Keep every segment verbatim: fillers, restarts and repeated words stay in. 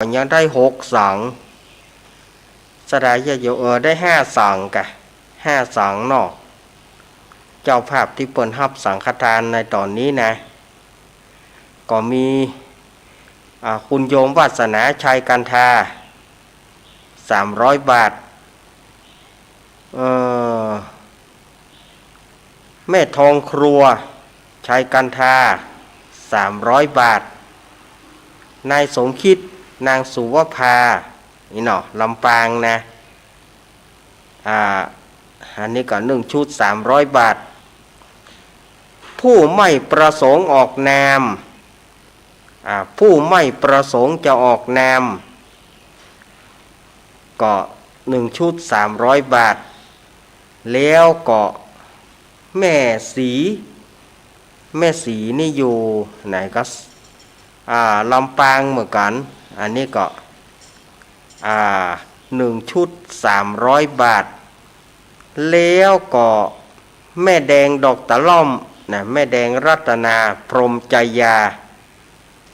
ยังได้หกสัง ศรัทธาญาติโยม เออ ได้ห้าสังกะ ห้าสังเนาะ เจ้าภาพตี้เปิ้นฮับสังฆทานในต๋อนนี้นะ ก็มี อ่า คุณโยมวาสนา ชัยกันทา สามร้อยบาท เอ่อ แม่ทองครัว ชัยกันทา สามร้อยบาท นายสมคิด นางสุวภา นี่เนาะ ลำปางนะ อ่า อันนี้ก็หนึ่งชุด สามร้อยบาท ผู้ไม่ประสงค์ออกนาม อ่า ผู้ไม่ประสงค์จะออกนาม ก็หนึ่งชุด สามร้อยบาท แล้วก็แม่ศรี แม่ศรีนี่อยู่ไหนก็ อ่า ลำปางเหมือนกั๋น อันนี้ก็ อ่า หนึ่งชุด สามร้อยบาท แล้วก็แม่แดงดอกตะล่อมนะ แม่แดงรัตนา พรหมจยา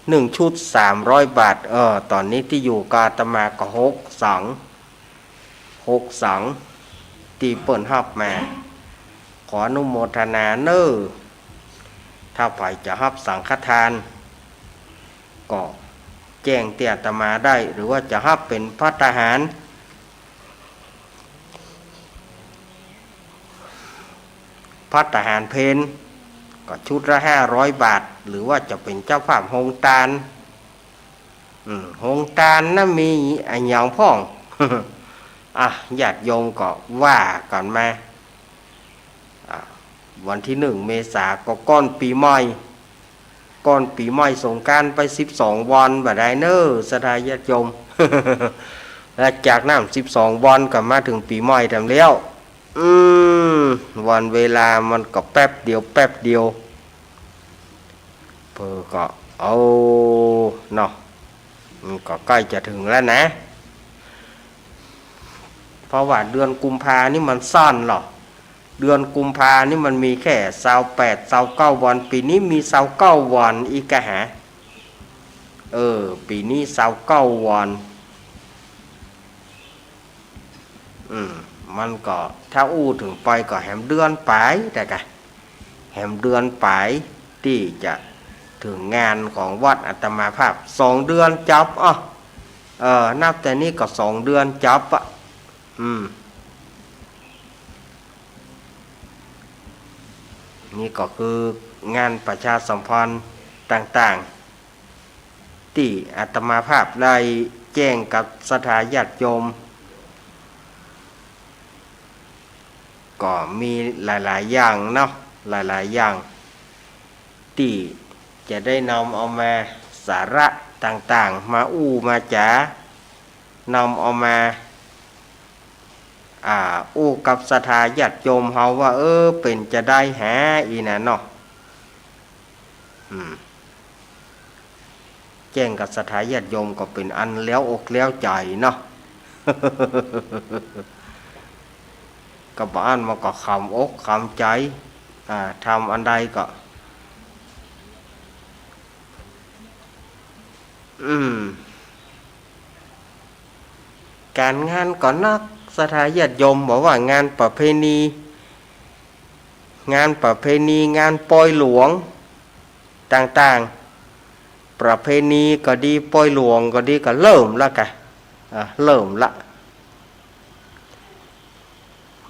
หนึ่งชุด สามร้อยบาท เออ ต๋อนนี้ตี้อยู่กับอาตมาก็หกสัง หกสัง ตี้เปิ้นฮับมา ขออนุโมทนาเน่อ ถ้าใผจะฮับสังฆทาน ก็แจ้งตี้อาตมาได้ หรือว่าจะฮับเป๋นภัตตาหาร ภัตตาหารเพล ก็ชุดละห้าร้อยบาท หรือว่าจะเป๋นเจ้าภาพโฮงตาน อืม โฮงตานนะมีอะหยังพ่อง อ่ะ ญาติโยมก็ว่ากั๋นมา อ่ะ วันตี้หนึ่งเมษาก็ก่อนปี๋ใหม่ ก่อนปี๋ใหม่สงกรานต์ไปสิบสองวันบ่าดายเน่อ ศรัทธาญาติโยม แล้วจากนั้นสิบสองวันก็มาเถิงปี๋ใหม่แถมแล้ว อืม วันเวลามันก็แป๊บเดียว แป๊บเดียว เผลอก็ เอา เนาะ มันก็ใก้จะเถิงแล้วนะ เพราะว่าเดือนกุมภานี่มันสั้นเนาะ เดือนกุมภานี่มันมีแค่ซาวแปด ซาวเก้าวัน ปี๋นี้มีซาวเก้าวันอีกกะหา เออ ปี๋นี้ซาวเก้าวัน อืม มันก็ถ้าอู้เถิงไปก็แหมเดือนป๋าย แต่กะ แหมเดือนป๋าย ตี้จะเถิงงานของวัดอาตมาภาพ สองเดือนจ๊อบ อ้อ เออ นับแต่นี้ก็สองเดือนจ๊อบอะ อืม นี่ก็คืองานประชาสัมพันธ์ต่างๆ ตี้อาตมาภาพได้แจ้งกับศรัทธาญาติโยม ก็มีหลายๆ อย่างเนาะ หลายๆ อย่าง ตี้จะได้นำเอามาสาระต่างๆ มาอู้มาจ๋า นำเอามา อ่า อู้กับศรัทธาญาติโยมเฮาว่า เออ เป๋นจาใดแห อี้นะเนาะ อืม แจ้งกับศรัทธาญาติโยมก็เป๋นอันแหลวอกแหลวใจ๋เนาะ ก็บ่อั้นมันก็ขำอกขำใจ๋ อ่า ทำอันใดก็ อืม ก๋านงานก็นัก ศรัทธาญาติโยม บ่ว่างานประเพณี งานประเพณี งานปอยหลวงต่างๆ ประเพณีก็ดี ปอยหลวงก็ดี ก็เริ่มละกะ อ่า เริ่มละ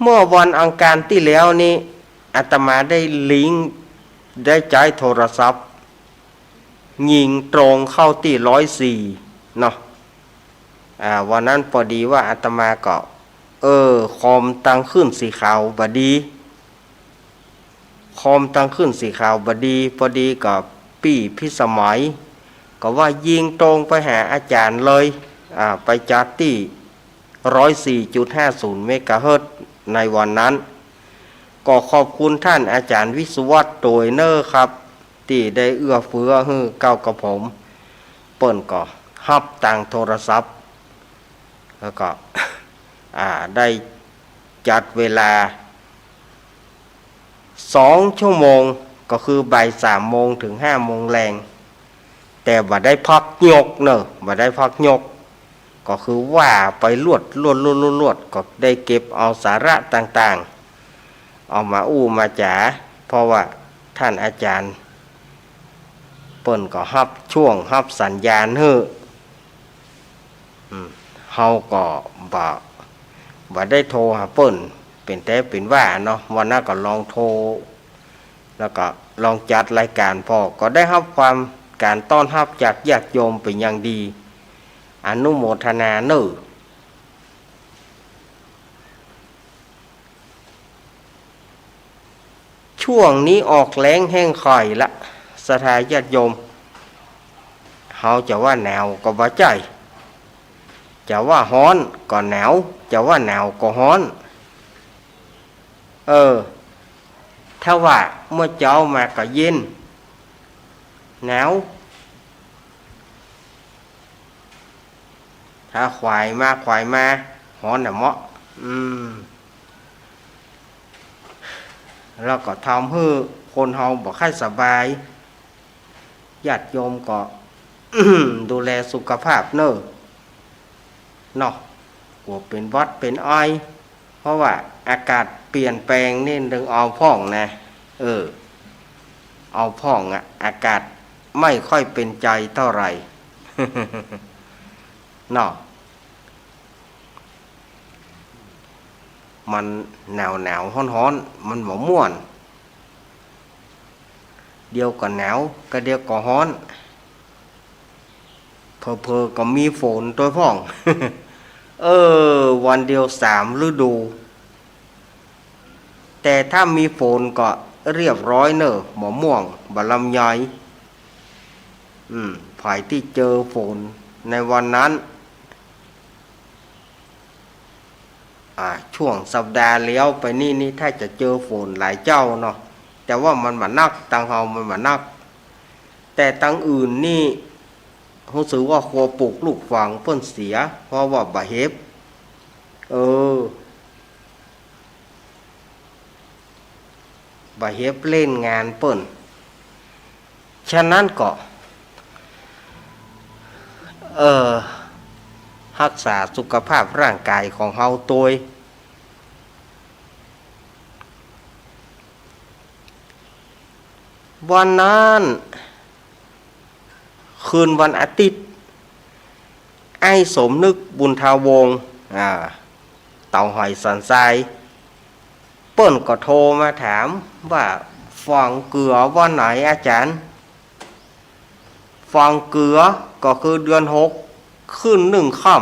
เมื่อวันอังคารตี้แล้วนี้ อาตมาได้ลิงก์ ได้ใจ๊โทรศัพท์ ยิงตรงเข้าตี้ร้อยสี่เนาะ อ่า วันนั้นปอดีว่าอาตมาก็ เออ คอมตังขึ้นสีขาวบ่ดี คอมตังขึ้นสีขาวบ่ดี ปอดีก็ปี้พิสมัย ก็ว่ายิงตรงไปหาอาจ๋ารย์เลย อ่า ไปจัดตี้ ร้อยสี่จุดห้าศูนย์เมกะเฮิรตซ์ในวันนั้น ก็ขอบคุณต้านอาจ๋ารย์วิศวัตรโตยเน่อครับ ตี้ได้เอื้อเฟื้อหื้อเก้ากระผม เปิ้นก็ฮับตางโทรศัพท์ แล้วก็ อ่า ได้จัดเวลา สองชั่วโมง ก็คือบ่ายสามโมงเถิงห้าโมงแลง แต่บ่ได้พักยกเน่อ บ่ได้พักยก ก็คือว่าไปลวดลวดลวดลวดลวด ก็ได้เก็บเอาสาระต่างๆ เอามาอู้มาจ๋า เพราะว่าต้านอาจ๋ารย์เปิ้นก็ฮับช่วงฮับสัญญาณหื้อ อืม เฮาก็บ่ บ่ได้โทรหาเปิ้น เป๋นแต๊เป๋นว่าเนาะ วันนั้นก็ลองโทร แล้วก็ลองจัดรายก๋าน พ่อก็ได้ฮับความ ก๋านต้อนฮับจากญาติโยมเป๋นอย่างดี อนุโมทนาเน่อ ช่วงนี้ออกแล้งแห้งค่อยละ ศรัทธาญาติโยม เฮาจะว่าหนาวก็บ่ใจ้ จะว่าฮ้อนก็หนาว จะว่าหนาวก็ฮ้อน เออ ถ้าว่าเมื่อเจ๊ามาก็เย็น หนาว ถ้าขวายมาขวายมา ฮ้อนน่ะเมาะ อืม แล้วก็ทำหื้อคนเฮาบ่ค่อยสบาย ญาติโยมก็ ดูแลสุขภาพเน่อ เนาะ กั๋วเป๋นหวัดเป๋นไอ เพราะว่าอากาศเปลี่ยนแปลงนี่ต้องเอาพ่องนะ เออ เอาพ่องอะ อากาศไม่ค่อยเป็นใจเท่าไหร่ เนาะ มันหนาวๆ ฮ้อนๆ มันบ่ม่วน เดี๋ยวก็หนาว ก็เดี๋ยวก็ฮ้อน เผลอๆ ก็มีฝนตวยพ่อง เออ วันเดียวสามฤดู แต่ถ้ามีฝนก็เรียบร้อยเน่อ บ่ม่วง บ่ลำไย อืม ใผตี้เจอฝนในวันนั้น อ่า ช่วงสัปดาห์แล้วไปนี่ นี่ถ้าจะเจอฝนหลายเจ้าเนาะ แต่ว่ามันบ่หนัก ตังเฮามันบ่หนัก แต่ตังอื่นนี่ ฮู้สึกว่าครัวปลูกลูกฝังเปิ้นเสีย เพราะว่าบ่เห็บ เออ บ่เห็บเล่นงานเปิ้น ฉะนั้นก็ เอ่อ ฮักษาสุขภาพร่างกายของเฮาตวย วันนั้น คืนวันอาทิตย์ อ้ายสมนึก บุญทาวงศ์ อ่า เต่าหอยสันทราย เปิ้นก็โทรมาถามว่า ฝังเกือวันไหนอาจ๋ารย์ ฝังเกือก็คือเดือนหก ขึ้นหนึ่งค่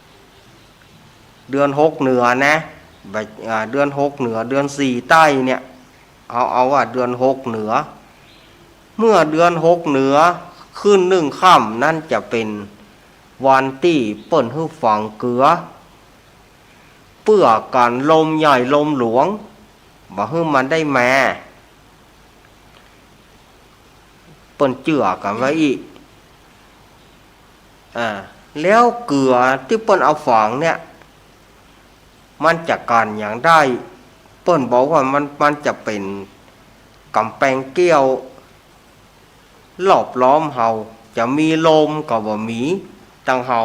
ำ เดือนหกเหนือนะ บ่ อ่า เดือนหกเหนือ เดือนสี่ใต้เนี่ย เอา เอาว่าเดือนหกเหนือ เมื่อเดือนหกเหนือ ขึ้นหนึ่งค่ำนั้นจะเป๋นวันตี้เปิ้นหื้อฝังเกือ เปื้อกั๋นลมใหญ่ลมหลวง บ่หื้อมันได้มา เปิ้นเจื้อกั๋นว่าอี้ อ่า แล้วเกือตี้เปิ้นเอาฝังเนี่ย มันจะกั๋นหยังได้ เปิ้นบอกว่ามัน มันจะเป๋นก๋ำแปงแก้ว รอบล้อมเฮา จะมีลมก็บ่มี ตังเฮา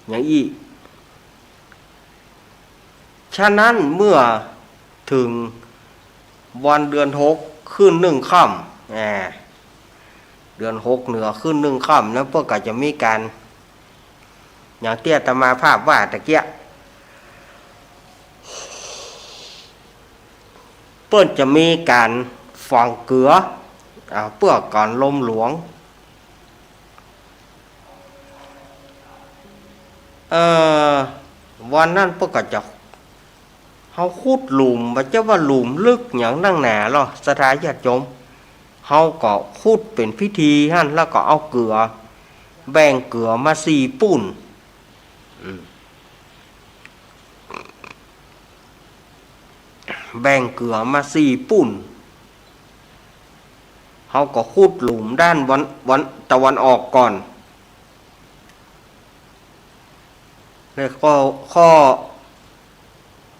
อย่างอี้ ฉะนั้นเมื่อเถิงวันเดือนหกขึ้นหนึ่งค่ำ อ่า เดือนหกเหนือขึ้นหนึ่งค่ำนั้น เปิ้นก็จะมีก๋าน อย่างตี้อาตมาภาพว่าตะเกียะ เปิ้นจะมีก๋านฝังเกือ อ่า เปื้อกั๋นลมหลวง เอ่อ วันนั้นเปิ้นก็จะ เฮาขุดหลุม บ่ใจ้ว่าหลุมลึกหยังนักหนาลอ ศรัทธาญาติโยม เฮาก็ขุดเป๋นพิธีหั้น แล้วก็เอาเกือ แบ่งเกือมาสี่ปุ้น อืม แบ่งเกือมาสี่ปุ้น เฮาก็ขุดหลุมด้านวัน วัน ตะวันออกก่อน แล้วก็ข้อ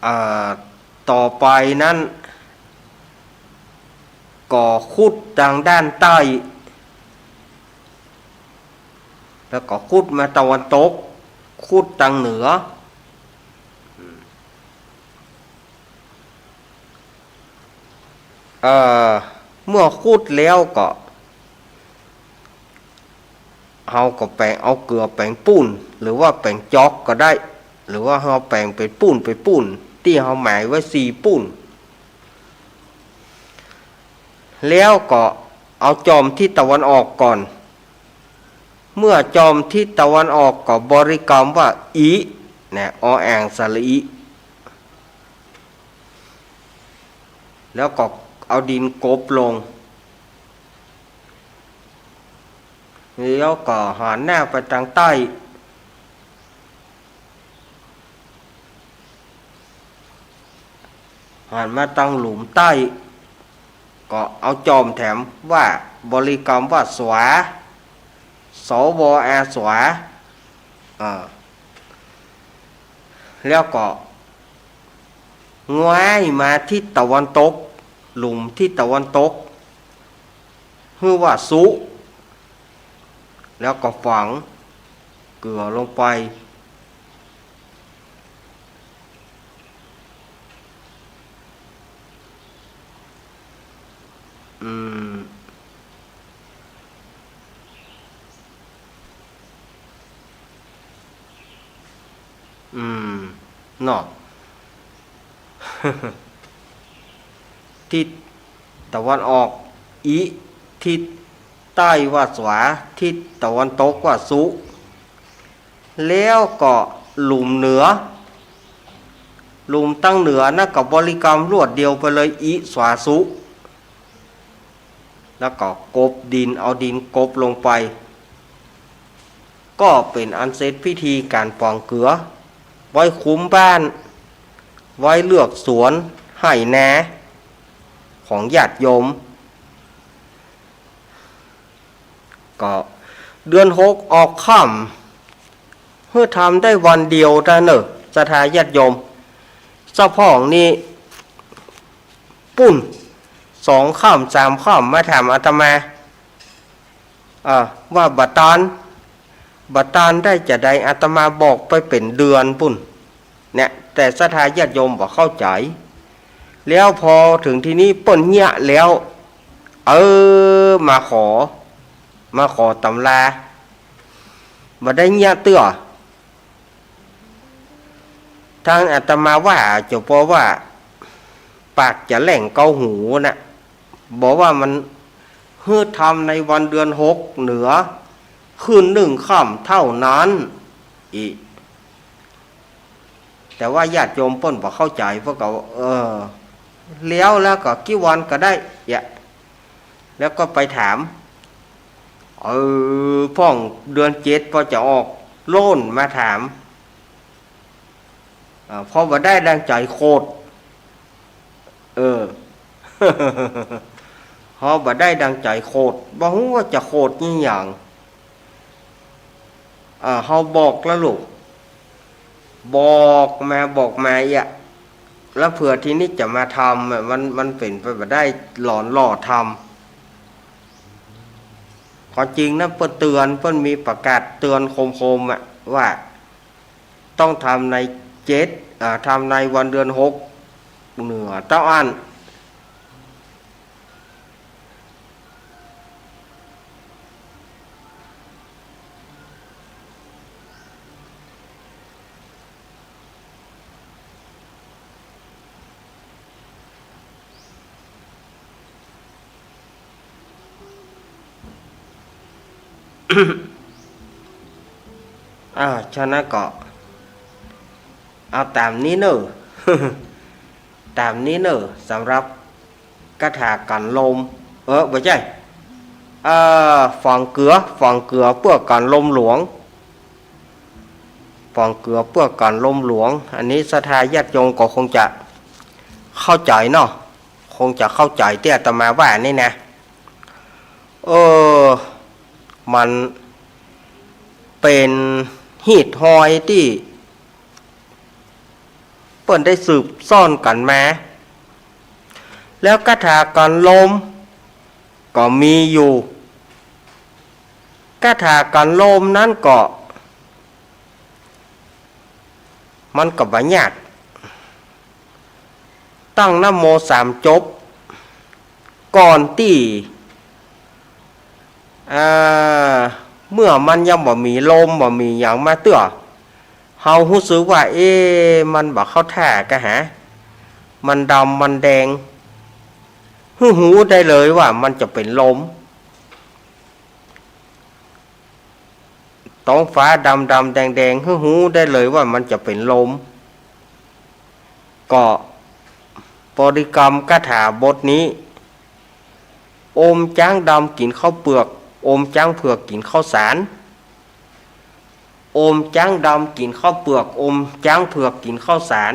อ่า ต่อไปนั้น ก็ขุดตางด้านใต้ แล้วก็ขุดมาตะวันตก ขุดตางเหนือ เอ่อ เมื่อขุดแล้วก็ เฮาก็แป๋ง เอาเกือแป๋งปูน หรือว่าแป๋งจ๊อกก็ได้ หรือว่าเฮาแป๋งเป๋นปูน เป๋นปูน ตี้เฮาหมายไว้สี่ปูน แล้วก็เอาจ่อมทิศตะวันออกก่อน เมื่อจ่อมทิศตะวันออกก็บริกรรมว่า อิ นะ ออ่างสระอิ แล้วก็เอาดินกลบลง แล้วก็หันหน้าไปตางใต้ หันมาตางหลุมใต้ ก็เอาจ่อมแถมว่า บริกรรมว่า สวา ส ว อา สวา อ่า แล้วก็ ง้ายมาทิศตะวันตก หลุมทิศตะวันตก หื้อว่า สุ แล้วก็ฝังเกือลงไป อืม อืม เนาะ ทิศตะวันออก อิ ทิศใต้ว่า สวา ทิศตะวันตกว่า สุ แล้วก็หลุมเหนือ หลุมตางเหนือนั้นก็บริกรรมรวดเดียวไปเลย อิ สวา สุ แล้วก็กลบดิน เอาดินกลบลงไป ก็เป๋นอันเสร็จพิธีก๋านฝังเกือ ไว้คุ้มบ้าน ไว้เลือกสวนไฮ่นาของญาติโยม ก็เดือนหกออกค่ำ หื้อทำได้วันเดียวเต้าเน่อ ศรัทธาญาติโยม เจ้าพ่องนี่ ปุ้น สองค่ำสามค่ำมาถามอาตมา เอ่อ ว่าบ่ตัน บ่ตันได้จาใด อาตมาบอกไปเป๋นเดือนปุ้น เนี่ย แต่ศรัทธาญาติโยมบ่เข้าใจ๋ แล้วพอเถิงทีนี้เปิ้นเยียะแล้ว เออ มาขอ มาขอต๋ำรา บ่ได้เยียะเตื้อ ตางอาตมาว่า เจ้าป้อว่า ปากจะแหล่งเกาหูน่ะ บอกว่ามันหื้อทำในวันเดือนหกเหนือ คืนหนึ่งค่ำเต้านั้น อิ แต่ว่าญาติโยมเปิ้นบ่เข้าใจ๋ เปิ้นก็ เออ แล้ว แล้วก็กี่วันก็ได้ เยียะ แล้วก็ไปถาม เออ พ่องเดือนเจ็ดปอจะออก โล่นมาถาม อ่า พอบ่ได้ดังใจ๋โขด เออ พอบ่ได้ดังใจ๋โขด บ่ฮู้ว่าจะโขดอี่หยัง อ่า เฮาบอกแล้วลูก บอกมา บอกมาเยียะ แล้วเผื่อทีนี้จะมาทำอะ มัน มันเป๋นไปบ่ได้ หลอนหล่อทำ ความจริงนะ เปิ้นเตือน เปิ้นมีประกาศเตือนโคมๆ อะ ว่าต้องทำในเจ็ด อ่า ทำในวันเดือนหกเหนือเต้าอั้น อ่า ฉะนั้นก็ เอาต๋ามนี้เน่อ ต๋ามนี้เน่อ สำหรับคาถากั๋นลม เออ บ่ใจ้ เอ่อ ฝังเกือ ฝังเกือเปื้อกั๋นลมหลวง ฝังเกือเปื้อกั๋นลมหลวง อันนี้ศรัทธาญาติโยมก็คงจะเข้าใจ๋เนาะ คงจะเข้าใจ๋ตี้อาตมาว่านี่นะ เออ มันเป๋นฮีตฮอยตี้เปิ้นได้สืบซ่อนกั๋นมา แล้วคาถากั๋นลมก็มีอยู่ คาถากั๋นลมนั้นก็ มันก็บ่ยาก ตั้งนะโมสามจบ ก่อนตี้ อ่า เมื่อมันยังบ่มีลมบ่มีหยังมาเตื้อ เฮาฮู้สึกว่า เอ๊ะ มันบ่เข้าท่ากะหา มันดำมันแดง หื้อฮู้ได้เลยว่ามันจะเป๋นลม ต๊องฟ้าดำๆ แดงๆ หื้อฮู้ได้เลยว่ามันจะเป๋นลม ก็บริกรรมคาถาบทนี้ อมจ๊างดำกิ๋นข้าวเปือก อมจ๊างเผือกกิ๋นข้าวสาร อมจ๊างดำกิ๋นข้าวเปือก อมจ๊างเผือกกิ๋นข้าวสาร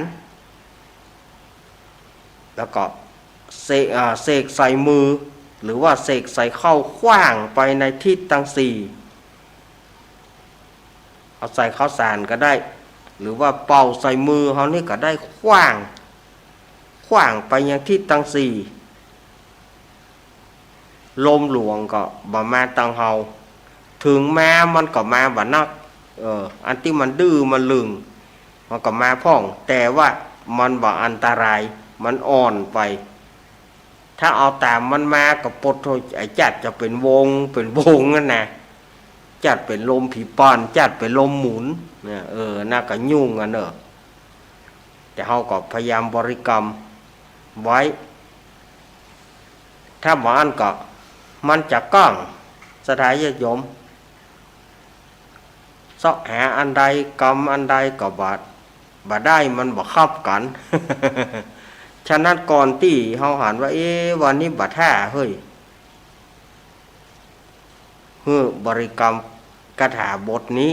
แล้วก็เสก อ่า เสกใส่มือ หรือว่าเสกใส่เข้าขว้างไปในทิศตังสี่ เอาใส่ข้าวสารก็ได้ หรือว่าเป่าใส่มือเฮานี่ก็ได้ ขว้าง ขว้างไปยังทิศตังสี่ ลมหลวงก็บ่มาตังเฮา เถิงมามันก็มาบ่นัก เออ อันตี้มันดื้อมันลึง มันก็มาพ่อง แต่ว่ามันบ่อันตราย มันอ่อนไป ถ้าเอาต๋ามมันมาก็ปดโธ่ ไอ้จั๊ดจะเป๋นวง เป๋นวงนั่นนะ จั๊ดเป๋นลมผีป่อน จั๊ดเป๋นลมหมุน เนี่ย เออ นั่นก็ยุ่งกั๋นเน่อ แต่เฮาก็พยายามบริกรรมไว้ ถ้าบ่อั้นก็มันจะก้อง ศรัทธาญาติโยม เซาะหาอันใด กรรมอันใดก็บ่ บ่ได้ มันบ่คับกั๋น ฉะนั้นก่อนตี้เฮาหันว่า เอ๊ะ วันนี้บ่ท่าเฮ้ย หื้อบริกรรมคาถาบทนี้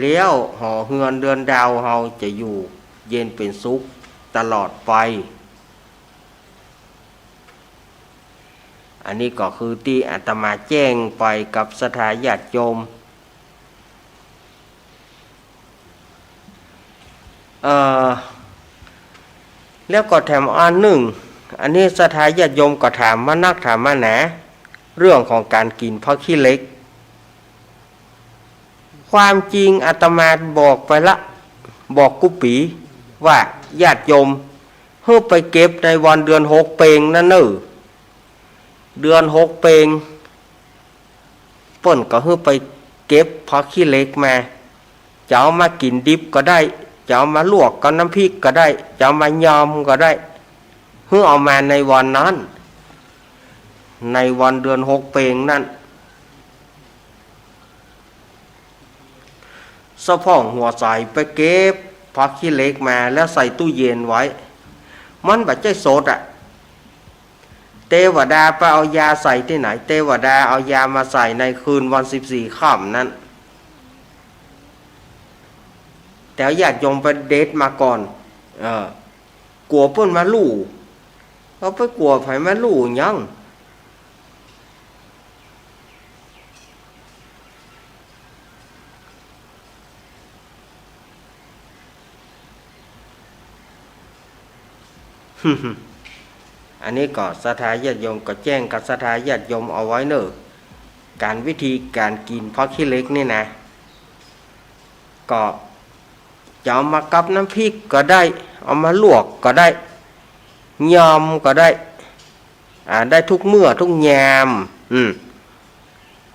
แล้วหอเฮือนเดือนดาวเฮาจะอยู่เย็นเป๋นสุขตลอดไป อันนี้ก็คือตี้อาตมาแจ้งไปกับศรัทธาญาติโยม เอ่อ แล้วก็แถมอันนึ่ง อันนี้ศรัทธาญาติโยมก็ถามมานักถามมาหนา เรื่องของก๋านกิ๋นผักขี้เหล็ก ความจริงอาตมาบอกไปละ บอกกู้ปี๋ว่าญาติโยม หื้อไปเก็บในวันเดือนหกเป็งนั้นเน่อ เดือนหกเป็ง เปิ้นก็หื้อไปเก็บผักขี้เหล็กมา จะเอามากิ๋นดิบก็ได้ จะเอามาลวกกับน้ำพริกก็ได้ จะเอามายำก็ได้ หื้อเอามาในวันนั้น ในวันเดือนหกเป็งนั้น สะพ่องหัวใสไปเก็บผักขี้เหล็กมาแล้วใส่ตู้เย็นไว้ มันบ่ใจ้สดอะ เตวดาไปเอายาใส่ตี้ไหน เตวดาเอายามาใส่ในคืนวันสิบสี่ค่ำนั้น แต่ญาติโยมไปเด็ดมาก่อน เออ กั๋วเปิ้นมาลู่ เอาไปกั๋วใผมาลู่หยัง อันนี้ก็ศรัทธาญาติโยม ก็แจ้งกับศรัทธาญาติโยมเอาไว้เน่อ ก๋านวิธีก๋านกิ๋นผักขี้เหล็กนี่นะ ก็จะเอามากับน้ำพริกก็ได้ เอามาลวกก็ได้ ยำก็ได้ อ่า ได้ทุกเมื่อทุกยาม อืม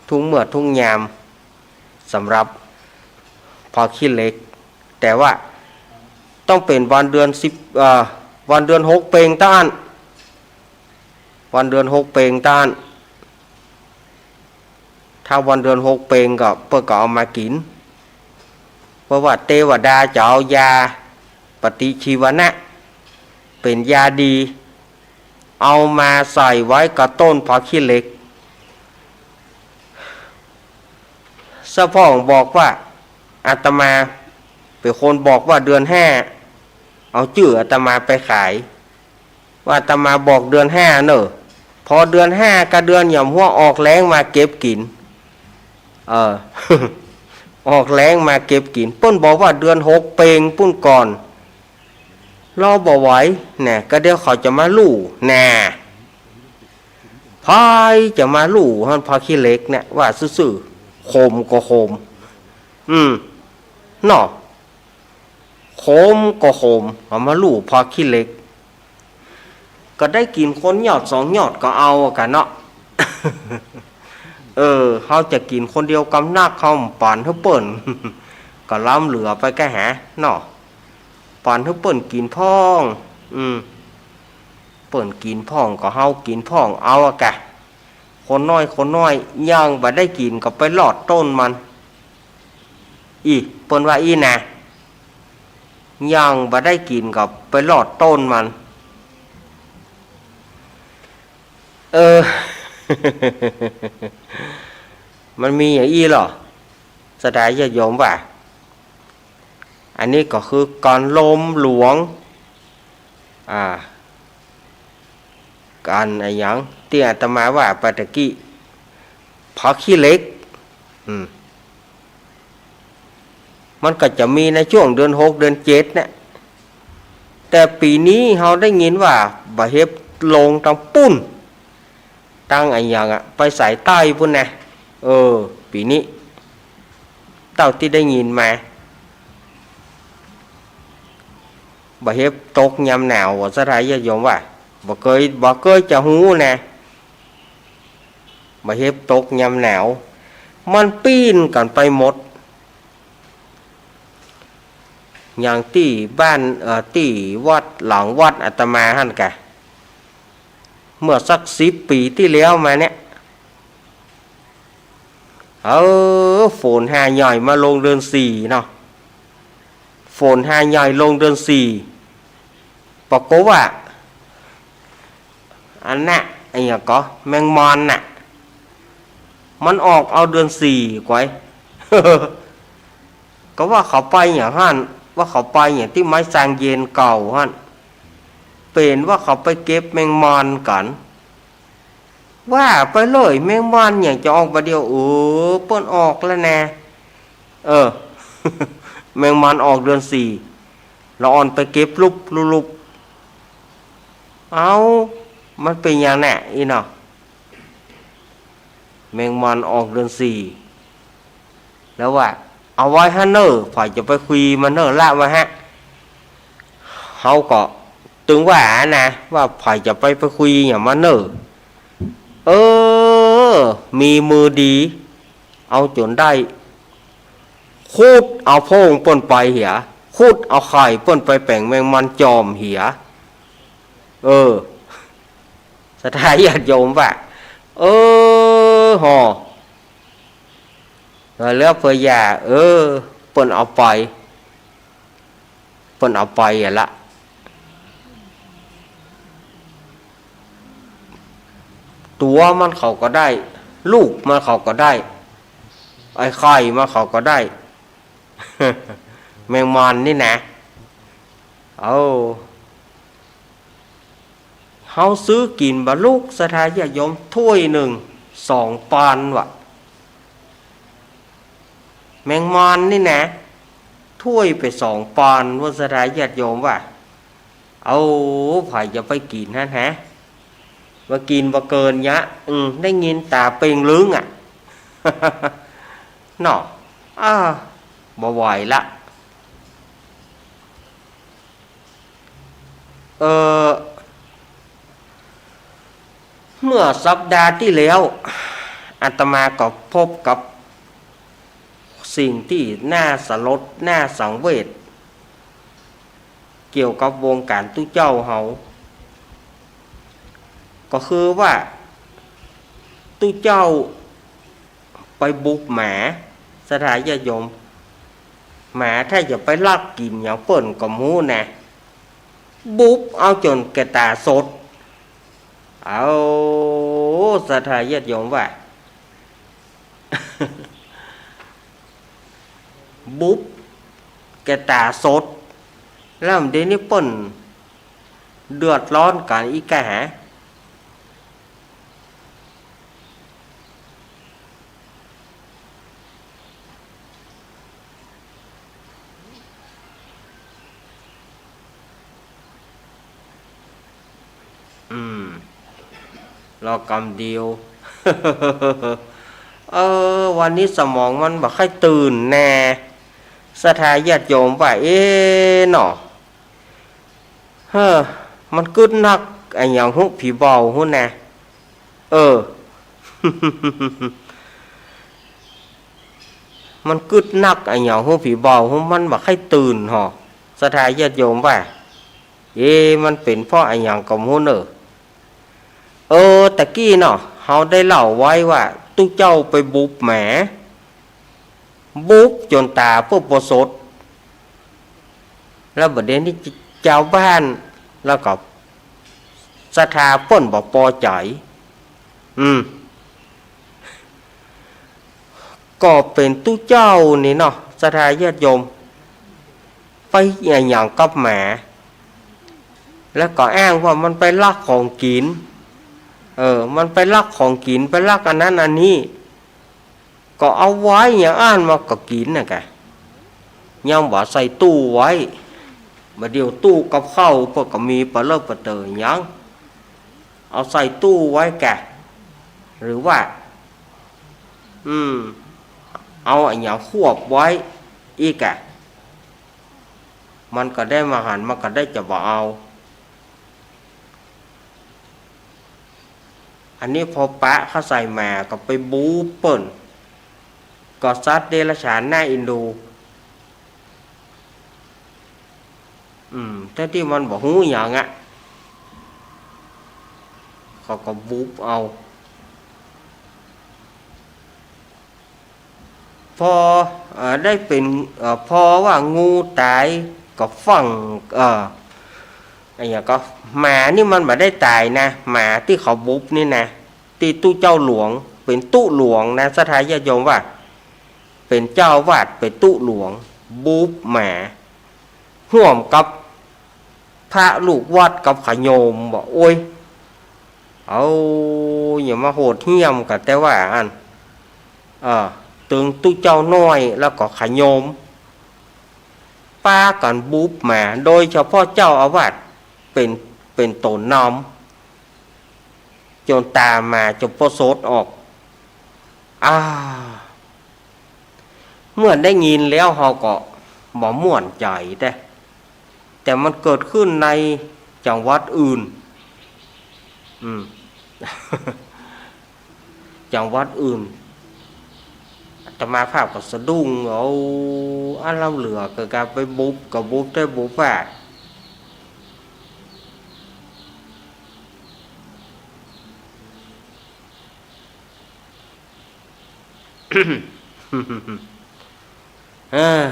ทุกเมื่อทุกยาม สำหรับผักขี้เหล็ก แต่ว่าต้องเป๋นวันเดือนสิบ เอ่อ วันเดือนหกเป็งเต้าอั้น วันเดือนหกเป็งเต้าอั้น ถ้าวันเดือนหกเป็งก็เปิ้นก็เอามากิ๋น เพราะว่าเตวดาจะเอายาปฏิชีวนะ เป๋นยาดี เอามาใส่ไว้กับต้นผักขี้เหล็ก สะพ่องบอกว่า อาตมาเป๋นคนบอกว่าเดือนห้า เอาจื้ออาตมาไปขาย ว่าอาตมาบอกเดือนห้าเน่อ พอเดือนห้ากับเดือนหย่อมหัวออกแล้งมาเก็บกิ๋น เออ ออกแล้งมาเก็บกิ๋น เปิ้นบอกว่าเดือนหกเป็งปู้นก่อน รอบ่ไหว แน่ ก็เดี๋ยวเขาจะมาลู่ แน่ ใผจะมาลู่หั้น ผาขี้เหล็กเนี่ย ว่าซื่อๆ ขมก็ขม อืม เนาะ ขมก็ขม เอามาลู่ผาขี้เหล็ก ก็ได้กิ๋นคนยอดสองยอดก็เอาอะกะเนาะ เออ เฮาจะกิ๋นคนเดียวกำนัก เฮาปานหื้อเปิ้น ก็ล้ำเหลือไปกะแหะเนาะ ปานหื้อเปิ้นกิ๋นพ่อง อืม เปิ้นกิ๋นพ่องก็เฮากิ๋นพ่องเอาอะกะ คนน้อยคนน้อย ยังบ่ได้กิ๋นก็ไปลอดต้นมัน อี้ เปิ้นว่าอี้นะ ยังบ่ได้กิ๋นก็ไปลอดต้นมัน เออ มันมีอย่างอี้เหรอ ศรัทธาญาติโยมว่า อันนี้ก็คือก๋านลมหลวง อ่า ก๋านอะหยัง ตี้อาตมาว่าไปตะกี้ ผาขี้เหล็ก อืม มันก็จะมีในช่วงเดือนหกเดือนเจ็ดเนี่ย แต่ปี๋นี้เฮาได้ยินว่าบ่าเห็บลงตางปุ้น ตางอะหยังอะ ไปสายใต้ปุ้นนะ เออ ปี๋นี้ เต้าตี้ได้ยินมา บ่าเห็บตกยามหนาว ศรัทธาญาติโยมว่า บ่เกย บ่เกยจะฮู้นะ บ่าเห็บตกยามหนาว มันปิ้นกั๋นไปหมด อย่างตี้บ้าน เอ่อ ตี้วัดหลังวัดอาตมาหั้นกะ เมื่อสักสิบปี๋ตี้แล้วมาเนี่ย เออ ฝนหาใหญ่มาลงเดือนสี่เนาะ ฝนหาใหญ่ลงเดือนสี่ ปรากฏว่า อันน่ะ อะหยังก่อ แมงมอนน่ะ มันออกเอาเดือนสี่ก๋วย ก็ว่าเขาไปอย่างหั้น ว่าเขาไปอย่างตี้ไม้ซางเย็นเก่าหั้น เป๋นว่าเขาไปเก็บแมงมอนกั๋น ว่าไปเลย แมงมอนหยังจะออกบ่าเดี่ยว เออ เปิ้นออกแล้วนะ เออ แมงมอนออกเดือนสี่ ละอ่อนไปเก็บลุบลุบลุบ เอ้า มันเป๋นหยังแน่อี้เนาะ แมงมอนออกเดือนสี่ แล้วว่า เอาไว้ฮะเน่อ ใผจะไปคุยมันเน่อ ละไว้ฮะ เฮาก็ตึงว่านะ ว่าใผจะไป ไปคุยหยังมันเน่อ เออ มีมือดี เอาจ๋นได้ ขุดเอาโพ่งเปิ้นไปเหีย ขุดเอาไข่เปิ้นไปแป๋งแมงมอนจ่อมเหีย เออ ศรัทธาญาติโยมว่า เออ ห่อ เหลือเปื้ออย่า เออ เปิ้นเอาไป เปิ้นเอาไปอะละ ตั๋วมันเขาก็ได้ ลูกมันเขาก็ได้ ไอ้ไข่มันเขาก็ได้ แมงมอนนี่นะ เอา เฮาซื้อกิ๋นบ่าลูก ศรัทธาญาติโยม ถ้วยนึ่งสองปอนด์ว่ะ แมงมอนนี่นะ ถ้วยไปสองปอนด์ ว่าศรัทธาญาติโยมว่า เอา ใผจะไปกิ๋นหั้นฮะ ว่ากิ๋นบ่เกินเยียะ อืม ได้ยินต๋าเป่งลึงอะ เนาะ อ่า บ่ไหวละ เอ่อ เมื่อสัปดาห์ตี้แล้ว อาตมาก็พบกับสิ่งตี้น่าสลด น่าสังเวช เกี่ยวกับวงก๋านตุ๊เจ้าเฮา ก็คือว่า ตุ๊เจ้า ไปบุกหมา ศรัทธาญาติโยม หมาถ้าจะไปลักกิ๋นหยังเปิ้นก็บ่ฮู้นะ บุกเอาจ๋นแก่ต๋าสด เอา ศรัทธาญาติโยมว่า บุกแก่ต๋าสด แล้วเดี๋ยวนี้เปิ้นเดือดร้อนกั๋นอีกกะหา อืม ลอกำเดียว เออ วันนี้สมองมันบ่ใค่ตื่นแน่ ศรัทธาญาติโยมว่า เอ๊ะเนาะ เฮ้อ มันกึ๊ดนักอะหยังฮู้ ผีเบาฮู้แน่ เออ มันกึ๊ดนักอะหยังฮู้ ผีเบาฮู้ มันบ่ใค่ตื่นหอ ศรัทธาญาติโยมว่า เอ๊ะ มันเป๋นเพราะอะหยังก็บ่ฮู้เน่อ เออ ตะกี้เนาะ เฮาได้เล่าไว้ว่า ตุ๊เจ้าไปบุบหมา บุบจ๋นต๋าเปิ้นบ่สด แล้วบ่าเดี่ยวนี้จาวบ้าน แล้วก็ศรัทธาเปิ้นบ่ปอใจ๋ อืม ก็เป๋นตุ๊เจ้านี่เนาะ ศรัทธาญาติโยม ไปอะหยังกับหมา แล้วก็อ้างว่ามันไปลักของกิ๋น เออ มันไปลักของกิ๋น ไปลักอันนั้นอันนี้ ก็เอาไว้อย่างอั้นมาก็กิ๋นน่ะกะ ยังบ่ใส่ตู้ไว้ บ่าเดี่ยวตู้กับข้าวเปิ้นก็มีปะเลอะปะเต๋อหยัง เอาใส่ตู้ไว้กะ หรือว่า อืม เอาอะหยังควบไว้อีกกะ มันก็ได้มาหัน มันก็ได้จะบ่เอา อันนี้พอปะเข้าใส่หมาก็ไปบุบเปิ้น ก็สัตว์เดรัจฉานน่าเอ็นดู อืม แต่ตี้มันบ่ฮู้หยังอะ เขาก็บุบเอา พอ เอ่อ ได้เป๋น เอ่อ พอว่างูต๋ายก็ฟั่ง เอ่อ อะหยังก็ หมานี่มันบ่ได้ต๋ายนะ หมาตี้เขาบุบนี่นะ ตี้ตุ๊เจ้าหลวง เป๋นตุ๊หลวงนะ ศรัทธาญาติโยมว่า เป๋นเจ้าอาวาส เป๋นตุ๊หลวง บุบหมา ฮ่วมกับพระลูกวัดกับขะโยม บ่า โอ๊ย เอา อย่ามาโหดเหี้ยมกั๋น แต่ว่าอัน เออ ตึงตุ๊เจ้าน้อยแล้วก็ขะโยม ปากั๋นบุบหมา โดยเฉพาะเจ้าอาวาสเป๋น เป๋นโตนำ จ๋นต๋าหมาจ๋นปอสดออก อ้า เมื่อได้ยินแล้วเฮาก็บ่ม่วนใจ๋แต๊ แต่มันเกิดขึ้นในจังหวัดอื่น อืม จังหวัดอื่น อาตมาภาพก็สะดุ้ง เอา อันล้ำเหลือก็กลายไปบุบ ก็บุบได้บุบว่า เออ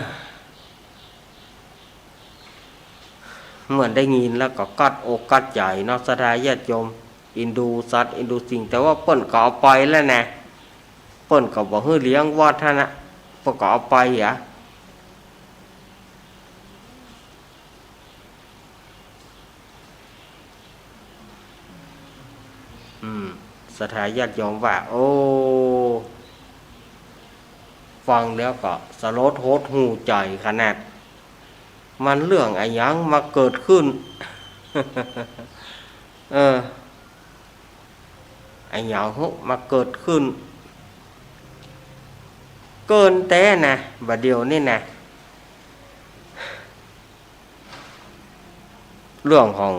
เมื่อได้ยินแล้วก็กัดอกกัดใจ๋เนาะ ศรัทธาญาติโยม เอ็นดูสัตว์ เอ็นดูสิ่ง แต่ว่าเปิ้นก็เอาไปแล้วนะ เปิ้นก็บ่หื้อเลี้ยงวัดหั้นนะ เปิ้นก็เอาไปอะ อืม ศรัทธาญาติโยมว่า โอ้ ฟังแล้วก็สลดหดหู่ใจ๋ขนาด มันเรื่องอะหยังมาเกิดขึ้น เออ อะหยังมาเกิดขึ้น เกินแต๊นะ บ่าเดี่ยวนี้นะ เรื่องของ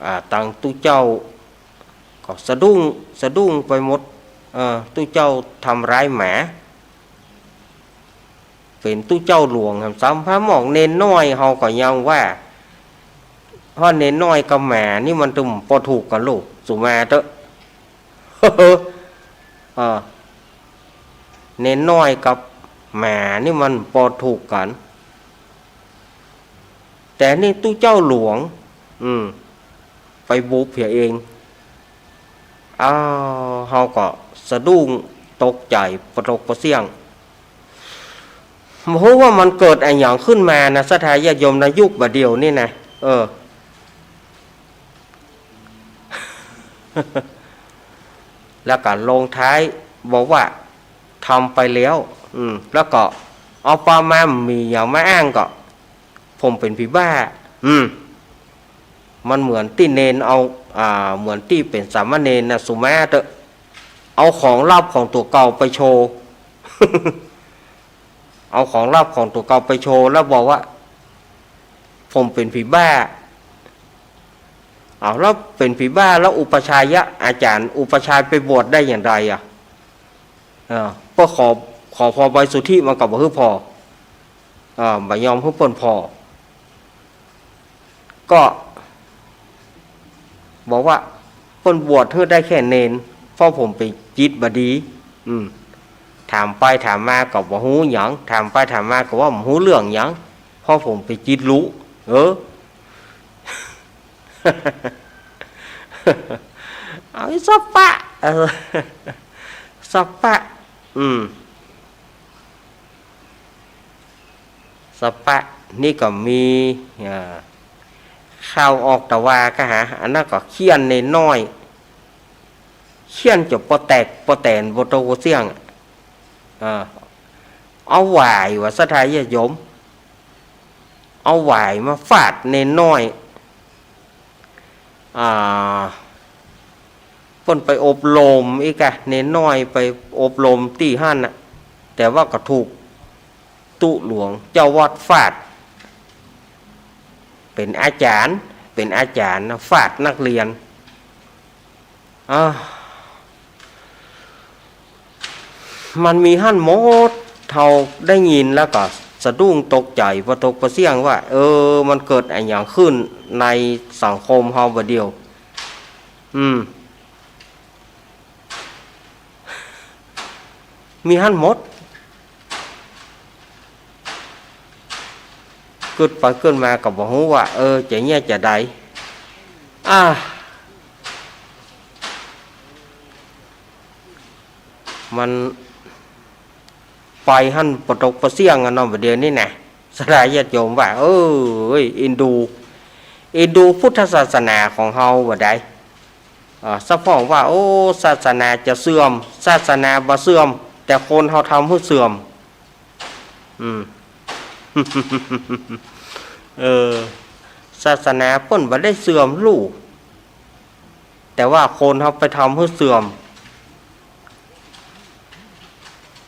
อ่า ตังตุ๊เจ้า ก็สะดุ้ง สะดุ้งไปหมด เออ ตุ๊เจ้าทำร้ายหมา เป๋นตุ๊เจ้าหลวงแหม ซ้ำ พระหม่องเณรน้อยเฮาก็ยังว่า เพราะเณรน้อยกับหมานี่มันตึงปอถูกกั๋นลูก สุมาเต๊อะ เออ เณรน้อยกับหมานี่มันปอถูกกั๋น แต่นี่ตุ๊เจ้าหลวง อืม ไปบุบเหียเอง อ้าว เฮาก็สะดุ้งตกใจ๋ ปะตกปะเสี้ยง บ่ฮู้ว่ามันเกิดอะหยังขึ้นมานะ ศรัทธาญาติโยม ในยุคบ่าเดี่ยวนี้นะ เออ แล้วก็ลงท้ายบอกว่าทำไปแล้ว อืม แล้วก็เอาปามา บ่มีหยังมาอ้างก็ ผมเป๋นผีบ้า อืม มันเหมือนตี้เณรเอา อ่า เหมือนตี้เป๋นสามเณรน่ะ สุมาเต๊อะ เอาของลับของตั๋วเก่าไปโชว์ เอาของลับของตั๋วเก่าไปโชว์ แล้วบอกว่า ผมเป๋นผีบ้า เอา แล้วเป๋นผีบ้า แล้วอุปัชฌายะอาจ๋ารย์ อุปัชฌายไปบวชได้อย่างใดอะ เออ เปิ้นขอ ขอผ่อใบสุทธิมาก็บ่หื้อผ่อ เออ บ่ยอมหื้อเปิ้นผ่อ ก็บอกว่าเปิ้นบวชหื้อได้แค่เณร เพราะผมเป๋นจิตบ่ดี อืม ถามไปถามมาก็บ่ฮู้หยัง ถามไปถามมาก็ว่าบ่ฮู้เรื่องหยัง เพราะผมเป๋นจิตหลุ เออ เอาอีสัปปะ เออ สัปปะ อืม สัปปะ นี่ก็มี อ่า ข่าวออกตะวาก็หา อันนั้นก็เฆี่ยนเณรน้อย เฆี่ยนจ๋นปอแตกปอแตนปอตกปอเสี้ยง อ่า เอาหว่ายว่าศรัทธาญาติโยม เอาหว่ายมาฟาดเณรน้อย อ่า เปิ้นไปอบรมอีกอะ เณรน้อยไปอบรมตี้หั้นน่ะ แต่ว่าก็ถูกตุ๊หลวงเจ้าวัดฟาด เป๋นอาจ๋ารย์ เป๋นอาจ๋ารย์นะ ฟาดนักเรียน อ่า มันมีหั้นหมด เฮาได้ยินแล้วก็สะดุ้งตกใจ๋ปอตกปอเสี้ยงว่า เออ มันเกิดอะหยังขึ้นในสังคมเฮาบ่าเดี่ยว อืม มีหั้นหมด กึ๊ดไปกึ๊ดมาก็บ่ฮู้ว่า เออ จะเยียะจะใด อ่า มันไปหั้นปอตกปอเสี้ยงอะเนาะ บ่าเดี่ยวนี้นะ ศรัทธาญาติโยมว่า เอ้ย อินดู อินดูพุทธศาสนาของเฮาบ่าใด อ่า สะพ่องว่า โอ้ ศาสนาจะเสื่อม ศาสนาบ่เสื่อม แต่คนเฮาทำหื้อเสื่อม อืม เออ ศาสนาเปิ้นบ่ได้เสื่อมลูก แต่ว่าคนเฮาไปทำหื้อเสื่อม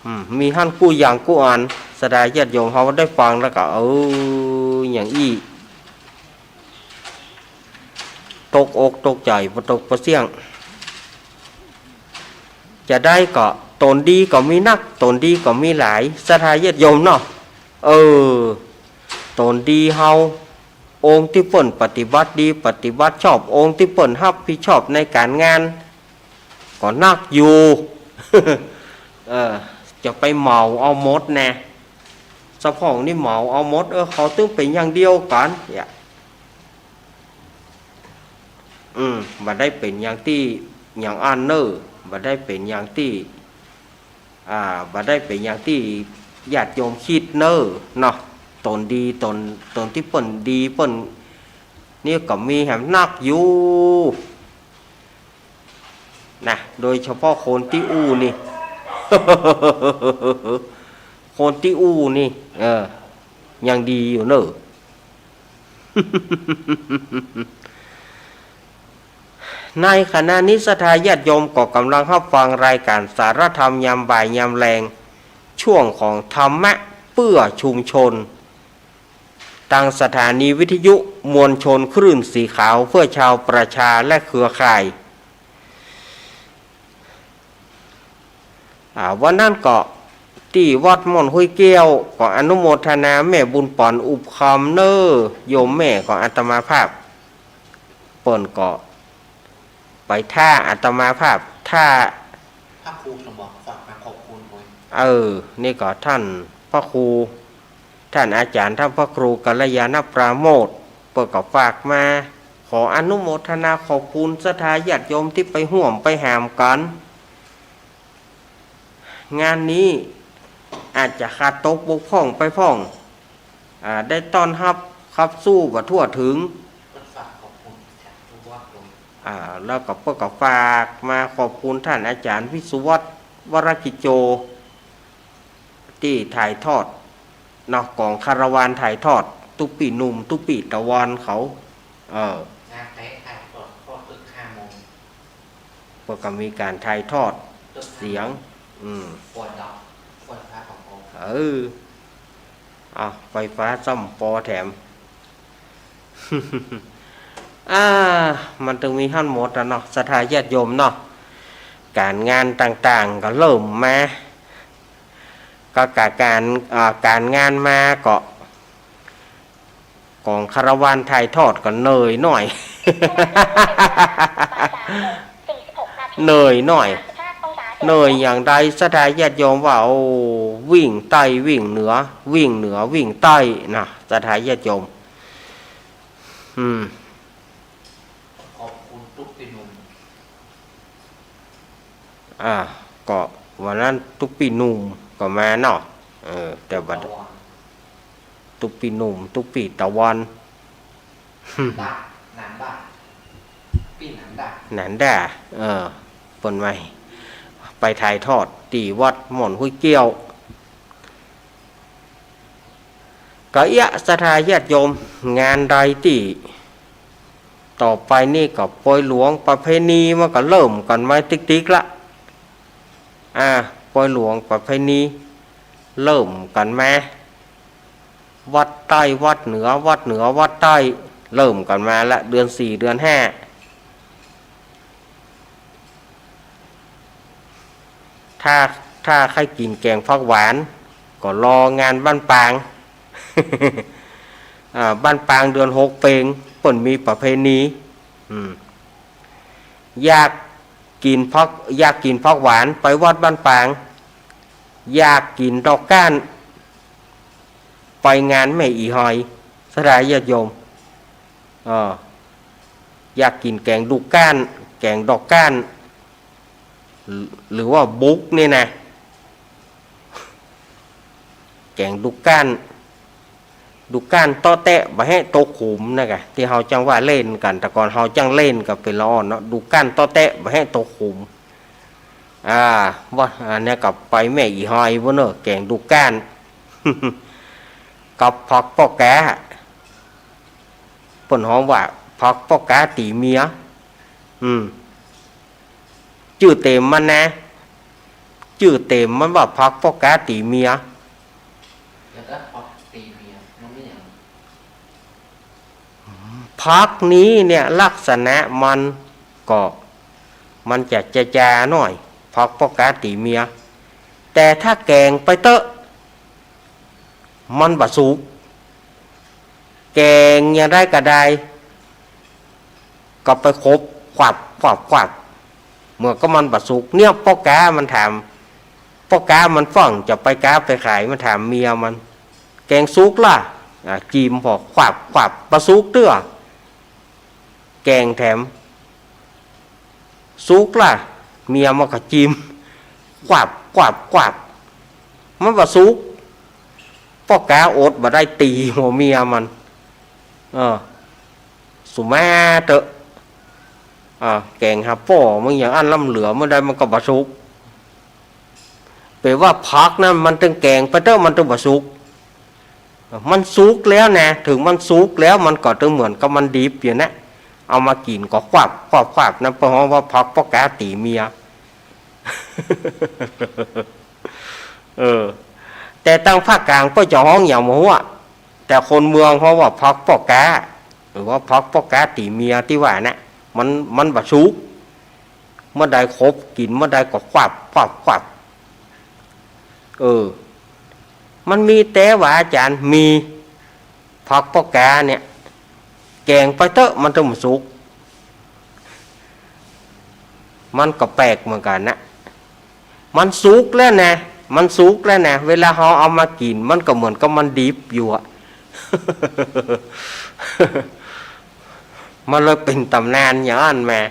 อืม มีหั้นกู้อย่างกู้อัน ศรัทธาญาติโยมเฮาได้ฟังแล้วก็ เออ อย่างอี้ ตกอกตกใจ๋ปอตกปอเสี้ยง จะใดก็ ต๋นดีก็มีนัก ต๋นดีก็มีหลาย ศรัทธาญาติโยมเนาะ เออ ต๋นดีเฮา องค์ตี้เปิ้นปฏิบัติดี ปฏิบัติชอบ องค์ตี้เปิ้นฮับผิดชอบในก๋านงาน ก็นักอยู่ เออ จะไปเหมาเอาหมดแน่ สะพ่องนี่เหมาเอาหมด เออ เขาตึงเป๋นอย่างเดียวกั๋น เนี่ย อืม บ่ได้เป๋นอย่างตี้ อย่างอั้นเน่อ บ่ได้เป๋นอย่างตี้ อ่า บ่ได้เป๋นอย่างตี้ญาติโยมกึ๊ดเน่อ เนาะ ต๋นดี ต๋น ต๋นตี้เปิ้นดี เปิ้น นี่ก็มีแหมนักอยู่ นะ โดยเฉพาะคนตี้อู้นี่ คนตี้อู้นี่ เออ ยังดีอยู่เน่อ ในขณะนี้ศรัทธาญาติโยมก็กำลังฮับฟังรายก๋านสารธรรมยามบ่ายยามแลง ช่วงของธรรมะเพื่อชุมชน ตางสถานีวิทยุมวลชนคลื่นสีขาวเพื่อชาวประชาและเครือข่าย อ่า วันนั้นก็ตี้วัดม่อนห้วยแก้ว ก็อนุโมทนาแม่บุญป๋อนอุบคำเน่อ โยมแม่ของอาตมาภาพ เปิ้นก็ไปถ้าอาตมาภาพ ถ้า พระครูสมบัติฝากมาขอบคุณด้วย เออ นี่ก็ท่านพระครู ท่านอาจ๋ารย์ ท่านพระครูกัลยาณปราโมทย์ เปิ้นก็ฝากมา ขออนุโมทนาขอบคุณศรัทธาญาติโยมตี้ไปฮ่วมไปหามกั๋น งานนี้อาจจะขาดตกบกพร่องไปพ่อง อ่า ได้ต้อนฮับขับสู้บ่ทั่วเถิง อ่า แล้วก็เปิ้นก็ฝากมาขอบคุณท่านอาจ๋ารย์วิศวัฒน์ วรกิจโจ ตี้ถ่ายทอด เนาะ ก๋องคาราวานถ่ายทอด ตุ๊ปี้หนุ่ม ตุ๊ปี้ตะวันเขา เออ ก็ ก็มีก๋านถ่ายทอดเสียง อืม เออ อ้าว ไฟฟ้าซ้ำปอแถม อ่า มันต้องมีหั้นหมดอะเนาะ ศรัทธาญาติโยมเนาะ ก๋านงานต่างๆ ก็เริ่มมา ก็ก๋าน อ่า ก๋านงานมาก็ ก๋องคาราวานถ่ายทอดก็เหนื่อยหน้อย เหนื่อยหน้อย เหนื่อยอย่างใด ศรัทธาญาติโยมว่า โอ้ วิ่งใต้วิ่งเหนือ วิ่งเหนือวิ่งใต้นะ ศรัทธาญาติโยม อืม ขอบคุณตุ๊กปีหนุ่ม อ่า ก็วันนั้นตุ๊กปีหนุ่มก็มาเนาะ เออ แต่บัด ตุ๊กปีหนุ่ม ตุ๊กปีตะวัน หนานด้า หนานด้า ปี้หนานด้า หนานด้า เออ เปิ้นว่าไปถ่ายทอดตี้วัดม่อนห้วยเกี้ยว ก็เอี้ย ศรัทธาญาติโยม งานใดตี้ ต่อไปนี่ก็ปอยหลวงประเพณีมันก็เริ่มกั๋นมาติ๊กๆ ละ อ่า ปอยหลวงประเพณี เริ่มกั๋นมา วัดใต้วัดเหนือ วัดเหนือวัดใต้ เริ่มกั๋นมาละ เดือนสี่เดือนห้า ถ้า ถ้าใค่กิ๋นแก๋งผักหวาน ก็รองานบ้านปาง อ่า บ้านปางเดือนหกเป๋ง เปิ้นมีประเพณี อืม อยากกิ๋นผัก อยากกิ๋นผักหวาน ไปวัดบ้านปาง อยากกิ๋นดอกก้าน ไปงานแม่อี่หอย ศรัทธาญาติโยม เออ อยากกิ๋นแก๋งดูกก้าน แก๋งดอกก้าน หรือ หรือว่าบุกนี่นะ แก๋งดูกก้าน ดูกก้านเตาะแตะบ่าแฮะตกขุมนะกะ ตี้เฮาจั้งว่าเล่นกั๋น แต่ก่อนเฮาจั้งเล่นกั๋นเป๋นละอ่อนเนาะ ดูกก้านเตาะแตะบ่าแฮะตกขุม อ่า ว่า อันเนี้ยก็ไปแม่อี่หอยปู้นเน่อ แก๋งดูกก้าน กับผักป้อแก๊ เปิ้นฮ้องว่าผักป้อแก๊ตี๋เมีย อืม จื้อเต็มมันนะ จื้อเต็มมันว่าผักป้อแก๊ตี๋เมีย แล้วก็ผักตี๋เมีย มันไม่อย่าง ผักนี้เนี่ยลักษณะมันก็ มันจะจาๆ หน้อย ผักป้อแก๊ตี๋เมีย แต่ถ้าแก๋งไปเต๊อะ มันบ่สุก แก๋งอย่างใดก็ได้ ก็ไปขบ ขวับ ขวับ ขวับ เหมือนกับมันบ่สุก เนี่ยป้อแก๊มันถาม ป้อแก๊มันฟั่งจะไปก๊าไปขาย มันถามเมียมัน แก๋งสุกล่ะ อ่า จิมผ่อ ขวับ ขวับ บ่สุกเตื้อ แก๋งแถม สุกล่ะ เมียมันก็จิม ขวับ ขวับ ขวับ มันบ่สุก ป้อแก๊อดบ่ได้ตี๋หัวเมียมัน เออ สุมาเต๊อะ อ่า แก๋งหาป้อมึงอย่างอั้นล้ำเหลือเมื่อใดมันก็บ่สุก เป๋นว่าผักนั้นมันตึงแก๋งไปเต๊อะ มันตึงบ่สุก มันสุกแล้วนะ เถิงมันสุกแล้วมันก็ตึงเหมือนกับมันดิบอยู่นะ เอามากิ๋นก็ขวับ ขวับ ขวับ นั้นเปิ้นฮ้องว่าผักป้อแก๊ตี๋เมีย เออ แต่ตางภาคกลางเปิ้นจะฮ้องอย่างบ่ฮู้อะ แต่คนเมืองฮ้องว่าผักป้อแก๊ หรือว่าผักป้อแก๊ตี๋เมียตี้ว่านะ มัน มันบ่สุก เมื่อใดขบกิ๋นเมื่อใดก็ขวับ ขวับ ขวับ เออ มันมีแต๊ว่าอาจ๋ารย์ มี ผักป้อแก๊เนี่ย แก๋งไปเต๊อะ มันตึงบ่สุก มันก็แปลกเหมือนกั๋นนะ มันสุกแล้วนะ มันสุกแล้วนะ เวลาเฮาเอามากิ๋น มันก็เหมือนกับมันดิบอยู่อะ มันเลยเป๋นต๋ำนานอย่างอั้นมา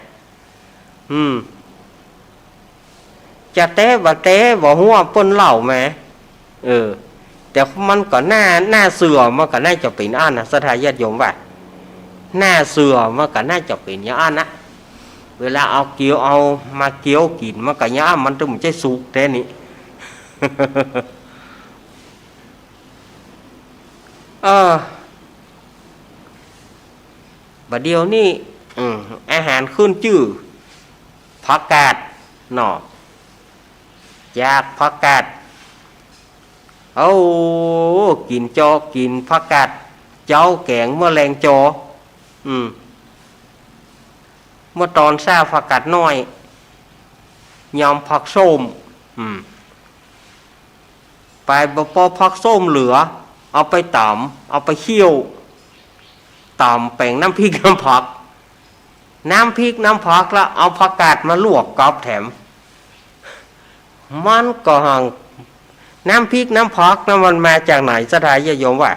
อืม จะแต๊บ่แต๊บ่ฮู้ เปิ้นเล่ามา เออ แต่มันก็น่า น่าเจื้อ มันก็น่าจะเป๋นอั้นนะ ศรัทธาญาติโยมว่า น่าเจื้อ มันก็น่าจะเป๋นอย่างอั้นนะ เวลาเอาเกี๊ยว เอามาเกี๊ยวกิ๋น มันก็อย่างอั้น มันตึงบ่ใจ้สุกแต๊นี่ เออ บ่าเดี่ยวนี้ อืม อาหารขึ้นจื้อ ผักกาดเนาะ จากผักกาด โอ้ กิ๋นจอ กิ๋นผักกาดเจ๊าแก๋งเมื่อแลงจอ อืม เมื่อต๋อนเช้าผักกาดน้อย ยำผักส้ม อืม ไปบ่ปอผักส้มเหลือ เอาไปต๋ำ เอาไปเคี่ยว ต๋ำเป๋นน้ำพริกน้ำผัก น้ำพริกน้ำผัก แล้วเอาผักกาดมาลวกก๊อบแถม มันก็หัง น้ำพริกน้ำผักนั้นมันมาจากไหน ศรัทธาญาติโยมว่า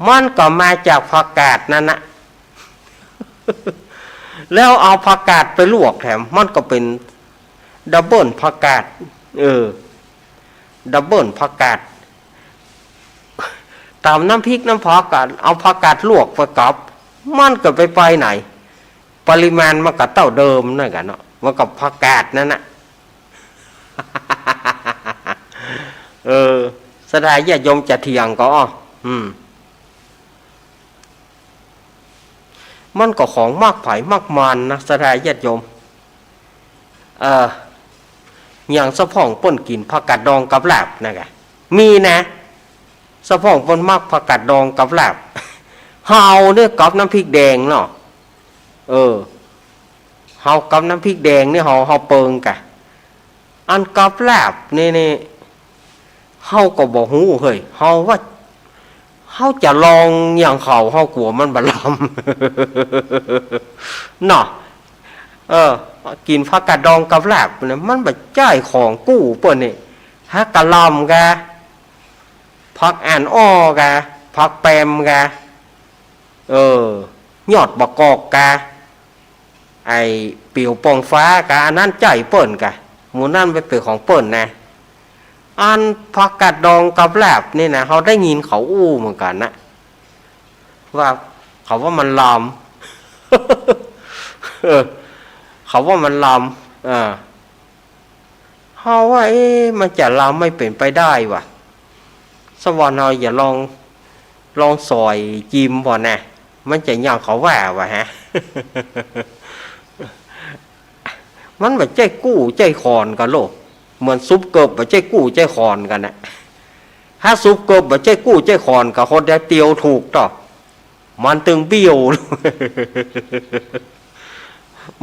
มันก็มาจากผักกาดนั่นนะ แล้วเอาผักกาดไปลวกแถม มันก็เป๋นดับเบิลผักกาด เออ ดับเบิลผักกาด ต๋ำน้ำพริกน้ำผักกาด เอาผักกาดลวกไปก๊อบ มันก็ไปไปไหน ปริมาณมันก็เต้าเดิมนั่นกะเนาะ มันก็ผักกาดนั่นนะ เออ ศรัทธาญาติโยมจะเถียงก็อ้อ อืม มันก็ของมักใผมักมันนะ ศรัทธาญาติโยม เออ อย่างสะพ่องเปิ้นกิ๋นผักกาดดองกับลาบนั่นกะ มีนะ สะพ่องเปิ้นมักผักกาดดองกับลาบ เฮาเนี่ยกับน้ำพริกแดงเนาะ เออ เฮากับน้ำพริกแดงเนี่ย เฮา เฮาเปิงกะ อันกับลาบนี่ นี่ เฮาก็บ่ฮู้เฮ้ย เฮาว่า เฮาจะลองอย่างเขา เฮากั๋วมันบ่ลำ เนาะ เออ กิ๋นผักกาดดองกับลาบเนี่ย มันบ่ใจ้ของกู้เปิ้นนี่ หากกะลำกะ ผักอ่านอ้อกะ ผักแปมกะ เออ ยอดบ่ากอกกะ ไอ้เปียวปองฟ้ากะ อันนั้นใจ้เปิ้นกะ หมู่นั้นไปเป๋นของเปิ้นนะ อันผักกาดดองกับลาบนี่นะ เฮาได้ยินเขาอู้เหมือนกั๋นนะ ว่าเขาว่ามันลำ เออ เขาว่ามันลำ เออ เฮาว่า เอ๊ะ มันจะลำไม่เป๋นไปได้วะ สะวรรค์เฮาอย่าลอง ลองสอยจิมบ่นะ มันจะอย่างเขาว่าบ่าฮะ มันบ่ใจ้กู้ใจ้ขอนกั๋นโลก เหมือนซุปเกิบบ่ใจ้กู้ใจ้ขอนกั๋นนะ ถ้าซุปเกิบบ่ใจ้กู้ใจ้ขอนกั๋น คนจะเตียวถูกต่อ มันตึงเบี้ยว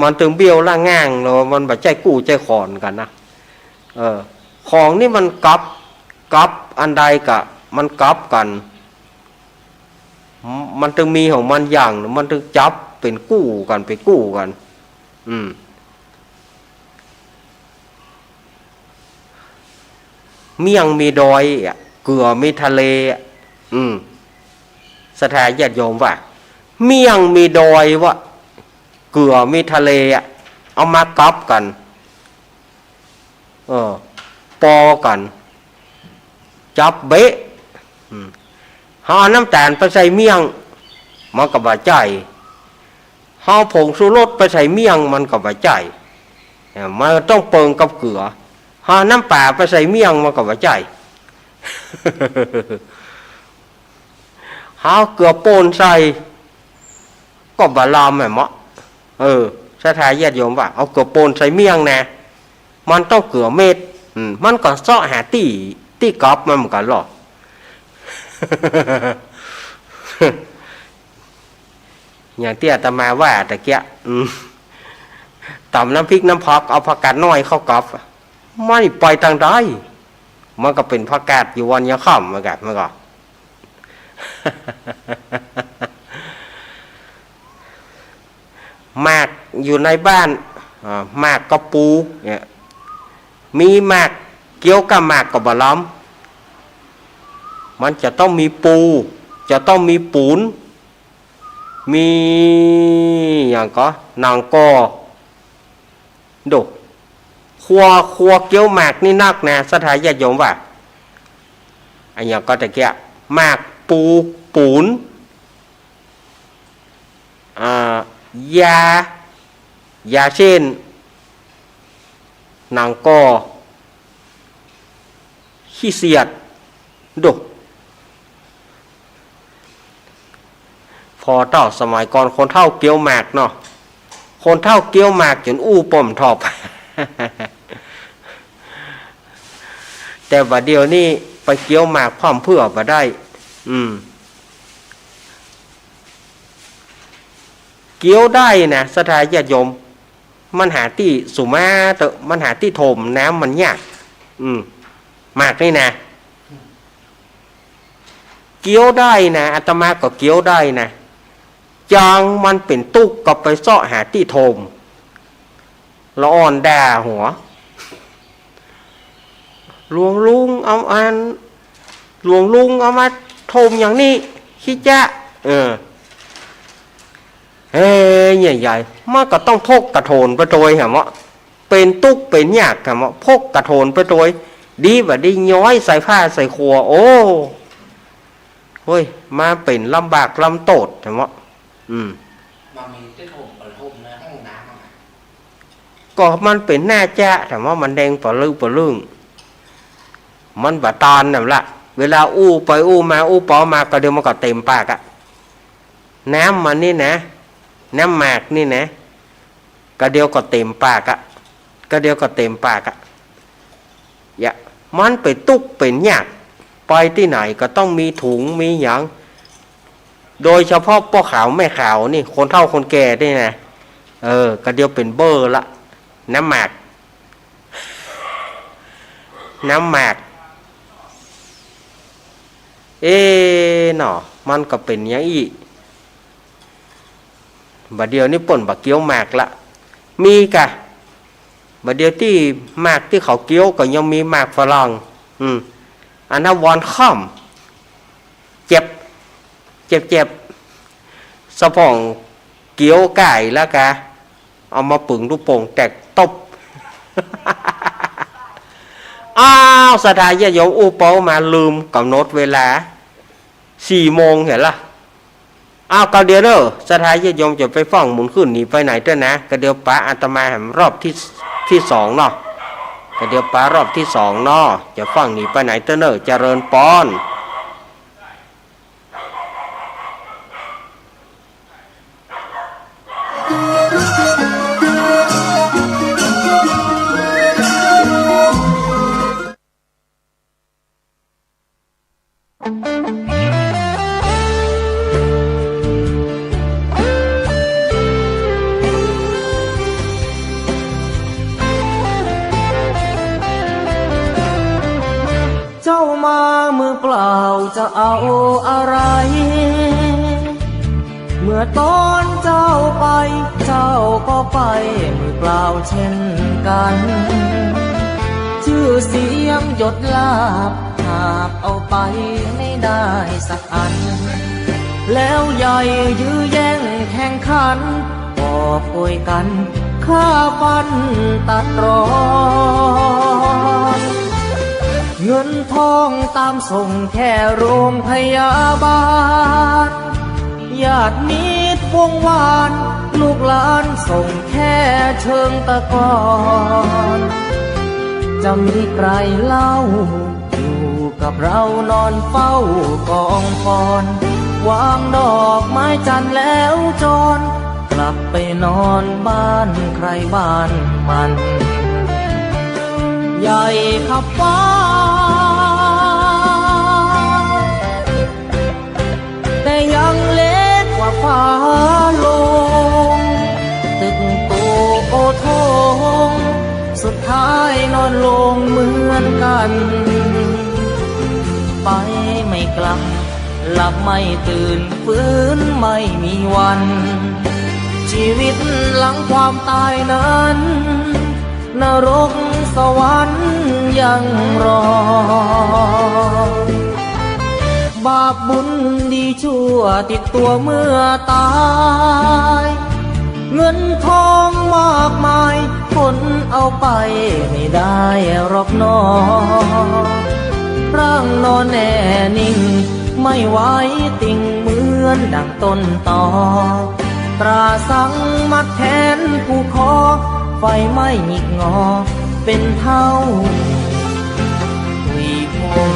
มันตึงเบี้ยวละง่างแล้ว มันบ่ใจ้กู้ใจ้ขอนกั๋นนะ เออ ของนี่มันก๊อบ ก๊อบอันใดกะ มันก๊อบกั๋น มันตึงมีของมันอย่าง มันตึงจับเป๋นกู้กั๋น เป๋นกู้กั๋น อืม เมี่ยงมีดอยอะ เกือมีทะเลอะ อืม ศรัทธาญาติโยมว่า เมี่ยงมีดอยวะ เกือมีทะเลอะ เอามาก๊อบกั๋น เออ ปอกั๋น จับเบ๊ะ อืม เฮาเอาน้ำต๋าลไปใส่เมี่ยง มันก็บ่ใจ้ เฮาเอาผงชูรสไปใส่เมี่ยง มันก็บ่ใจ้ เออ มันต้องเปิงกับเกือ เฮาเอาน้ำป๋าไปใส่เมี่ยง มันก็บ่ใจ้ เฮาเอาเกือป่นใส่ ก็บ่ลำแหมเนาะ เออ ศรัทธาญาติโยมว่า เอาเกือป่นใส่เมี่ยงนะ มันต้องเกือเม็ด อืม มันก็เซาะหาตี้ ตี้ก๊อบมันเหมือนกั๋นลอ อย่างตี้อาตมาว่าตะเกียะ อืม ต๋ำน้ำพริกน้ำผัก เอาผักกาดน้อยเข้าก๊อบ มันไปตางใด มันก็เป๋นผักกาดอยู่วันยังค่ำเหมือนกั๋น มันก็ หมากอยู่ในบ้าน อ่า หมากกับปูเนี่ย มีหมากเกี่ยวกับหมากก็บ่ลำ มันจะต้องมีปู จะต้องมีปูน มีหยังก็ หนังกอ ดู ครัว ครัวเกี๊ยวหมากนี่นักนะ ศรัทธาญาติโยมว่า อะหยังก็ตะเกียะ หมากปูปูน อ่า ยา ยาเส้น หนังกอ ขี้เสียด ดู ผ่อเต้าสมัยก่อนคนเฒ่าเกี๊ยวหมากเนาะ ค คนเฒ่าเกี้ยวหมากจ๋นอู้ป้อมทอบ แต่บ่าเดี่ยวนี้ไปเกี้ยวหมากพร่อมเปื้อบ่ได้ อืม เกี้ยวได้นะ ศรัทธาญาติโยม มันหาตี้สุมาเต๊อะ มันหาตี้ถมน้ำมันยาก อืม หมากนี่นะ เกี้ยวได้นะ อาตมาก็เกี้ยวได้นะ จางมันเป๋นตุ๊กก็ไปเซาะหาตี้ถม ละอ่อนด่าหัว หลวงลุงเอาอัน หลวงลุงเอามาถมอย่างนี้ ขี้จ๊ะ เออ เฮ้ย ใหญ่ๆ มันก็ต้องพกกระโถนไปโตยหาเมาะ เป๋นตุ๊กเป๋นยากหาเมาะ พกกระโถนไปโตย ดีบ่าได้ย้อยใส่ผ้าใส่ครัว โอ้ เฮ้ย มาเป๋นลำบากลำโต้ษหาเมาะ อืม บ่มีตี้ถม บ่ถมในห้องน้ำอะ ก็มันเป๋นหน้าจ๊ะ ถามว่ามันแดงปะลึ่งปะลึ่ง มันบ่ตันนั่นละ เวลาอู้ไปอู้มา อู้ไปมา ก็เดี๋ยวมันก็เต็มปากอะ น้ำมันนี่นะ น้ำหมากนี่นะ ก็เดี๋ยวก็เต็มปากอะ ก็เดี๋ยวก็เต็มปากอะ อย่า มันเป๋นตุ๊กเป๋นยาก ไปตี้ไหนก็ต้องมีถุงมีหยัง โดยเฉพาะป้อขาวแม่ขาวนี่ คนเฒ่าคนแก่นี่นะ เออ ก็เดี๋ยวเป๋นเบ้อละ น้ำหมาก น้ำหมาก เอ๊ะหนอ มันก็เป๋นอย่างอี้ บ่าเดี่ยวนี้เปิ้นบ่เกี้ยวหมากละ มีก่ะ บ่าเดี่ยวตี้หมากตี้เขาเกี้ยวก็ยังมีหมากฝรั่ง อืม อันนั้นวอนค่อม เจ็บ เจ็บๆ สะพ่องเกี้ยวก่ายแล้วก่ะ เอามาปึงลูกโป่งแตกตบ อ้าว ศรัทธาญาติโยม อู้ไปอู้มาลืมก๋ำหนดเวลา สี่โมงหันละ อ้าว ก็เดี๋ยวเน่อ ศรัทธาญาติโยมจะไปฟ้องหมุนขึ้นหนีไปไหนเต๊อะนะ ก็เดี๋ยวปะอาตมาแหมรอบตี้ ตี้สองเนาะ ก็เดี๋ยวปะรอบตี้สองเนาะ จะฟ้องหนีไปไหนเต๊อะเน่อ เจริญปอน เจ้ามามือเปล่าจะเอาอะไร เมื่อตอนเจ้าไป เจ้าก็ไปมือเปล่าเช่นกัน ชื่อเสียงยศลาภ หาบเอาไปไม่ได้สักอัน แล้วใหญ่ยื้อแย่งแข่งขัน กอบโกยกันฆ่าฟันตัดรอน เงินทองตามส่งแค่โรงพยาบาล ญาติมิตรวงวาน ลูกหลานส่งแค่เชิงตะกอน จะมีใครเล่า อยู่กับเรานอนเฝ้ากองฟอน วางดอกไม้จันทร์แล้วจร กลับไปนอนบ้านใครบ้านมัน ใหญ่ขับฟ้า แต่ยังเล็กกว่าฟ้าลง ตึกโตโอโถง สุดท้ายนอนลงเหมือนกัน ไปไม่กลับ หลับไม่ตื่น ฟื้นไม่มีวัน ชีวิตหลังความตายนั้น นรกสวรรค์ยังรอ บาปบุญดีชั่วติดตัวเมื่อตาย เงินทองมากมาย คนเอาไปไม่ได้หรอกหนอ ร่างนอนแน่นิ่ง ไม่ไหวติ่งเหมือนดังต้นตอ ตราสังมัดแขนผูกคอ ไฟไหม้หงิกงอ เป็นเท่าทวีพง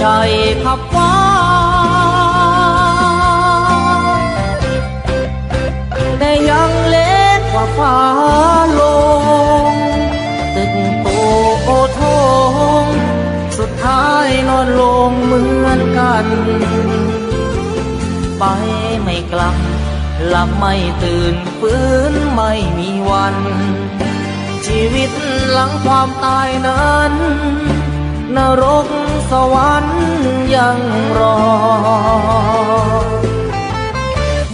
ใหญ่ขับฟ้า แต่ยังเล็กกว่าฟ้าลง ตึกโตโอโถง สุดท้ายนอนลงเหมือนกัน ไปไม่กลับ หลับไม่ตื่น ฟื้นไม่มีวัน ชีวิตหลังความตายนั้น นรกสวรรค์ยังรอ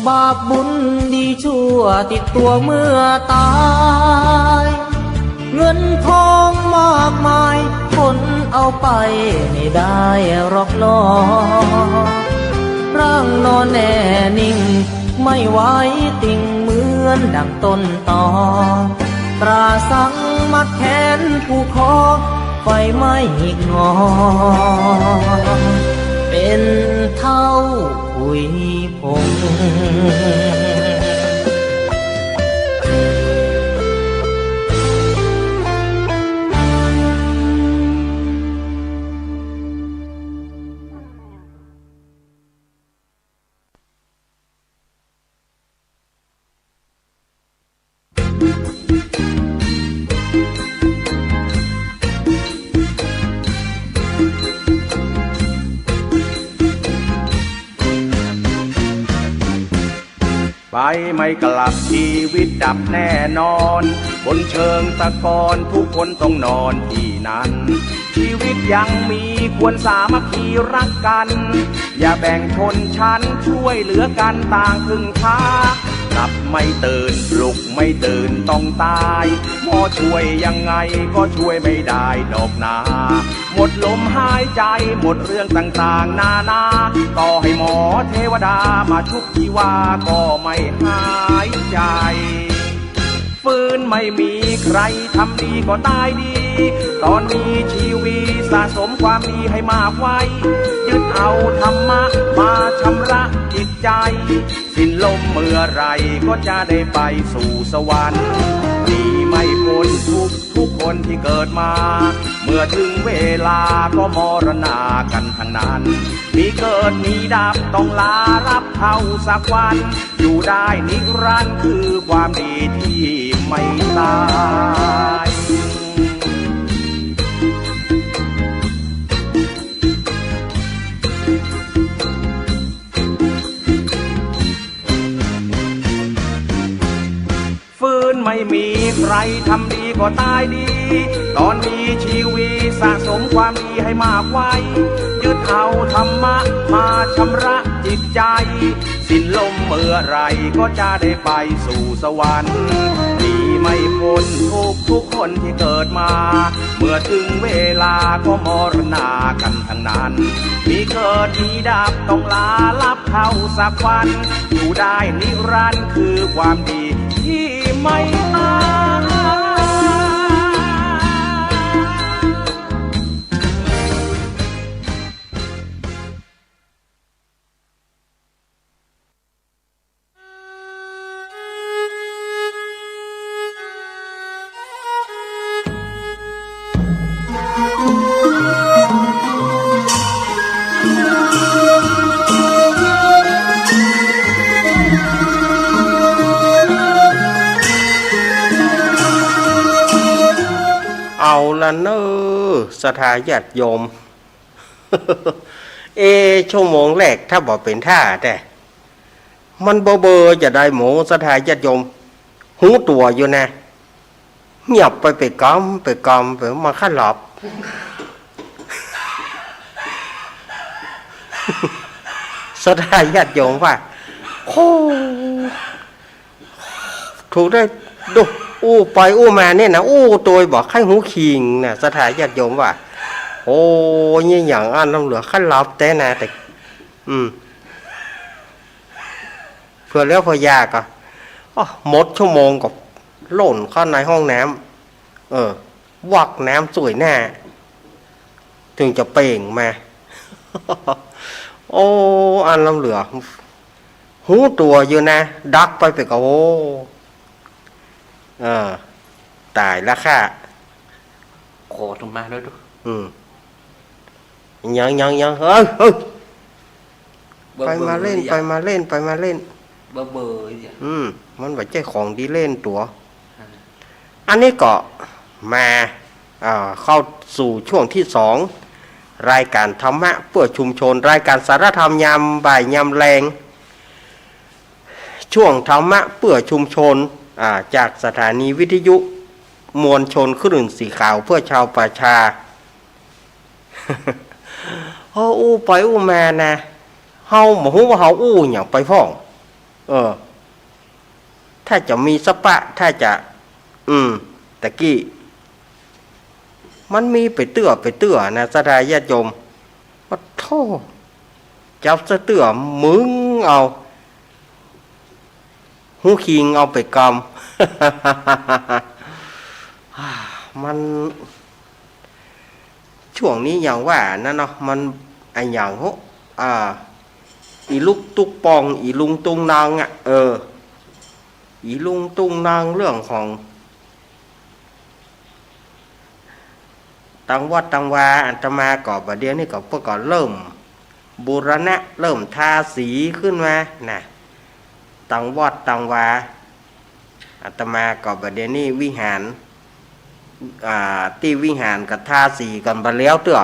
บาปบุญดีชั่วติดตัวเมื่อตาย เงินทองมากมาย คนเอาไปไม่ได้หรอกหนอ ร่างนอนแน่นิ่ง ไม่ไหวติงเหมือนดังต้นตอ ตราสังมัดแขนผูกคอ ไฟไหม้หงิกงอ เป็นเถ้าผุยผง ไปไม่กลับ ชีวิตดับแน่นอน บนเชิงตะกอน ทุกคนต้องนอนที่นั้น ชีวิตยังมี ควรสามัคคีรักกัน อย่าแบ่งชนชั้น ช่วยเหลือกันต่างพึ่งพา หลับไม่ตื่น ปลุกไม่ตื่นต้องตาย หมอช่วยยังไงก็ช่วยไม่ได้ดอกนา หมดลมหายใจ หมดเรื่องต่างๆนานา ต่อให้หมอเทวดามาชุบชีวาก็ไม่หายใจ ฟื้นไม่มีใครทำดีก็ตายดี ตอนมีชีวิตสะสมความดีให้มากไว้ ยึดเอาธรรมะมาชำระจิตใจ สิ้นลมเมื่อไหร่ก็จะได้ไปสู่สวรรค์ หนีไม่พ้นทุกข์ทุกคนที่เกิดมา เมื่อถึงเวลาก็มรณากันทั้งนั้น มีเกิดมีดับต้องลารับเท่าสักวัน อยู่ได้นิรันดร์คือความดีที่ไม่ตาย ฟื้นไม่มีใครทำดีก็ตายดี ตอนมีชีวิตสะสมความดีให้มากไว้ ยึดเอาธรรมะมาชำระจิตใจ สิ้นลมเมื่อไหร่ก็จะได้ไปสู่สวรรค์ หนีไม่พ้นทุกข์ทุกคนที่เกิดมา เมื่อถึงเวลาก็มรณากันทั้งนั้น มีเกิดมีดับต้องลาลับเท่าสักวัน อยู่ได้นิรันดร์คือความดีที่ไม่ตาย เอาละเน่อ ศรัทธาญาติโยม เอ ชั่วโมงแรกถ้าบ่เป๋นท่าแต๊ มันเบอๆ จะได้หมอ ศรัทธาญาติโยม ฮู้ตั๋วอยู่นะ เงียบไปเป๋นกำเป๋นกำไป มาข้าหลับ ศรัทธาญาติโยมว่า โอ้ ถูกได้ดู อู้ไปอู้มาเนี่ยนะ อู้โตยบ่ใค่ฮู้คิงนะ ศรัทธาญาติโยมว่า โอ้ เนี่ยอย่างอั้นล้ำเหลือ ข้าหลับแต๊นะ แต่ อืม เผื่อแล้วเผื่ออยากอะ อ้อ หมดชั่วโมงก็ล่นเข้าในห้องน้ำ เออ วักน้ำส่วยหน้า ถึงจะเปล่งมา โอ้ อันล้ำเหลือ ฮู้ตั๋วอยู่นะ ดักไปเป๋นกำ โอ้ เออ ต๋ายละข้า ขออาตมาด้วยดู อืม ยัง ยัง ยัง เฮ้ย เฮ้ย ไปมาเล่น ไปมาเล่น ไปมาเล่น เบอร์ เบอร์ อืม มันบ่ใจ้ของดีเล่นตั๋ว อันนี้ก็มา อ่า เข้าสู่ช่วงที่สอง รายการธรรมะเพื่อชุมชน รายการสาระธรรมยามบ่ายยามแลง ช่วงธรรมะเพื่อชุมชน อ่า จากสถานีวิทยุมวลชนคลื่นสีขาวเพื่อชาวประชา เฮาอู้ไปอู้มานะ เฮาบ่ฮู้ว่าเฮาอู้หยังไปพ่อง เออ ถ้าจะมีสปะ ถ้าจะ อืม ตะกี้ มันมีไปเตื้อ ไปเตื้อนะ ศรัทธาญาติโยม ปะโธ่ จับซะเตื้อ มึงเอา หูคิงเอาไปกำ มัน ช่วงนี้อย่างว่านั้นเนาะ มันอะหยังโห อ่า อีลุกตุ๊กปอง อีลุงตุงนางอะ เออ อีลุงตุงนางเรื่องของ ตังวัดตังวา อาตมาก็บ่าเดี่ยวนี้ก็เปิ้นก็เริ่มบูรณะ เริ่มทาสีขึ้นมานะ ตังวัดตังวา อาตมาก็บ่าเดี่ยวนี้วิหาร อ่า ตี้วิหารก็ทาสีกั๋นบ่าแล้วเตื้อ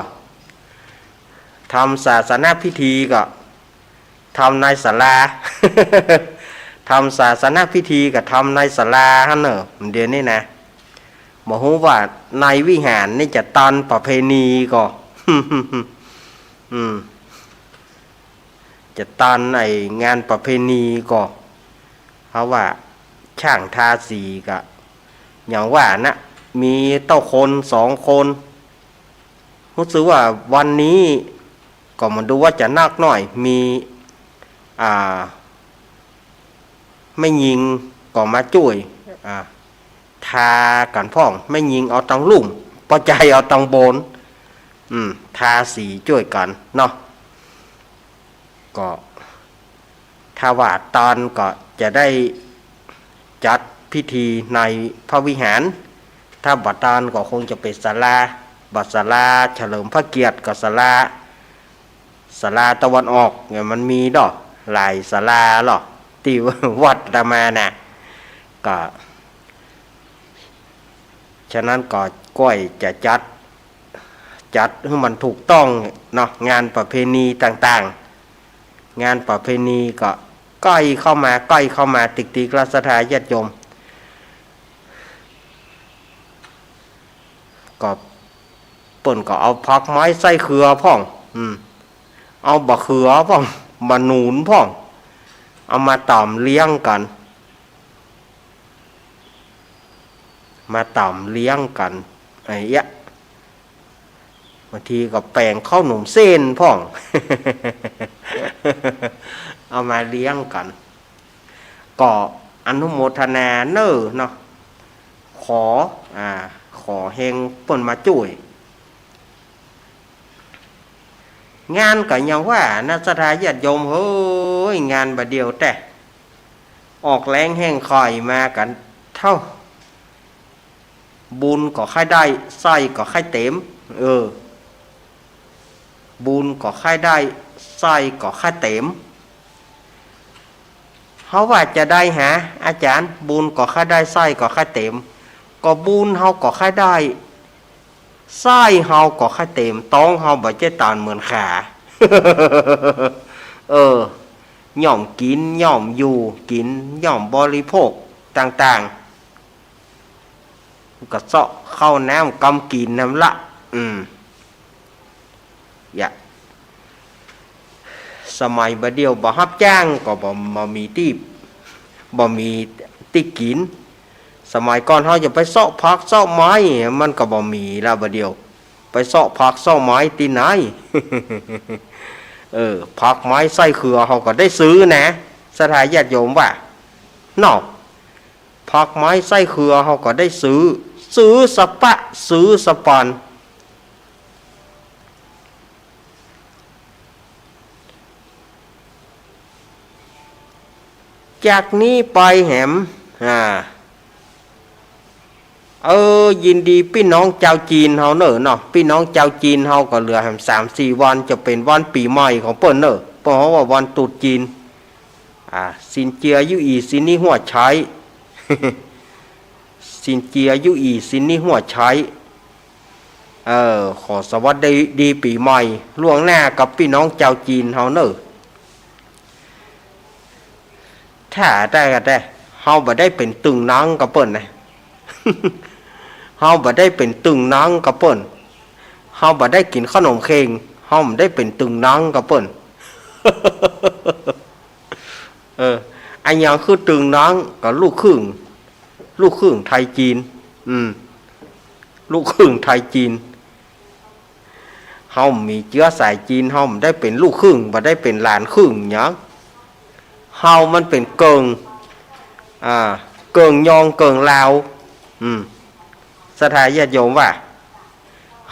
ทำศาสนพิธีก็ ทำในศาลา ทำศาสนพิธีก็ทำในศาลาหั้นเน่อ เดี๋ยวนี้นะ บ่ฮู้ว่าในวิหารนี่จะตันประเพณีก่อ อืม จะตันไอ้งานประเพณีก่อ เพราะว่าช่างทาสีก็ อย่างว่านะ มีเต้าคนสองคน ฮู้สึกว่าวันนี้ก็บ่ดูว่าจะนักน้อย มี อ่า แม่ญิงก็มาจ้วย อ่า ทากั๋นพ่อง แม่ญิงเอาตังลุ่ม ป้อใจ๋เอาตังบน อืม ทาสีจ้วยกั๋นเนาะ ก็ ถ้าว่าตันก็จะได้จัดพิธีในพระวิหาร ถ้าบ่ตันก็คงจะเป๋นศาลา บ่ศาลาเฉลิมพระเกียรติก็ศาลา ศาลาตะวันออกเนี่ยมันมีดอก หลายศาลาหรอก ตี้วัดอาตมานะ ก็ ฉะนั้นก็ก้อยจะจัด จัดหื้อมันถูกต้องเนาะ งานประเพณีต่างๆ งานประเพณีก็ใก้เข้ามา ใก้เข้ามาติ๊กๆ แล้วศรัทธาญาติโยม ก็เปิ้นก็เอาผักไม้ไส้เขือพ่อง อืม เอาบ่าเขือพ่อง บ่าหนุนพ่อง เอามาต๋ำเลี้ยงกั๋น มาต๋ำเลี้ยงกั๋น ไอ้เอี้ย บางทีก็แป๋งข้าวหนมเส้นพ่อง เอามาเลี้ยงกั๋น ก็อนุโมทนาเน่อเนาะ ขอ อ่า ขอแฮงเปิ้นมาจ้วย งานก็อย่างว่านะ ศรัทธาญาติโยมเฮ้ย งานบ่าเดี่ยวแต๊ ออกแฮงแฮงค่อยมากั๋นเต้า บุญก็ใค่ได้ ไส้ก็ใค่เต๋ม เออ บุญก็ใค่ได้ ไส้ก็ใค่เต๋ม เฮาว่าจะใดหา อาจ๋ารย์ บุญก็ใค่ได้ ไส้ก็ใค่เต๋ม ก็บุญเฮาก็ใค่ได้ ไส้เฮาก็ใค่เต๋ม ต๊องเฮาบ่ใจ้ตันเหมือนขา เออ ย่อมกิ๋น ย่อมอยู่กิ๋น ย่อมบริโภคต่างๆ ก็เซาะข้าวน้ำกำกิ๋นหั้นละ อืม อย่า สมัยบ่าเดี่ยวบ่ฮับจ้างก็บ่ บ่มีตี้ บ่มีตี้กิ๋น สมัยก่อนเฮาจะไปเซาะผักเซาะไม้ มันก็บ่มีละบ่าเดี่ยว ไปเซาะผักเซาะไม้ตี้ไหน เออ ผักไม้ไส้เขือเฮาก็ได้ซื้อนะ ศรัทธาญาติโยมว่า เนาะ ผักไม้ไส้เขือเฮาก็ได้ซื้อ ซื้อสะปะ ซื้อสะปอน จากนี้ไปแหม อ่า เออ ยินดีปี้น้องจาวจีนเฮาเน่อเนาะ ปี้น้องจาวจีนเฮาก็เหลือแหมสามสี่วันจะเป๋นวันปี๋ใหม่ของเปิ้นเน่อ เปิ้นฮ้องว่าวันตรุษจีน อ่า ซินเจียอยู่อี่ ซินนี้หัวใช้ ซินเจียอยู่อี่ ซินนี้หัวใช้ เออ ขอสวัสดีปี๋ใหม่ล่วงหน้ากับปี้น้องจาวจีนเฮาเน่อ ถ้าได้ก็ได้ เฮาบ่ได้เป๋นตึงน้องกับเปิ้นนะ เฮาบ่ได้เป๋นตึงน้องกับเปิ้น เฮาบ่ได้กิ๋นขนมเข่ง เฮาบ่ได้เป๋นตึงน้องกับเปิ้น เออ อะหยังคือตึงน้อง ก็ลูกครึ่ง ลูกครึ่งไทยจีน อืม ลูกครึ่งไทยจีน เฮามีเจื๊อสายจีน เฮาบ่ได้เป๋นลูกครึ่ง บ่ได้เป๋นหลานครึ่งหยัง เฮามันเป๋นเกิ่ง อ่า เกิ่งยองเกิ่งลาว อืม ศรัทธาญาติโยมว่า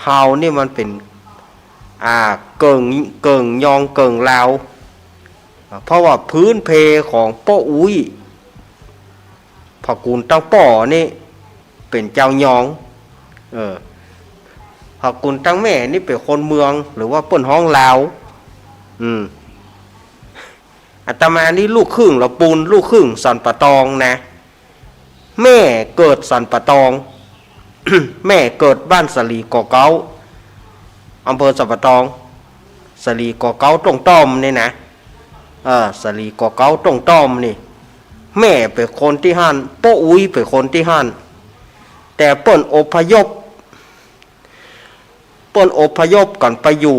เฮานี่มันเป๋น อ่า เกิ่ง เกิ่งยองเกิ่งลาว เพราะว่าพื้นเพของป้ออุ๊ย พ่อขุนตังป้อนี่เป๋นจาวยอง เออ พ่อขุนตังแม่นี่เป๋นคนเมือง หรือว่าเปิ้นฮ้องลาว อืม อาตมานี่ลูกครึ่งละปูน ลูกครึ่งสันป่าตองนะ แม่เกิดสันป่าตอง แม่เกิดบ้านสาลีก่อเก๊า อำเภอสันป่าตอง สาลีก่อเก๊าต้งต้อมนี่นะ เออ สาลีก่อเก๊าต้งต้อมนี่ แม่เป๋นคนตี้หั้น ป้ออุ๊ยเป๋นคนตี้หั้น แต่เปิ้นอพยพ เปิ้นอพยพกั๋นไปอยู่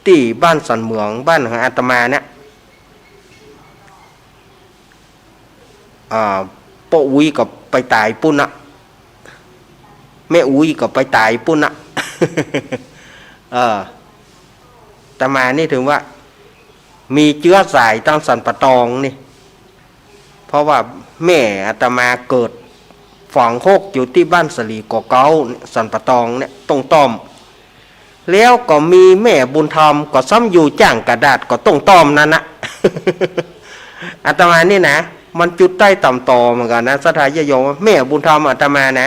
ตี้บ้านสันเหมือง บ้านของอาตมาเนี่ย อ่า ป้ออุ๊ยก็ไปต๋ายปุ้นนะ แม่อุ๊ยก็ไปต๋ายปุ้นนะ เออ อาตมานี่ถือว่า มีเจื๊อสายตางสันป่าตองนี่ เพราะว่าแม่อาตมาเกิดฝังฮกอยู่ตี้บ้านสาลีก่อเก๊า สันป่าตองเนี่ย ต้งต้อม แล้วก็มีแม่บุญธรรมก็ซ้ำอยู่จ้างกระดาษก็ต้งต้อมนั้นนะ อาตมานี่นะ มันจุดใต้ต่ำต่อเหมือนกั๋นนะ ศรัทธาญาติโยม แม่บุญธรรมอาตมานะ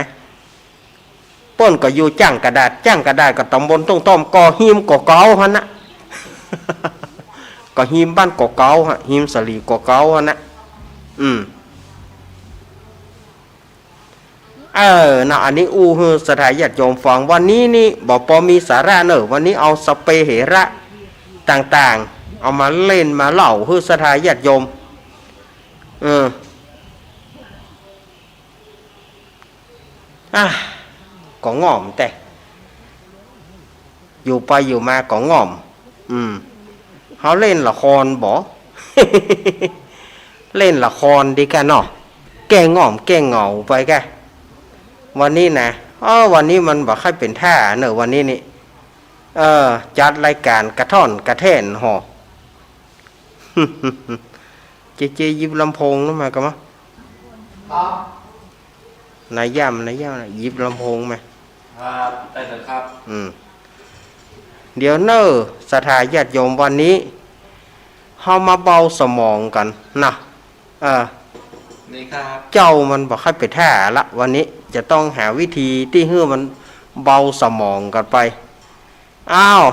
เปิ้นก็อยู่จ้างกระดาษ จ้างกระดาษก็ต๋ำบลต้งต้อม ก็ฮิมก่อเก๊าหั้นนะ ก็ฮิมบ้านก่อเก๊าฮะ ฮิมสาลีก่อเก๊าหั้นนะ อืม เออ นะ อันนี้อู้หื้อศรัทธาญาติโยมฟัง วันนี้นี่บ่ปอมีสาระเน่อ วันนี้เอาสะเปเหระต่างๆ เอามาเล่นมาเล่าหื้อศรัทธาญาติโยม เออ อ่ะ ก็ง่อมแต่ อยู่ไปอยู่มาก็ง่อม อืม เฮาเล่นละครบ่ เล่นละครดีกว่าเนาะ แก้ง่อมแก้เหงาไปกะ วันนี้นะ เออ วันนี้มันบ่ค่อยเป๋นท่าเน่อ วันนี้นี่ เออ จัดรายก๋านกระท่อนกระแท่นห่อ เจเจหยิบลำโพงนั้นมาก่อมะ ครับ นายย่ำ นายย่ำนะ หยิบลำโพงมา ครับ ได้เลยครับ อืม เดี๋ยวเน่อ ศรัทธาญาติโยม วันนี้ เฮามาเบาสมองกั๋นนะ เออ นี่ครับ เจ้ามันบ่ค่อยเป๋นท่าละ วันนี้จะต้องหาวิธีตี้หื้อมันเบาสมองกั๋นไป อ้าว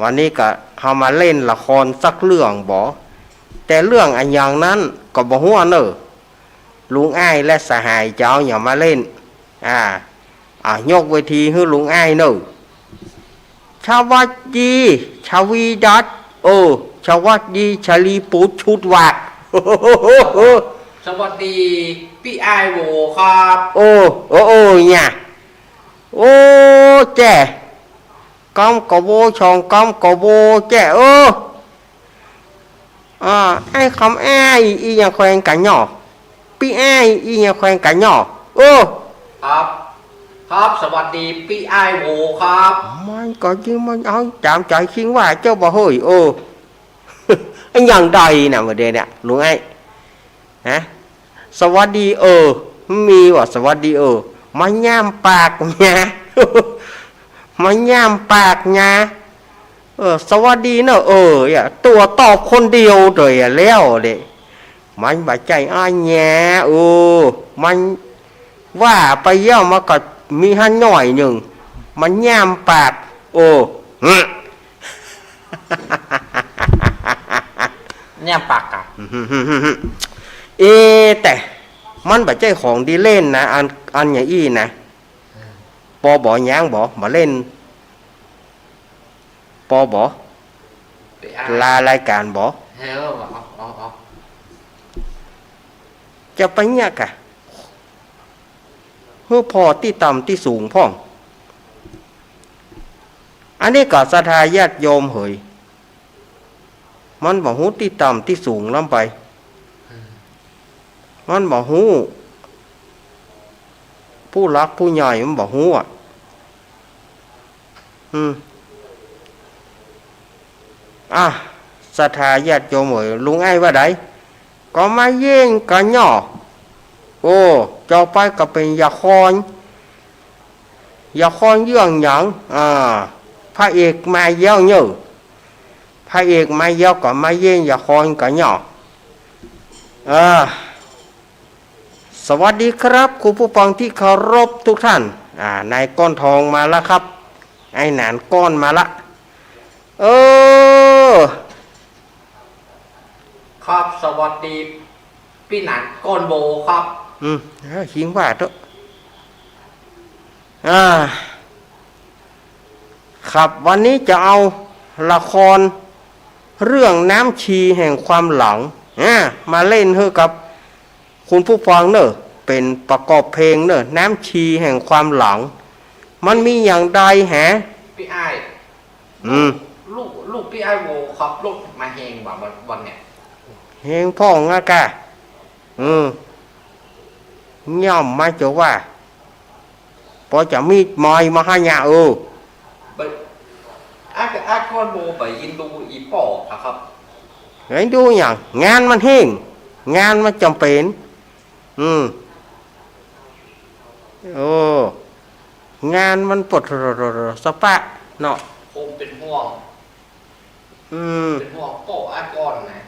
วันนี้ก็เฮามาเล่นละครสักเรื่องบ่ แต่เรื่องอะหยังนั้นก็บ่ฮู้เน่อ ลุงอ้ายและสหายจะเอาหยังมาเล่น อ่า อ่า ยกเวทีหื้อลุงอ้ายเน่อ สวัสดี ชวีดัต เออ สวัสดี ชลีปูดชุดวัด สวัสดี ปี้อ้ายโหวครับ โอ้ โอ้ โอ้ เนี่ย โอ้ แจ้ กำกะโว ช่องกำกะโว แจ้ เออ อ่า ไอ้คำอ้าย อี้หยังแขวงกะหยอ ปี้อ้าย อี้หยังแขวงกะหยอ เออ ครับ ครับ สวัสดี ปี้อ้ายโหวครับ มันก็จึงมันเอาต๋ามใจ๋คิงว่าเจ้าบ่าเฮ้ย เออ อะหยังใดน่ะ เมื่อเดี๋ยวเนี่ย ลุงไอ้ ฮะ สวัสดีเออ มีว่าสวัสดีเออ มาย่ำปากเนี่ย มาย่ำปากเนี่ย เออ สวัสดีเนอะ เออ เนี่ย ตั๋วตอบคนเดียวเลยอะ แล้วเด้ มันบ่ใจ้อ้ายแหย่ เออ มัน ว่าไปเยียะมันก็มีหั้นหน้อยนึ่ง มันย่ามปาก โอ้ ย่ามปากอะ เอ แต่มันบ่ใจ้ของดีเล่นนะ อัน อันอย่างอี้นะ ปอบ่ ยังบ่ บ่เล่น ปอบ่ ไปอ่าน ลารายก๋านบ่ เออ เอา เอา เอา จะไปเยียะก่ะ หื้อผ่อตี้ต่ำตี้สูงพ่อง อันนี้ก็ศรัทธาญาติโยมเหย มันบ่ฮู้ตี้ต่ำตี้สูงล้ำไป มันบ่ฮู้ ผู้หลักผู้ใหญ่มันบ่ฮู้อะ อืม อ่ะ ศรัทธาญาติโยมเหย ลุงไอ้ว่าใด ก็มาเย้งกะเยียะ โอ้ เจ้าไปก็เป๋นยาคอน ยาคอนเยื่องหยัง อ่า พระเอกมาเยียะเน่อ พระเอกมาเยียะก็มาเย้งยาคอนกะเยียะ เออ สวัสดีครับ คุณผู้ฟังที่เคารพทุกท่าน อ่า นายก้อนทองมาแล้วครับ ไอ้หนานก้อนมาละ เออ ครับ สวัสดี ปี้หนานก้อนโบครับ อืม เออ คิงว่าเต๊อะ อ่า ครับ วันนี้จะเอาละครเรื่องน้ำชีแห่งความหลัง อ่า มาเล่นหื้อกับคุณผู้ฟังเน่อ เป๋นประกอบเพลงเน่อ น้ำชีแห่งความหลัง มันมีอย่างใดแห ปี้อ้าย อืม ลูก ลูกปี้อ้ายโวขับรถมาแฮงบ่าวัน วันเนี่ย แฮงพ่องอะกะ อืม ย่อมมาจะว่า ปอจะมีมอยมาหื้อเยียะ เออ บ่ อ้าย อ้ายก้อนโวบ่ยินดูอีป้ออะครับ เฮ้ย ดูหยัง งานมันแฮง งานมันจ๋ำเป๋น อืม โอ้ งานมันปวดสะปะเนาะ ผมเป๋นห่วง อืม เป๋นห่วงป้ออ้ายก้อนนะ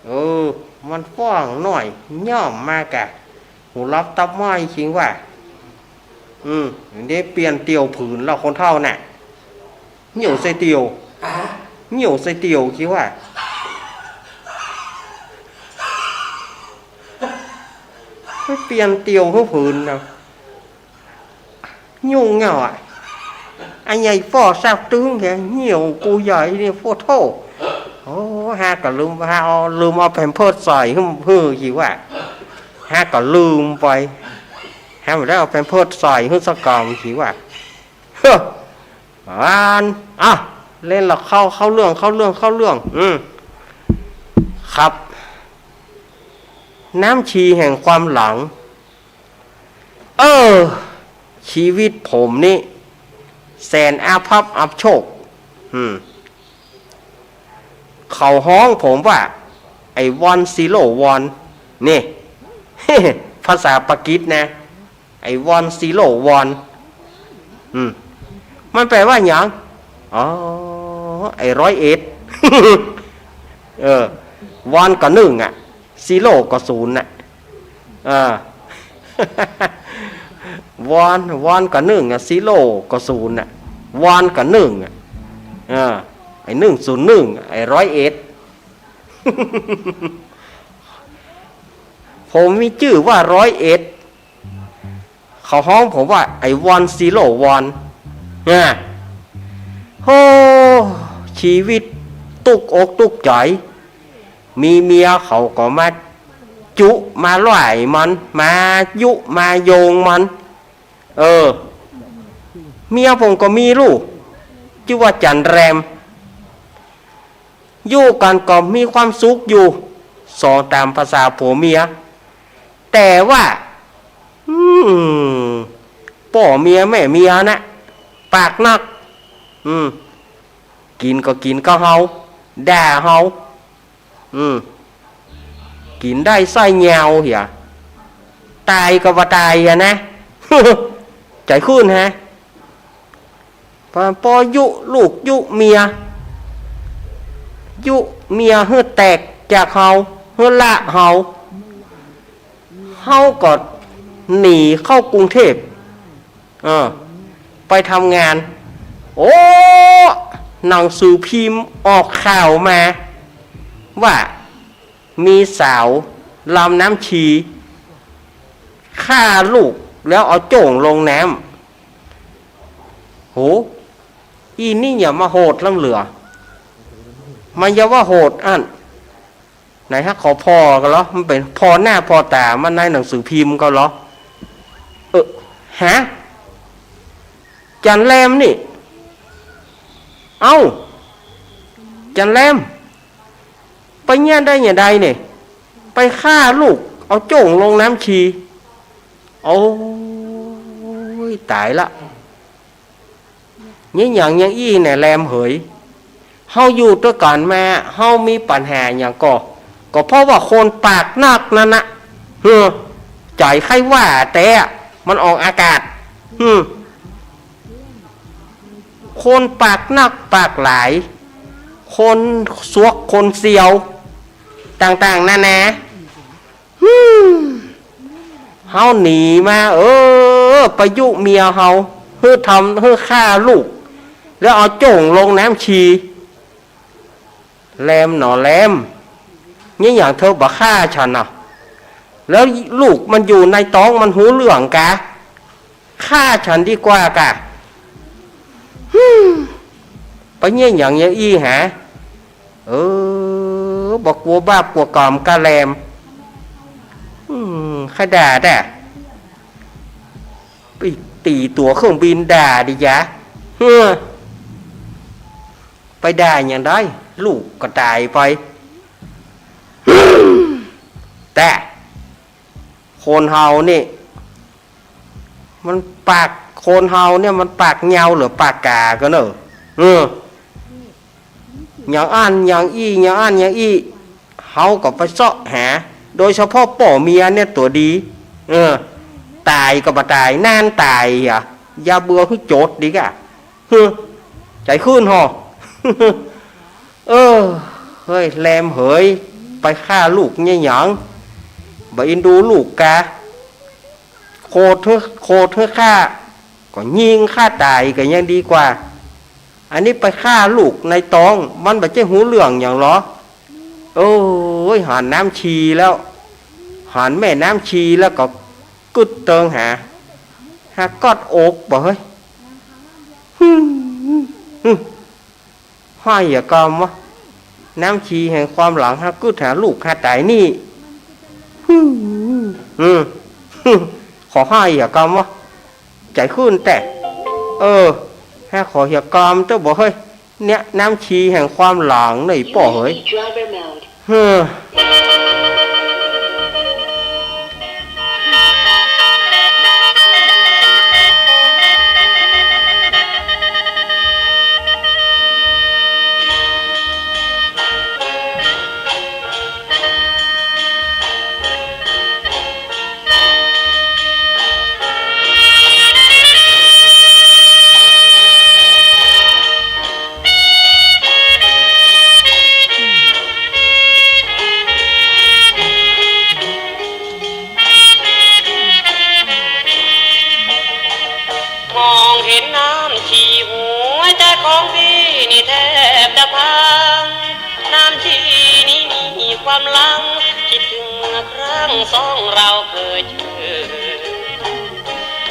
เออ มันฟ้องหน้อย ย่อมมากะ หูหลับตับไหม้คิงว่า อืม เดี๋ยวเปลี่ยนเตี่ยวผืนแล้วคนเฒ่าน่ะ เหี่ยวใส่เตี่ยว อะ เหี่ยวใส่เตี่ยวคิงว่า ไปเปลี่ยนเตี่ยวหื้อผืนนะ ยุ่งเหยิงอะ อันใหญ่ป้อซากตึงแกเหี่ยวกูใหญ่นี่ โอ้โธ่ โอ้ ฮะก็ลืม ฮะเอา ลืมเอาแพมเพิร์สใส่หื้อ หื้อคิงว่า ฮะก็ลืมไป ฮะบ่ได้เอาแพมเพิร์สใส่หื้อสักกำคิงว่า เฮ้อ อ่าน อ่ะ เล่นละเข้า เข้าเรื่อง เข้าเรื่อง เข้าเรื่อง อืม ครับ น้ำชีแห่งความหลัง เออ ชีวิตผมนี่ แสนอาภัพอับโชค อืม เขาฮ้องผมว่า ไอ้วันซีโร่วัน นี่ ภาษาปากีสนะ ไอ้วันซีโร่วัน อืม มันแปลว่าหยัง อ๋อ ไอ้ร้อยเอ็ด เออ วันก็นึ่งอะ ซีโร่ก็ศูนย์น่ะ เออ วัน วันก็นึ่งอะ ซีโร่ก็ศูนย์น่ะ วันก็นึ่งอะ เออ ไอ้นึ่งศูนย์นึ่ง ไอ้ร้อยเอ็ด ผมมีจื้อว่าร้อยเอ็ด เขาฮ้องผมว่า ไอ้วันซีโร่วัน นะ โอ้ ชีวิตตุ๊กอกตุ๊กใจ๋ มีเมียเขาก็มาจุมาหล่ายมัน มายุมาโยงมัน เออ เมียผมก็มีลูก จื้อว่าจั๋นแรม อยู่กั๋นก็มีความสุขอยู่ สองต๋ามภาษาผัวเมีย แต่ว่า อืม ป้อเมียแม่เมียนะ ปากนัก อืม กิ๋นก็กิ๋นกับเฮา ด่าเฮา อืม กิ๋นได้ไส้แงวเหีย ต๋ายก็บ่ต๋ายอะนะ ใจ๋ขึ้นฮะ ปอ ปอยุลูกยุเมีย ยุเมียหื้อแตกจากเฮา หื้อละเฮา เฮาก็ หนีเข้ากรุงเทพฯ เออ ไปทำงาน โอ้ หนังสือพิมพ์ออกข่าวมาว่า มีสาวลำน้ำชี ฆ่าลูกแล้วเอาโจ้งลงน้ำ โห อีนี่อย่ามาโหดล้ำเหลือ มันอย่าว่าโหดอั้น ไหนฮะ ขอผ่อก่อเหรอ มันเป๋นผ่อหน้าผ่อต๋ามันในหนังสือพิมพ์ก่อเหรอ เออ ฮะ จันแรมนี่ เอ้า จันแรม ไปเยียะได้อย่างใดเนี่ย ไปฆ่าลูก เอาโจ้งลงน้ำชี โอ้ย ต๋ายละ เยียะหยังอย่างอี้เนี่ยแรมเหย เฮาอยู่ตวยกั๋นมา เฮามีปัญหาหยังก่อ ก็เพราะว่าคนปากนักนั่นนะ เฮ้อ ใจ๋ใครว่าแต่มันออกอากาศ เฮ้อ คนปากนักปากหลาย คนซวกคนเสียว ต่างๆ นานา เฮาหนีมา เออ ไปยุเมียเฮา หื้อทำ หื้อฆ่าลูก แล้วเอาโจ้งลงน้ำชี แรมหนอแรม เยียะหยังเธอบ่ฆ่าฉันน่ะ แล้วลูกมันอยู่ในต๊องมันฮู้เรื่องกา ฆ่าฉันดีกว่ากา ไปเยียะหยังอย่างอี้หา เออ บ่กั๋วบาปกั๋วก๋รรมกาแรม อืม ใค่ด่าแต๊ ไปตี๋ตั๋วเครื่องบินด่าดีจ๊ะ เฮ้อ ไปด่าอย่างใด ลูกก็ต๋ายไป แต่ คนเฮานี่ มันปาก คนเฮาเนี่ยมันปากเหยาะหรือปากก๋ากั๋นเน่อ เออ อย่างอั้นอย่างอี้ อย่างอั้นอย่างอี้ เฮาก็ไปเซาะหา โดยเฉพาะป้อเมียเนี่ยตั๋วดี เออ ต๋ายก็บ่ต๋าย นานต๋ายอะ อย่าเบื่อหื้อโจทย์ดีกา เฮ้อ ใจ๋ขึ้นห่อ เออ เฮ้ย แรมเหย ไปฆ่าลูกเยียะหยัง บ่อินดูลูกกา โขดหื้อ โขดหื้อฆ่า ก็ยิงฆ่าต๋ายก็ยังดีกว่า อันนี้ไปฆ่าลูกในต๊อง มันบ่ใจ้ฮู้เรื่องหยังหรอ โอ้ย หันน้ำชีแล้ว หันแม่น้ำชีแล้วก็กึ๊ดเติงหา หากอดอกบ่เฮ้ย ห้อยเหียกอมวะ น้ำชีแห่งความหลัง หากึ๊ดหาลูกหาต๋ายนี่ อืม ขอห้อยเหียกอมวะ ใจ๋ขึ้นแต่ เออ หาขอเหียกอมเต๊อะบ่เฮ้ย เนี่ย น้ำชีแห่งความหลังเนี่ย ป้อเหย เฮ้อ มองเห็นน้ำชีหัวใจของพี่นี่แทบจะพัง น้ำชีนี้มีความหลัง คิดถึงเมื่อครั้งสองเราเคยเจอ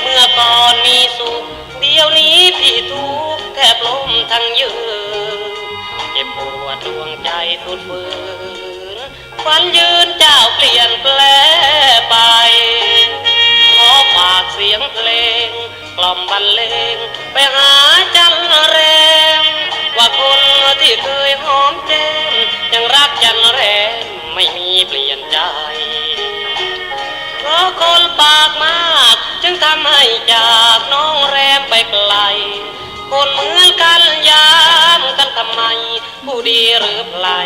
เมื่อก่อนมีสุข เดี๋ยวนี้พี่ทุกข์แทบล้มทั้งยืน เจ็บปวดดวงใจสุดฝืน ขวัญยืนเจ้าเปลี่ยนแปลไป ขอฝากเสียงเพลงกล่อมบรรเลงไปหาจันแรม ว่าคนที่เคยหอมแก้มยังรักจันแรมไม่มีเปลี่ยนใจ เพราะคนปากมากจึงทำให้จากน้องแรมไปไกล คนเหมือนกันยามกันทำไม ผู้ดีหรือไพร่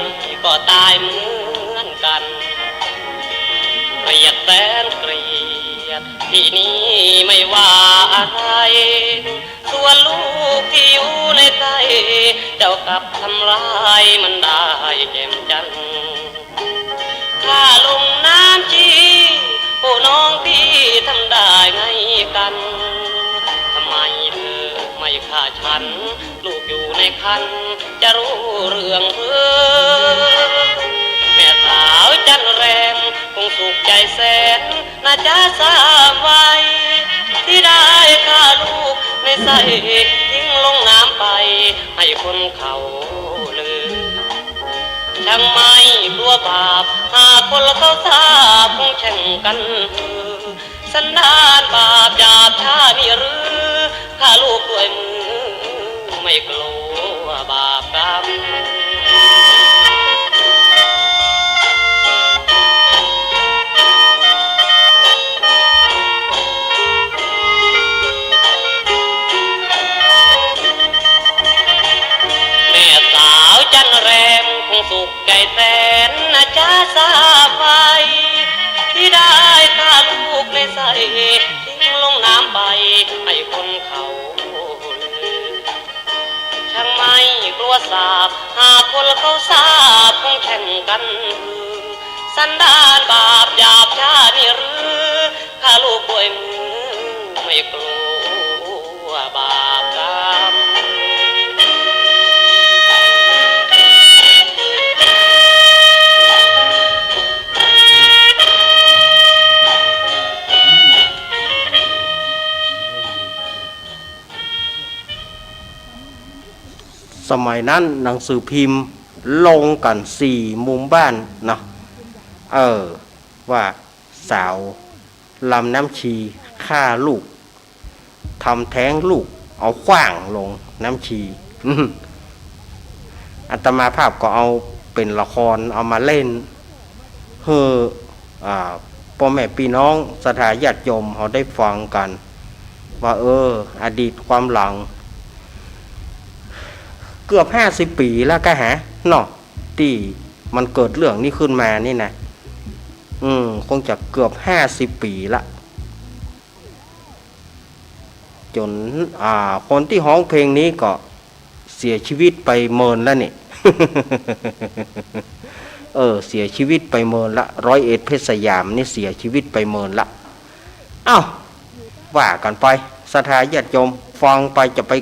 ก็ตายเหมือนกัน เกลียดแสนเกลียด ที่นี่ไม่ว่าอะไร ส่วนลูกที่อยู่ในไส้ เจ้ากลับทำร้ายมันได้แจ่มจันทร์ ข้าลงน้ำชี ผู้น้องพี่ทำได้ ฉัน ลูกอยู่ในครรภ์จะรู้เรื่องหรือ แม่สาวจันแรมคงสุขใจแสนนาจ๊ะสามวัย ที่ได้ฆ่าลูกในใส้ทิ้งลงน้ำไป ให้คนเขาลือ ช่างไม่กลัวบาป หากคนเขาทราบคงแช่งกันหือ สันดานบาปหยาบช้านี่หรือ ฆ่าลูกด้วยมือ ไม่กลัวบาปกรรม แม่สาวจันแรมคงสุขใจแสนนาจ๊ะสามวัย ที่ได้ฆ่าลูกในใส้ ทิ้งลงน้ำไปให้คนเขาลือ ช่างไม่กลัวสาป หากคนเขาทราบคงแช่งกันหือ สันดานบาปหยาบช้านี่หรือ ฆ่าลูกด้วยมือ ไม่กลัวบาปกรรม สมัยนั้นหนังสือพิมพ์ลงกั๋นสี่มุมบ้านเนาะ เออ ว่าสาวลำน้ำชีฆ่าลูก ทำแท้งลูก เอาขว้างลงน้ำชี อาตมาภาพก็เอาเป๋นละครเอามาเล่น หื้อ อ่า ป้อแม่ปี้น้องศรัทธาญาติโยมเฮาได้ฟังกั๋น ว่า เออ อดีตความหลัง เกือบห้าสิบปี๋แล้วกะฮะ เนาะ ตี้มันเกิดเรื่องนี้ขึ้นมานี่นะ อืม คงจะเกือบห้าสิบปี๋ละ จ๋น อ่า คนตี้ฮ้องเพลงนี้ก็เสียจีวิตไปเมินแล้วนี่ เออ เสียจีวิตไปเมินละ ร้อยเอ็ดเพชรสยามนี่เสียจีวิตไปเมินละ เอ้า ว่ากั๋นไป ศรัทธาญาติโยมฟังไปจะไป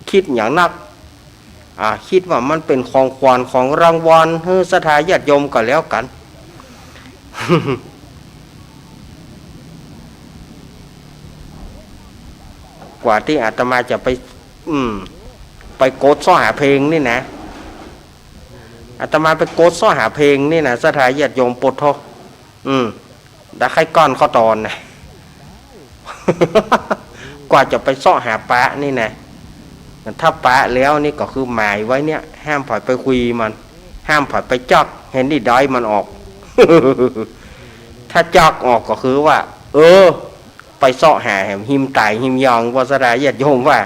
กึ๊ดหยังนัก อ่า กึ๊ดว่ามันเป๋นของขวัญของรางวัลหื้อศรัทธาญาติโยมก็แล้วกั๋น กว่าตี้อาตมาจะไป อืม ไปกดเซาะหาเพลงนี่นะ อาตมาไปกดเซาะหาเพลงนี่นะ ศรัทธาญาติโยม โปดโธ่ อืม ดาไข้ก้อนข้อตอนนะ กว่าจะไปเซาะหาปะนี่นะ ถ้าปะแล้วนี่ก็คือหมายไว้เนี่ย ห้ามผอยไปคุยมัน ห้ามผอยไปจ๊อก เห็นดีดอยมันออก ถ้าจ๊อกออกก็คือว่า เออ ไปเซาะหาแหมฮิมต๋ายฮิมยอง ว่าศรัทธาญาติโยมว่า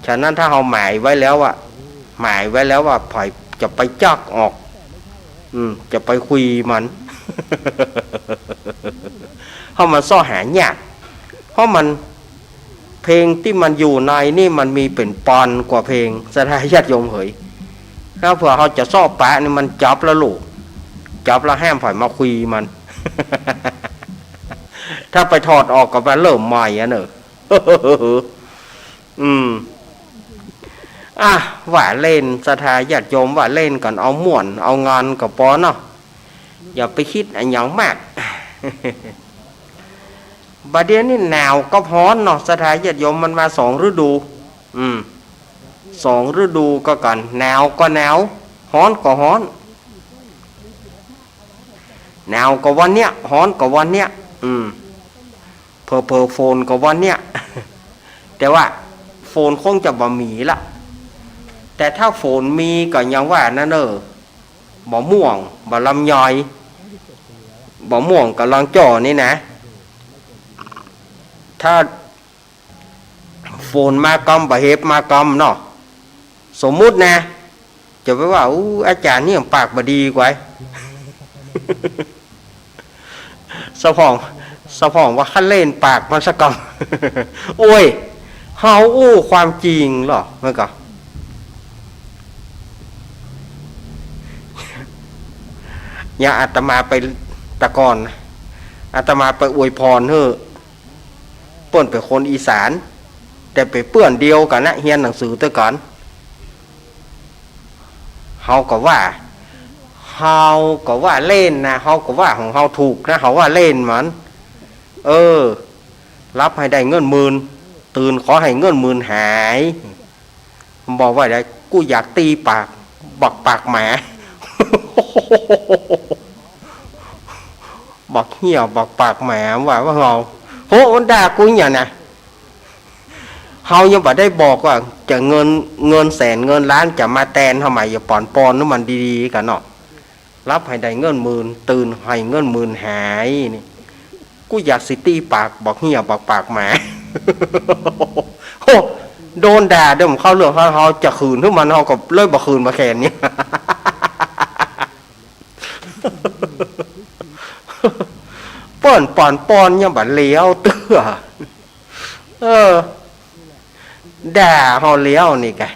ฉะนั้นถ้าเฮาหมายไว้แล้วอะ หมายไว้แล้วว่าผอยจะไปจ๊อกออก อืม จะไปคุยมัน เพราะมันเซาะหายาก เพราะมัน เพลงตี้มันอยู่ในนี่มันมีเป๋นปอนกว่าเพลง ศรัทธาญาติโยมเหย ถ้าเผื่อเฮาจะเซาะปะนี่มันจ๊อบแล้วลูก จ๊อบแล้วห้ามผอยมาคุยมัน ถ้าไปถอดออกก็ไปเริ่มใหม่อะเนอะ อืม อ่ะ ว่าเล่น ศรัทธาญาติโยม ว่าเล่นกั๋น เอาม่วน เอางานก็ปอเนาะ อย่าไปกึ๊ดอะหยังมาก บ่าเดี่ยวนี้หนาวกับฮ้อนเนาะ ศรัทธาญาติโยม มันมาสองฤดู อืม สองฤดูก็กั๋น หนาวก็หนาว ฮ้อนก็ฮ้อน หนาวก็วันเนี้ย ฮ้อนก็วันเนี้ย อืม เผลอๆ ฝนก็วันเนี้ย แต่ว่าฝนคงจะบ่มีละ แต่ถ้าฝนมีก็ยังว่านั้นเน่อ บ่าม่วง บ่าลำยอย บ่าม่วงกับลองจ่อนี่นะ ถ้าฝนมากำ บ่าเห็บมากำเนาะ สมมุตินะ จะไปว่า อู้ อาจ๋ารย์นี่ปากบ่ดีกว่า สะพ่อง สะพ่องว่าคันเล่นปากมันสักกำ โอ้ย เฮาอู้ความจริงเหรอ มันก็ อย่างอาตมาไปตะก่อนนะ อาตมาไปอวยพรหื้อ เปิ้นเป๋นคนอีสาน แต่เป๋นเปื้อนเดียวกั๋นนะ เฮียนหนังสือตวยกั๋น เฮาก็ว่า เฮาก็ว่าเล่นนะ เฮาก็ว่าของเฮาถูกนะ เฮาว่าเล่นมัน เออ หลับให้ได้เงินหมื่น ตื่นขอให้เงินหมื่นหาย มันบอกว่าได กูอยากตี๋ปาก บักปากหมา บักเหี้ย บักปากหมา ว่า ว่าเฮา โห มันด่ากูอย่างนะ เฮายังบ่ได้บอกว่าจะเงิน เงินแสนเงินล้านจะมาแตนเฮาใหม่ อย่าป๋อนปอนให้มันดีๆ กั๋นเนาะ หลับให้ได้เงินหมื่น ตื่นให้เงินหมื่นหายนี่ กูอยากสิตี๋ปาก บักเหี้ย บักปากหมา โห โดนด่าเดี๋ยวมันเข้าเรื่อง เฮา เฮาจะคืนหื้อมัน เฮาก็เลยบ่คืนบ่แคลนเนี่ย เปิ้นป๋อนปอนยังบ่เหลียวเตื้อ เออ ด่าเฮาเหลียวนี่กะ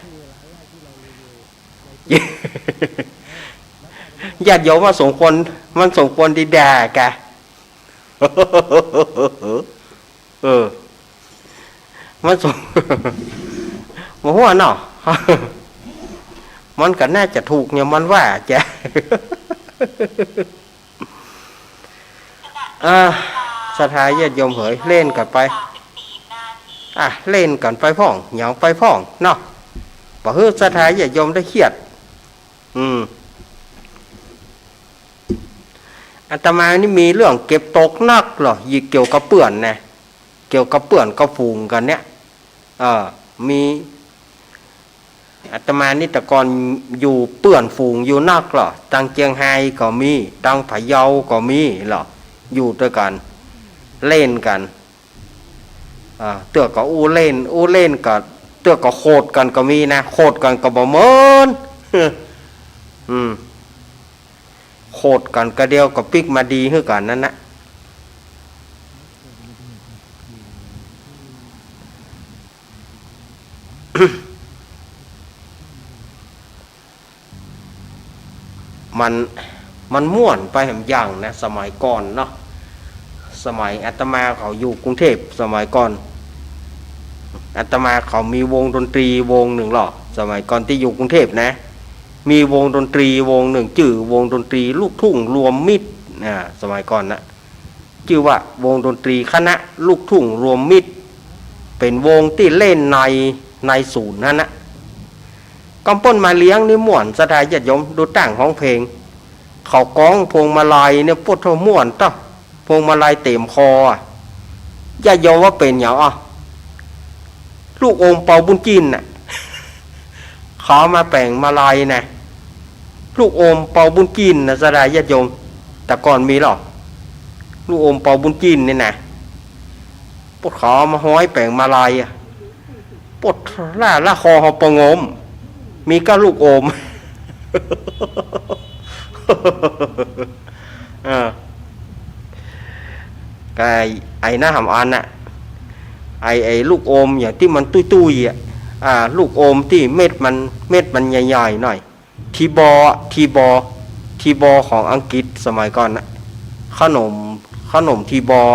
ญาติโยมว่าสมควร มันสมควรตี้ด่ากะ เออ มันสม บ่ฮู้เนาะ มันก็น่าจะถูกเนี่ย มันว่าจะ อ่า ศรัทธาญาติโยมเหย เล่นกั๋นไป อ่ะ เล่นกั๋นไปพ่อง หยังไปพ่องเนาะ บ่หื้อศรัทธาญาติโยมได้เครียด อืม อาตมานี่มีเรื่องเก็บตกนักเหรอ เกี่ยวกับเปื้อนนะ เกี่ยวกับเปื้อนกับฝูงกั๋นเนี่ย เออ มี อาตมานี่แต่ก่อนอยู่เปื้อนฝูงอยู่นักเหรอ ตังเจียงไฮ้ก็มี ตังพะเยาก็มีเหรอ อยู่ตวยกั๋น เล่นกั๋น อ่า เตื้อก็อู้เล่น อู้เล่นก็ เตื้อก็โขดกั๋นก็มีนะ โขดกั๋นก็บ่เหมิน อืม โขดกั๋นกะเดียวก็ปิ๊กมาดีหื้อกั๋นนั้นนะ มัน มันม่วนไปแหมอย่างนะ สมัยก่อนเนาะ สมัยอาตมาเขาอยู่กรุงเทพฯ สมัยก่อน อาตมาเขามีวงดนตรีวงนึ่งเหรอ สมัยก่อนตี้อยู่กรุงเทพฯนะ มีวงดนตรีวงนึ่ง จื้อวงดนตรีลูกทุ่งรวมมิตร อ่า สมัยก่อนนะ จื้อว่าวงดนตรีคณะลูกทุ่งรวมมิตร เป๋นวงตี้เล่นใน ในศูนย์หั้นนะ กำเปิ้นมาเลี้ยงนี่ม่วน ศรัทธาญาติโยม ดูตั้งฮ้องเพลง เขาก้องพวงมาลัยเนี่ย โป๊ดโธ่ ม่วนเต๊อะ พวงมาลัยเต๋มคออะ ญาติโยมว่าเป๋นหยังอ่ะ ลูกอมเปาบุญจิ้นน่ะ เขาเอามาแป๋งมาลัยนะ ลูกอมเปาบุญจิ้นนะ ศรัทธาญาติโยม แต่ก่อนมีเหรอ ลูกอมเปาบุญจิ้นนี่นะ โป๊ดเขาเอามาฮ้อยแป๋งมาลัยอะ โป๊ดล่าละคอเฮาปะงม มีก้าลูกอม เออ ไอ้ ไอ้นะหำอันน่ะ ไอ้ ไอ้ลูกอมอย่างตี้มันตุ้ยๆ อ่ะ อ่า ลูกอมตี้เม็ดมัน เม็ดมันใหญ่ๆ หน่อย ทีบอล ทีบอล ทีบอลของอังกฤษสมัยก่อนน่ะ ขนม ขนมทีบอล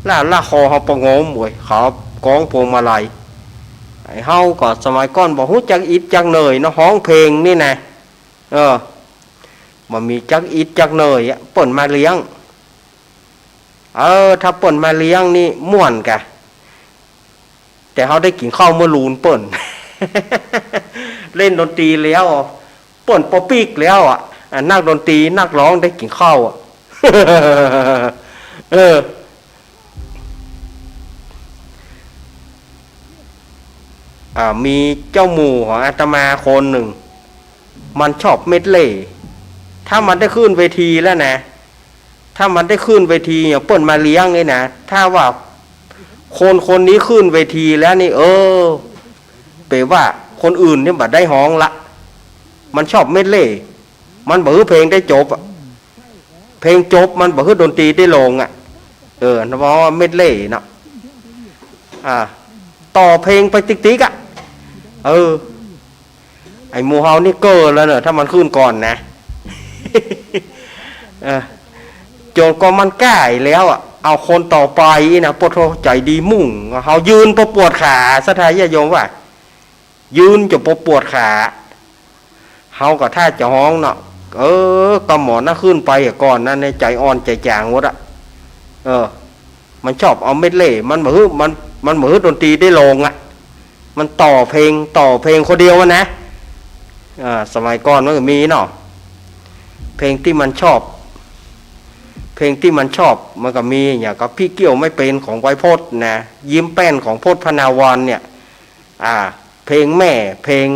ล่าละคอเฮาปะงมเว้ย เขาก้องพวงมาลัย ไอ้เฮาก็สมัยก่อนบ่ฮู้จักอิดจักเหน่อยเนาะ ฮ้องเพลงนี่นะ เออ บ่มีจักอิดจักเหน่อยอะ เปิ้นมาเลี้ยง เออ ถ้าเปิ้นมาเลี้ยงนี่ม่วนกะ แต่เฮาได้กิ๋นข้าวเมื่อลูนเปิ้น เล่นดนตรีแล้ว เปิ้นปอปิ๊กแล้วอะ อ่ะ นักดนตรีนักฮ้องได้กิ๋นข้าวอะ เออ อ่า มีเจ้าหมู่ของอาตมาคนนึ่ง มันชอบเมดเลย์ ถ้ามันได้ขึ้นเวทีแล้วนะ ถ้ามันได้ขึ้นเวทีอย่างเปิ้นมาเลี้ยงนี่นะ ถ้าว่าคนคนนี้ขึ้นเวทีแล้วนี่ เออ เป๋นว่าคนอื่นนี่บ่ได้ฮ้องละ มันชอบเมดเลย์ มันบ่หื้อเพลงได้จบอะ เพลงจบมันบ่หื้อดนตรีได้ลงอะ เออ เพราะว่าเมดเลย์เนาะ อ่า ต่อเพลงไปติ๊กๆ อะ เออ ไอ้หมู่เฮานี่เก้อแล้วเนอะ ถ้ามันขึ้นก่อนนะ เออ จ๋นกว่ามันก้าแล้วอะ เอาคนต่อไปอี้นะ โปะโธ่ ใจ๋ดีมุ่ง เฮายืนปะปวดขา ศรัทธาญาติโยมว่า ยืนจ๋นปะปวดขา เฮาก็ถ้าจะฮ้องเนาะ เออ กำหมอนนะ ขึ้นไปก่อนนะ ในใจ๋อ่อนใจ๋จ๋างหมดอะ เออ มันชอบเอาเมดเล่ มันบ่หื้อ มัน มันบ่หื้อดนตรีได้ลงอะ มันต่อเพลง ต่อเพลงคนเดียวอะนะ อ่า สมัยก่อนมันก็มีเนาะ เพลงตี้มันชอบ เพลงตี้มันชอบ มันก็มี อย่างกับพี่เกี่ยวไม่เป็นของไวโพจน์นะ ยิ้มแป้นของพจน์พนาวรเนี่ย อ่า เพลงแม่ เพลง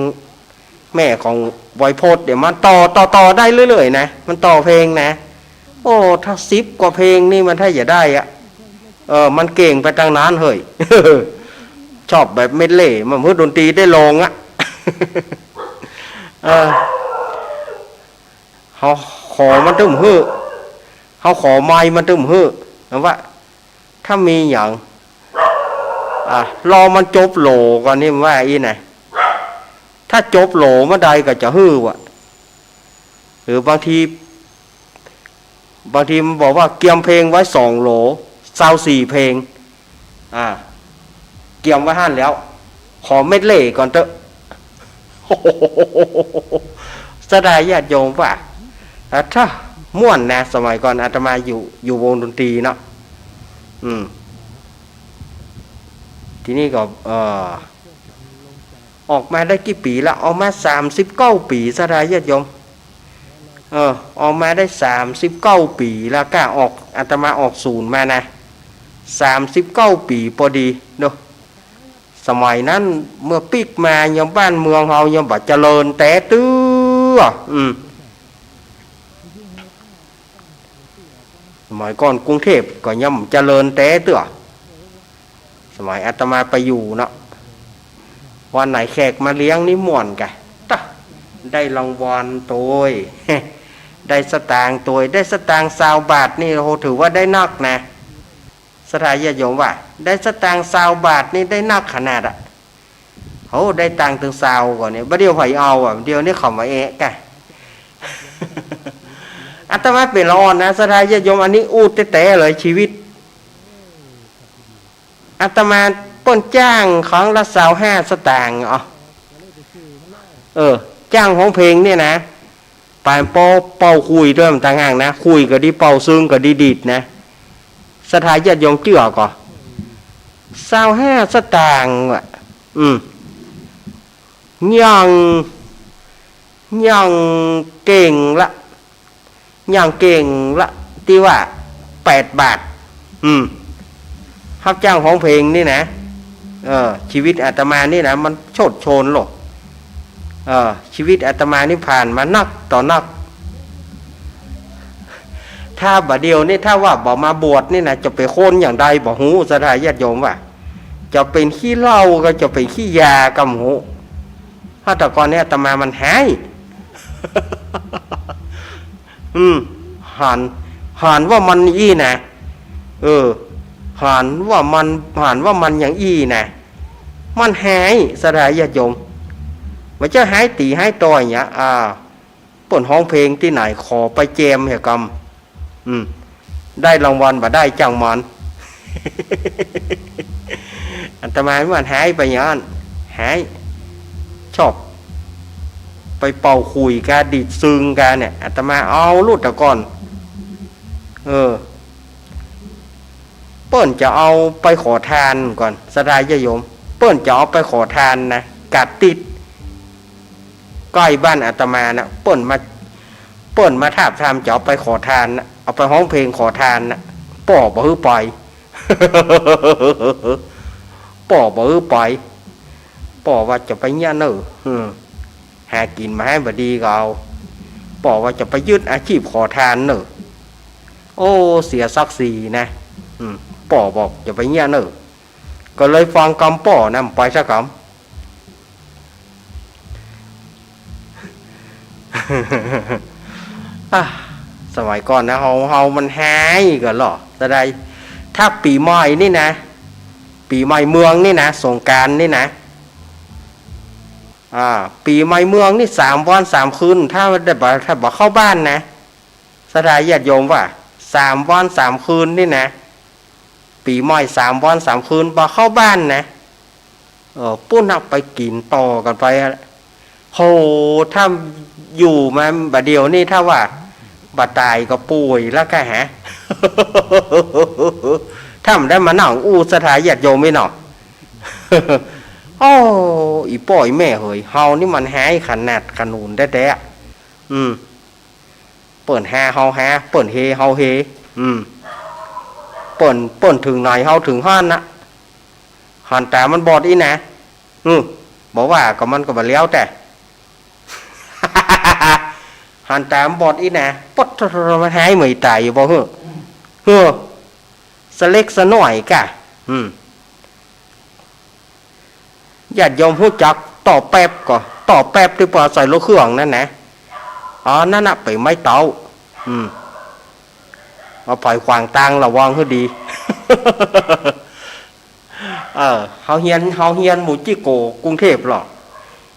แม่ของไวโพจน์เนี่ย มันต่อ ต่อ ต่อได้เรื่อยๆ นะ มันต่อเพลงนะ โอ้ ถ้าสิบกว่าเพลงนี่มันถ้าจะได้อะ เออ มันเก่งไปตางนั้นเฮ้ย ชอบแบบเมดเล่ มันหื้อดนตรีได้ลงอะ เออ เฮาขอมันตึ้มหื้อ เฮาขอไมค์มันตึ้มหื้อ นะว่า ถ้ามีหยัง อ่ะ รอมันจบโหลก่อนนี่ ว่าอี้นะ ถ้าจบโหลเมื่อใดก็จะหื้อว่ะ หรือบางที บางทีมันบอกว่าเกียมเพลงไว้สองโหล ซาวสี่เพลง อ่า เกียมไว้หั้นแล้ว ขอเมดเล่ก่อนเต๊อะ ศรัทธาญาติโยมว่า อ่ะ ถ้าม่วนนะ สมัยก่อนอาตมาอยู่ อยู่วงดนตรีเนาะ อืม ทีนี้ก็ เอ่อ ออกมาได้กี่ปีละ ออกมาสามสิบเก้าปี ศรัทธาญาติโยม เออ ออกมาได้สามสิบเก้าปีแล้ว ก้าออก อาตมาออกศูนย์มานะ สามสิบเก้าปีปอดีเนาะ สมัยนั้นเมื่อปิ๊กมายังบ้านเมืองเฮายังบ่เจริญแต๊เตื้อ อืม สมัยก่อนกรุงเทพก็ยังบ่เจริญแต๊เตื้อ สมัยอาตมาไปอยู่เนาะ วันไหนแขกมาเลี้ยงนี่ม่วนกะ ตะ ได้รางวัลโตย ได้สตางค์โตย ได้สตางค์ซาวบาทนี่ โอ้โห ถือว่าได้นักนะ ศรัทธาญาติโยมว่า ได้สตางค์ซาวบาทนี่ได้นักขนาดอะ โห ได้ตังค์ตึงซาวก่อนเนี่ย บ่าเดี่ยวใผเอาอะ เดี๋ยวนี้เขามาแอะกะ อาตมาเป๋นละอ่อนนะ ศรัทธาญาติโยม อันนี้อู้แต๊ๆ เลย ชีวิต อาตมาเปิ้นจ้างครั้งละซาวห้าสตางค์ อ๋อ เออ จ้างฮ้องเพลงเนี่ยนะ ปานเป่า เป่าขลุ่ยตวยมันต่างหากนะ ขลุ่ยก็ดี เป่าซึงก็ดี ดีดนะ ศรัทธาญาติโยมเจื้อก่อ ซาวห้าสตางค์ว่ะ อืม ยัง ยังเก่งละ ยังเก่งละ ตี้ว่าแปดบาท อืม ฮับจ้างฮ้องเพลงนี่นะ เออ ชีวิตอาตมานี่นะ มันโชติโชนโลด เออ ชีวิตอาตมานี่ผ่านมานักต่อนัก ถ้าบ่าเดี่ยวนี้ ถ้าว่าบ่มาบวชนี่นะ จะเป๋นคนอย่างใดบ่ฮู้ ศรัทธาญาติโยมว่า จะเป๋นขี้เหล้าก็จะเป๋นขี้ยาก็บ่ฮู้ เพราะแต่ก่อนเนี่ยอาตมามันฮ้าย อืม หัน หันว่ามันอี้นะ เออ หันว่ามัน หันว่ามันอย่างอี้นะ มันฮ้าย ศรัทธาญาติโยม บ่ใจ้ฮ้ายตี๋ฮ้ายต่อยเนี่ย อ่า เปิ้นฮ้องเพลงตี้ไหน ขอไปแจมเหียกำ อืม ได้รางวัลบ่ได้จ้างมัน อาตมามันฮ้ายไปอย่างนั้น ฮ้าย ชอบไปเป่าขลุ่ยกา ดีดซึงกาเนี่ย อาตมาเอาโลดแต่ก่อน เออ เปิ้นจะเอาไปขอทานก่อน ศรัทธาญาติโยม เปิ้นจะเอาไปขอทานนะ กาดติ๊ด ใก้บ้านอาตมานะ เปิ้นมา เปิ้นมาทาบทามจะเอาไปขอทานนะ เอาไปฮ้องเพลงขอทานนะ ป้อบ่หื้อไป ป้อบ่หื้อไป ป้อว่าจะไปเยียะเน่อ อืม หากิ๋นบ่ฮ้ายบ่ดีก็เอา ป้อว่าจะไปยึดอาชีพขอทานเน่อ โอ้ เสียศักดิ์ศรีนะ อืม ป้อบอกจะไปเยียะเน่อ ก็เลยฟังกำป้อนะ ไปสักกำ อ่ะ สมัยก่อนนะ เฮา เฮามันฮ้ายกั๋นลอ ศรัทธา ถ้าปี๋ใหม่นี่นะ ปี๋ใหม่เมืองนี่นะ สงกรานต์นี่นะ อ่า ปี๋ใหม่เมืองนี่สามวันสามคืน ถ้าได้บ่ ถ้าบ่เข้าบ้านนะ ศรัทธาญาติโยมว่า สามวันสามคืนนี่นะ ปี๋ใหม่สามวันสามคืนบ่เข้าบ้านนะ เออ ปุ้นน่ะไปกิ๋นต่อกั๋นไปอะ โห ถ้าอยู่มาบ่าเดี่ยวนี้ ถ้าว่าบ่ต๋ายก็ป่วยแล้วก้าหา ถ้าบ่ได้มานั่งอู้ศรัทธาญาติโยมนี่เนาะ โอ้ อี่ป้ออี่แม่เหย เฮานี่มันฮ้ายขนาดขนาดแต๊ๆ อืม เปิ้นฮาเฮาฮา เปิ้นเฮเฮาเฮ อืม เปิ้น เปิ้นเถิงไหนเฮาเถิงหั้นน่ะ หันต๋ามันบอดอี้นะ อืม บ่ว่าก็มันก็บ่แล้วแต่ หันต๋ามันบอดอี้นะ ป๊อดโธ่ มันฮ้ายเหมยต๋ายอยู่บ่ เฮ้อ เฮ้อ สะเล็กสะน้อยก้า อืม ญาติโยมฮู้จักต่อแป๊บก่อ ต่อแป๊บตี้เปิ้นใส่รถเครื่องนั่นนะ อ๋อ นั่นน่ะเป๋นไม้เต๊า อืม เอาผอยขวางตางระวังหื้อดี เออ เฮาเฮียน เฮาเฮียนหมู่จิ๊กโก๋กรุงเทพฯลอ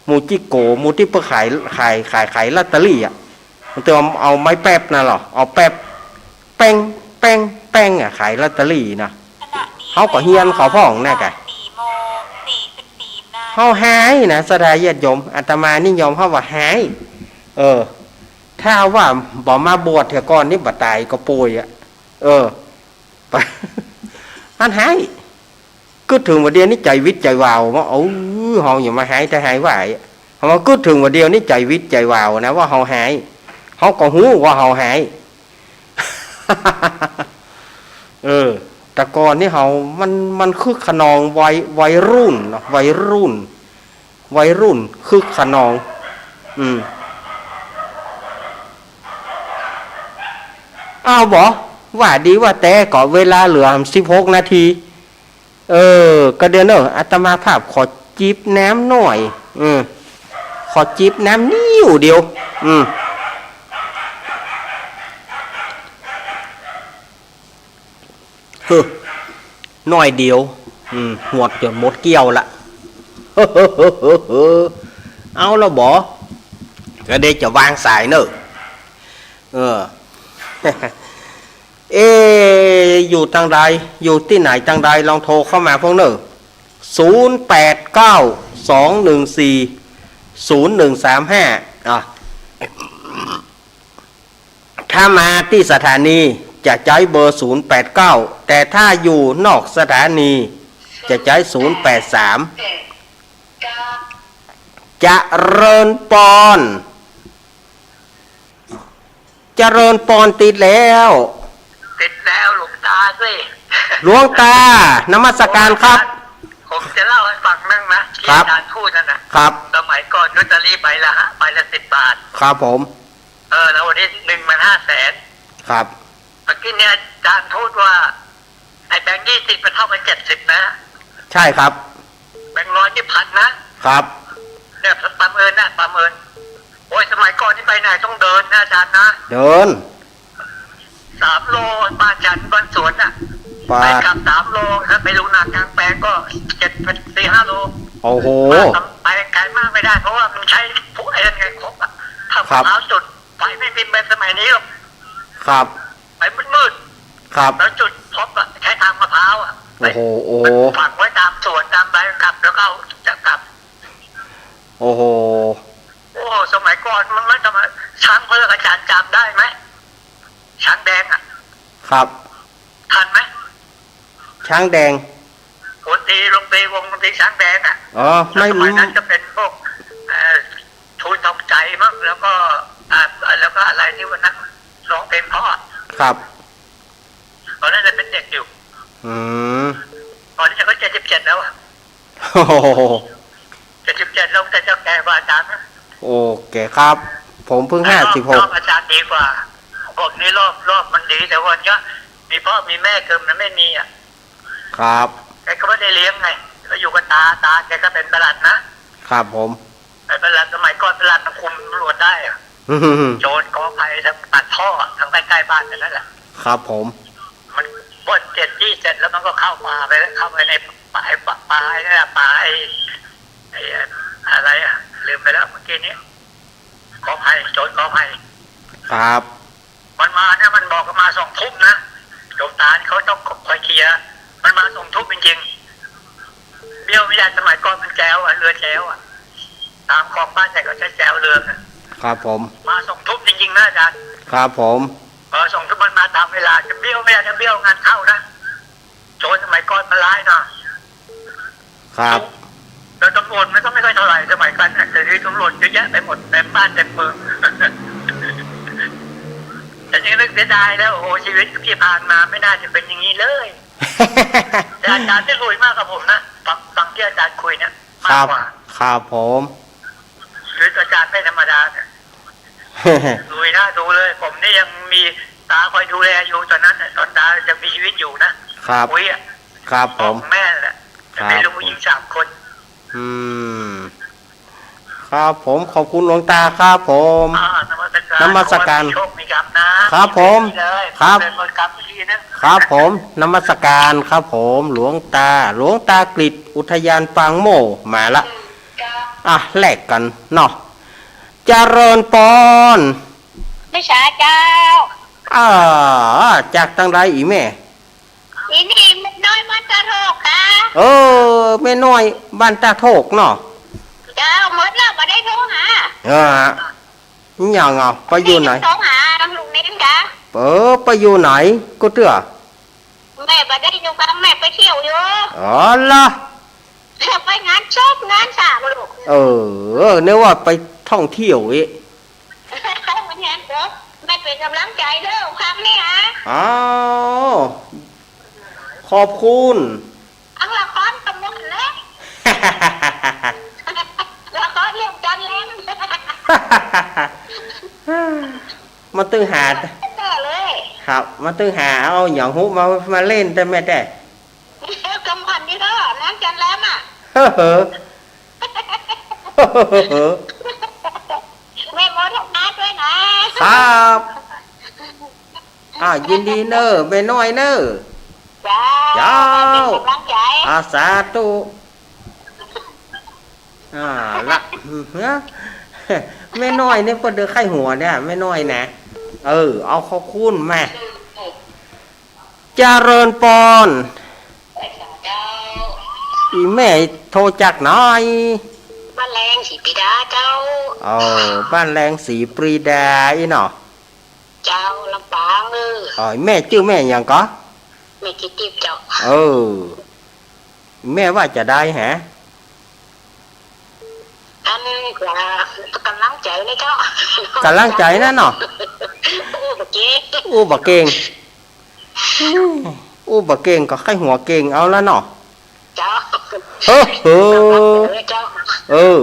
หมู่จิ๊กโก๋ หมู่ตี้เปิ้นขาย ขาย ขาย ขายลอตเตอรี่อะ มันจะเอาไม้แป๊บนั่นลอ เอาแป๊บ แป๊ง แป๊ง แป๊งอะ ขายลอตเตอรี่นะ เฮาก็เฮียนเขาพ่องนะก้า เฮาฮ้ายนะ ศรัทธาญาติโยม อาตมานี่ยอมฮับว่าฮ้าย เออ ถ้าว่าบ่มาบวชเสียก่อนนี่บ่ต๋ายก็ป่วยอะ เออ อันฮ้าย กึ๊ดเถิงบ่าเดี่ยวนี้ใจ๋วิดใจ๋วาวว่า เออ เฮาอย่ามาฮ้ายแต่ฮ้ายหวาย เฮาว่ากึ๊ดเถิงบ่าเดี่ยวนี้ใจ๋วิดใจ๋วาวนะว่าเฮาฮ้าย เฮาก็ฮู้ว่าเฮาฮ้าย เออ แต่ก่อนนี่เฮา มัน มันคึกคะนองวัย วัยรุ่นเนาะ วัยรุ่น วัยรุ่นคึกคะนอง อืม อ้าว บ่ ว่าดีว่าแต๊ก็เวลาเหลือสิบหกนาที เออ ก็เดี๋ยวเนอะ อาตมาภาพขอจิบน้ำหน่อย อืม ขอจิบน้ำนิดเดียว อืม เฮ้อ หน้อยเดียว อืม หมดจ๋นหมดแก้วละ เอาละบ่ ก็เดี๋ยวจะวางสายเนอะ เออ เอ๊ะ อยู่ตางใด อยู่ตี้ไหนตางใด ลองโทรเข้ามาพ่องเนอะ ศูนย์แปดเก้า สองหนึ่งสี่ ศูนย์หนึ่งสามห้า อ่ะ ถ้ามาตี้สถานีจะใจ๊เบอร์ศูนย์แปดเก้า แต่ถ้าอยู่นอกสถานีจะใจ๊ศูนย์แปดสาม เจริญปอน เจริญปอนติดแล้ว ติดแล้วหลวงตาสิ หลวงตานมัสการครับ ผมจะเล่าให้ฟังมั่งนะ ที่ ครับ อาจารย์พูดนั่นน่ะ ครับ สมัยก่อนลอตเตอรี่ใบละห้า ใบละสิบบาท ครับผม เออ แล้ววันนี้หนึ่งมันห้าแสน ครับ เมื่อกี้เนี่ยอาจารย์พูดว่า ไอ้แบงค์ยี่สิบมันเท่ากับเจ็ดสิบนะ ใช่ครับ แบงค์ร้อยนี่พันนะ ครับ เนี่ยประเมินนะ ประเมิน โอ้ย สมัยก่อนนี่ไปไหนต้องเดินนะอาจารย์นะ เดิน สามโล บ้านฉันบ้านสวนน่ะ ไปกลับสามโล ถ้าไปดูหน้ากลางแปลงก็เจ็ด สี่ห้าโล โอ้โห ไปไกลมากไม่ได้ เพราะว่ามันใช้พวกไอ้นั่นไง ครกอะ ถ้า ครับ มะพร้าวจุด ไฟไม่มีเหมือนสมัยนี้หรอก ครับ ไฟมืดๆ ครับ แล้วจุดครกอะ ใช้ทางมะพร้าวอะ โอ้โห โอ้โห ฝังไว้ตามสวนตามใบกลับ แล้วก็เอาจะกลับ โอ้โห โอ้ สมัยก่อนมันไม่ธรรมดา ช้างเผือกอาจารย์จำได้ไหม ช้างแดงอะ ครับ ทันไหม ช้างแดง วงดนตรี วงดนตรี วงดนตรีช้างแดงอะ อ๋อ ไม่ สมัยนั้นจะเป็นพวก เอ่อ ทูลทองใสมั้ง แล้วก็ อ่า แล้วก็อะไรที่วันนั้นร้องเพลงเพราะอะ ครับ ตอนนั้นยังเป็นเด็กอยู่ อืม ตอนนี้ก็เจ็ดสิบเจ็ดแล้วอะ โอ้โห เจ็ดสิบเจ็ดแล้ว แต่เจ้าแก่กว่าอาจารย์นะ โอเคครับ ผมเพิ่ง รอบ ห้าสิบหก รอบอาจารย์ดีกว่า ผมนี่รอบ รอบมันดี แต่วันเนี้ยมีพ่อมีแม่คือมันไม่มีอะ ครับ แกก็ไม่ได้เลี้ยงไง ก็อยู่กับตา ตาแกก็เป็นประหลัดนะ ครับผม ไอ้ประหลัดสมัยก่อน ประหลัดมันคุมตำรวจได้อะ อืม โจรขออภัย ทั้งตัดท่อ ทั้งใกล้ๆบ้านกันนั่นแหละ ครับผม มันปล้นเจ็ดตี้เสร็จแล้วมันก็เข้าป่าไปแล้ว เข้าไปในป่า ไอ้ป่า ป่าไอ้นั่นแหละ ป่าไอ้ ไอ้อะไรอะ ลืมไปแล้วเมื่อกี้นี้ ขออภัย โจรขออภัย ครับ มันมาเนี่ย มันบอกว่ามาสองทุ่มนะ หลวงตาเขาต้องคอยเคลียร์ ไป มาสองทุ่มจริงๆ เบี้ยวไม่ได้ สมัยก่อนมันแจ๊วอะ เรือแจ๊วอะ ต๋ามคลองบ้านใหญ่ก็ใจ๊แจ๊วเรืออะ ครับผม มาสองทุ่มจริงๆ นะอาจารย์ ครับผม เออ สองทุ่มมันมาต๋ามเวลา จะเบี้ยวไม่ได้ ถ้าเบี้ยวงานเข้านะ โจรสมัยก่อนมันร้ายเนาะ ครับ แล้วตำรวจมันก็ไม่ค่อยเท่าไหร่สมัยก่อนนะ เดี๋ยวนี้ตำรวจเยอะแยะไปหมด เต็มบ้านเต็มเมือง แต่นี่นึกเสียดายแล้ว โอ้โห ชีวิตที่ผ่านมาไม่น่าจะเป็นอย่างนี้เลย แต่อาจารย์นี่ลุยมากกับผมนะ ฟัง ฟังที่อาจารย์คุยเนี่ย ครับ มากกว่า ครับผม ชีวิตอาจารย์ไม่ธรรมดาเนี่ย ลุยนะ ดูเลย ผมนี่ยังมีต๋าคอยดูแลอยู่ ต๋อนนั้นน่ะ ต๋อนต๋ายังมีชีวิตอยู่นะ ครับ อุ๊ยอะ ครับผม พ่อของแม่แหละ ครับ แต่มีลูกผู้หญิงสามคน อืม ครับผม ขอบคุณหลวงต๋าครับผม อ่า นมัสก๋าน นมัสก๋าน ขอให้มีโชคมีกรรมนะ ครับผม ดีเลย ครับ เป็นคนกรรมดีนะ ครับผม นมัสก๋านครับผม หลวงต๋า หลวงต๋ากฤษ อุทยานปางโม่ มาละ อ่ะ แลกกั๋นเนาะ เจริญปอน ไม่ช้าเจ้า อ่า จากตางใดอีแม่ อีนี่แม่น้อยบ้านตาโทกค่ะ เออ แม่น้อยบ้านตาโทกเนาะ เจ้า หมดแล้ว บ่ได้โทรหา เออ หยังอ่ะ ไปอยู่ไหน โทรหาลุงเน้นค่ะ เออ ไปอยู่ไหนก็เตื้อ แม่บ่ได้อยู่ค่ะ แม่ไปเที่ยวอยู่ อ๋อละ ไปงานศพงานสางลูก เออ นึกว่าไปท่องเที่ยวอีก วันนี้เด้อ แม่เป็นกำลังใจ๋เด้อ ครั้งนี้ฮะ อ้าว ขอบคุณ อังละครก็ม่วนเลย ละครเรื่องจันแหลม มาตึงหา แน่เลย ครับ มาตึงหาเอาหยังฮู้มา มาเล่นแต่แม่แต่ กำพันนี่เนาะ นางจันแหลมอะ เฮ้อ เฮ้อ แม่โมทนาด้วยนะ ครับ อ่า ยินดีเน่อ แม่น้อยเน่อ เจ้า เจ้า แม่เป็นกำลังใจ๋ อ่า สาธุ อ่า ละ แม่น้อยเนี่ย เปิ้นเดินใค่หัวเนี่ย แม่น้อยนะ เออ เอาขอบคุณแม่ เจริญปอน อีแม่โทรจากไหน บ้านแรงศรีปรีดาเจ้า เออ บ้านแรงศรีปรีดาอี้เนาะ เจ้า ลำปาง เออ อ๋อ แม่จื้อแม่หยังก่อ แม่จิตติบเจ้า เออ แม่ว่าจะใดแหะ อัน กำลังใจ๋นะเจ้า กำลังใจ๋นะเนาะ อู้บ่เก่ง อู้บ่เก่ง อู้บ่เก่งก็ใค่หัวเก่งเอาละเนาะ เจ้า เฮ้อ เฮ้อ เจ้า เออ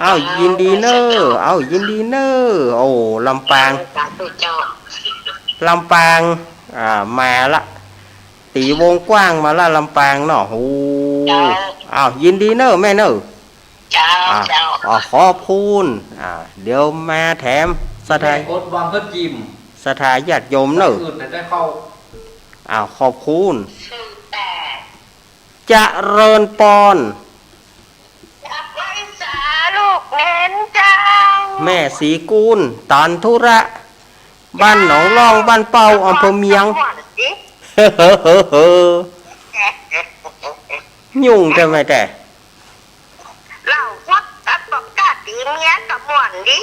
อ้าว ยินดีเน่อ อ้าว ยินดีเน่อ โอ้ ลำปาง สาธุเจ้า ลำปาง อ่า มาละ ตี๋วงกว้างมาละ ลำปางเนาะ โอ้ เจ้า อ้าว ยินดีเน่อแม่เน่อ เจ้า อ่า เจ้า อ่า ขอบคุณ อ่า เดี๋ยวมาแถมศรัทธา แม่กดบังเกิดจิม ศรัทธาญาติโยมเน่อ อื่นแต่ได้เข้า อ้าว ขอบคุณ เจริญปอน จากไพศาลลูกเน้นเจ้า แม่ศรีกูล ตันธุระ บ้านหนองล่อง บ้านเป้า อำเภอเมียง ม่วนสิ ยุ่งใจ้ไหมแต่ เหล้าฮอด อันบอกกล้าตี๋เมียก็ม่วนดี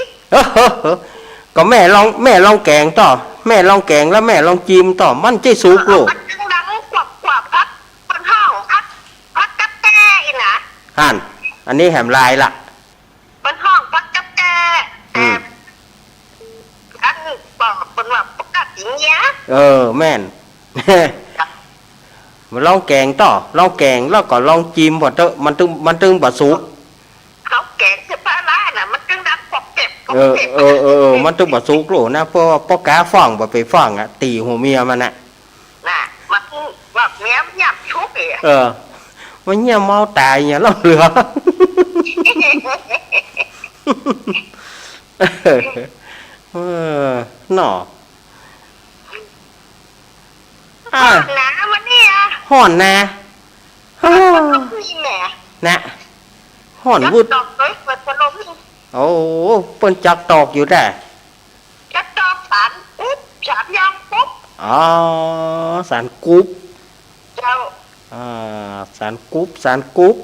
ก็แม่ลอง แม่ลองแก๋งต่อ แม่ลองแก๋งแล้วแม่ลองจิมต่อ มันจะสุกลูก มันจึงดังกวบกวบ ผัด เปิ้นฮ้องผัด ผัดกับแก้อี้นะ หั่น อันนี้แหมลายละ เปิ้นฮ้องผัดกับแก้ อืม อันบอกเปิ้นว่าปกติเนี่ย เออ แม่น มาลองแก๋งต่อ ลองแก๋งแล้วก็ลองจิมก่อนเต๊อะ มันตึง มันตึงบ่สุก เขาแก๋งเสื้อผ้าร้านน่ะ มันจึงดังปอกแปกปอกแปก เออ เออ เออ เออ มันตึงบ่สุกลูกนะ เพราะว่าป้อกาฟ้องบ่ไปฟ้องอะ ตี๋หัวเมียมันน่ะ น่ะ มันว่าเมียมันหยาบชุกอีก เออ มันเหี่ยวเมาต๋ายเนี่ย เหล้าเหลือ เออ เนาะ อ่ะ ฮ้อนนะวันนี้อะ ฮ้อนนะ ฮ้อน ฮ้อนนี่แหม นะ ฮ้อนวืด จักตอกเลย เปิดพัดลม โอ้ เปิ้นจักตอกอยู่แต๊ จักตอกสานกุ๊บ สานยางกุ๊บ อ๋อ สานกุ๊บ อ่า สารกุ๊บ สารกุ๊บ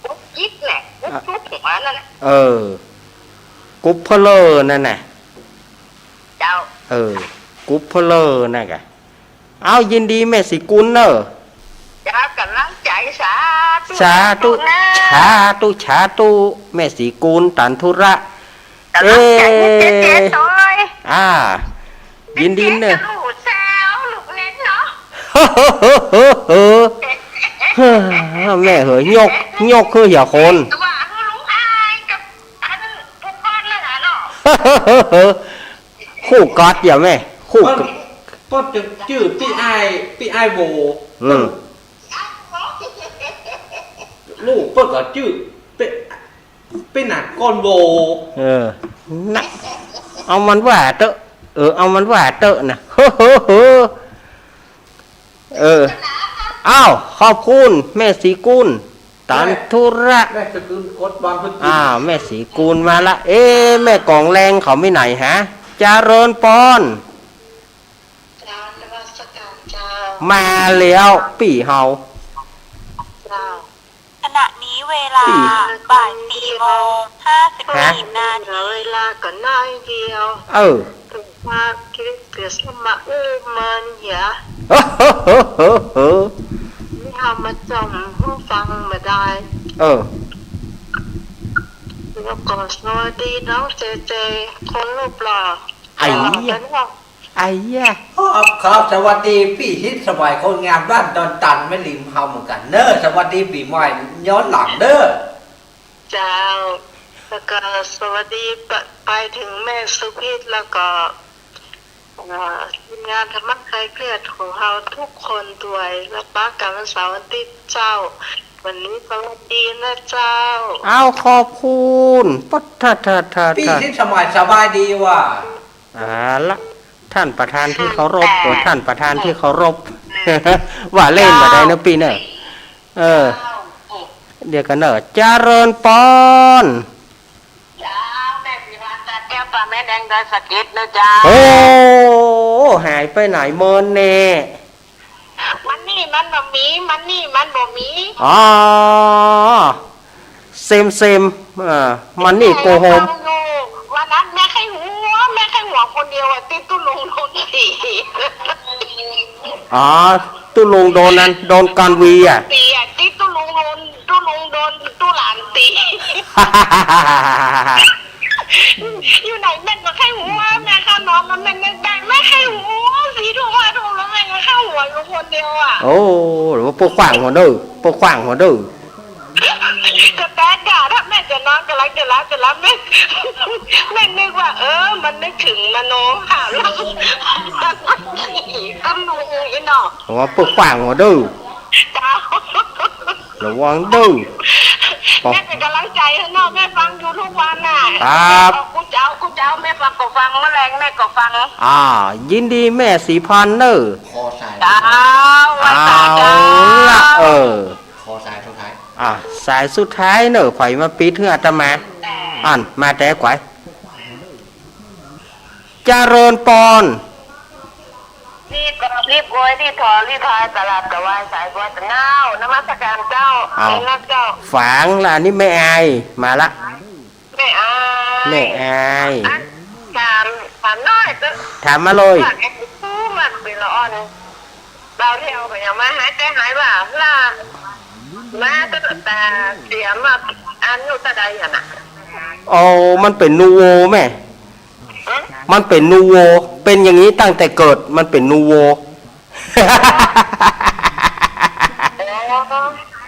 กุ๊บจิ๊บแหละ กุ๊บ อ่ะ กุ๊บหัวนั่นแหละ เออ กุ๊บเพลินนั่นน่ะ เจ้า เออ กุ๊บเพลินนั่นกะ เอา ยินดีแม่ศรีกุลเน่อ เจ้า ก๋ำลังใจ๋ สาธุ สาธุ สาธุนะ สาธุ สาธุ แม่ศรีกุล ตันธุระ ก๋ำลังใจ๋ เอ๊ะ เจ๊ เจ๊ตอย อ่า ยินดีเน่อ เจ๊จะลูกแซวลูกเล่นเนาะ แม่เหย ยก ยกคืออย่าคน ตัวลุงอายกับอันผู้กอดเลยอะเนาะ คู่กอดอย่าแม่ คู่ เปิ้น กอด เปิ้นจะจื้อปี้อ้าย ปี้อ้ายโว อืม ลูกเปิ้นก็จื้อ เปิ้น เปิ้นน่ะก้อนโว เออ นะ เอามันว่าเต๊อะ เออ เอามันว่าเต๊อะนะ เออ อ้าว ขอบคุณ แม่ศรีกุล ตันธุระ แม่ศรีกุลกดวางพื้นที่ อ่า แม่ศรีกุลมาละ เอ๊ะ แม่กองแรงเขาไปไหนฮะ เจริญปอน เจ้า นมัสการเจ้า มาแล้วปี้เฮา เจ้า ขณะนี้เวลา ปี้ บ่ายสี่โมงห้าสิบสี่นาที ฮะ เหลือเวลาก็น้อยเดียว เออ เกิดมาคิดเกิดสมาอู้เมินเหีย นี่เฮามาจ่อมหูฟังบ่ได้ เออ แล้วก็สวัสดีน้องเจเจ คนรูปหล่อ ไอ้เหี้ย หล่อจังวะ ไอ้เหี้ย ครับ ครับ สวัสดีปี้ฮิตสมัยคนงามบ้านดอนตันแม่ริมเฮาเหมือนกั๋นเน่อ สวัสดีปี๋ใหม่ย้อนหลังเน่อ เจ้า แล้วก็สวัสดีไป ไปเถิงแม่สุพิษ แล้วก็ เอ่อ ทีมงานธรรมะคลายเครียดของเฮาทุกคนตวย แล้วปะกั๋นวันเสาร์วันอาทิตย์เจ้า วันนี้สวัสดีนะเจ้า อ้าว ขอบคุณ ปะทะทะทะทะ ปี้ฮิตสมัยสบายดีว่ะ เอาละ ท่านประธานที่เคารพ เออ ท่านประธานที่เคารพ ว่าเล่นบ่ได้เน่อปี้เน่อ เออ เดี๋ยวก่อนเน่อ เจริญปอน เจ้า แม่ศรีพร ตาแก้ว ปาแม่แดง ดอยสะเก็ดเน่อเจ้า โอ้ หายไปไหนเมินแน่ มันนี่มันบ่มี มันนี่มันบ่มี อ๋อ เซมเซม เอ่อ มันนี่โกโฮม แม่ฟังอยู่ วันนั้นแม่ใค่หัว แม่ใค่หัวคนเดียวอะ ติดตุ๊ลุงโดนตี๋ อ๋อ ตุ๊ลุงโดนนั้น โดนกรวีอะ ตี๋อะ ติดตุ๊ลุงโดน ตุ๊ลุงโดนตุ๊หลานตี๋ อยู่ไหนแม่ก็ใค่หัว แม่เข้านอนแล้วแม่นึกได้ แม่ใค่หัว สี่ทุ่มห้าทุ่มแล้วแม่ก็ใค่หัวอยู่คนเดียวอะ โอ้ หรือว่าปวดขว้างหัวเน่อ ปวดขว้างหัวเน่อ ก็แต๊กอะ ถ้าแม่จะนอนก็หลับ จะหลับ จะหลับ แม่ แม่นึกว่า เออ มันนึกเถิงมโน หาเรื่อง ก็ลุงอีหนอ หรือว่าปวดขว้างหัวเน่อ เจ้า ระวังเน่อ แม่เป๋นก๋ำลังใจ๋หื้อเน่อ แม่ฟังอยู่กู้วันน่ะ ครับ กู้เจ๊า กู้เจ๊า แม่ฟังก็ฟัง เมื่อแลงแม่ก็ฟัง อ่า ยินดีแม่ศรีพรเน่อ ขอสาย เจ้า ไหว้สาเจ้า เอาละ เออ ขอสายสุดท้าย อ่า สายสุดท้ายเน่อ ใผมาปิดหื้ออาตมา อั้น มาแต่ไกล เจริญปอน รีบกราบรีบไหว้ รีบถอรีบพาย กราบถวายสายบัวตะเง้า นมัสการเจ้า อ้าว เอ็นนะเจ้า ฝางละ อันนี้แม่อาย มาละ แม่อาย แม่อาย อัน ถาม ถามหน้อยเต๊อะ ถามมาเลย ว่าไอ้ผู้มันเป๋นละอ่อน บ่าวเฒ่าก็ยังมาหายใจหายว่า ล่ะ มาตั้งแต่เสียมา อายุเต้าใดอะน่ะ โอ้ มันเป๋นนูโวแม่ ฮะ มันเป๋นนูโว เป๋นอย่างนี้ตั้งแต่เกิด มันเป๋นนูโว อ๋อ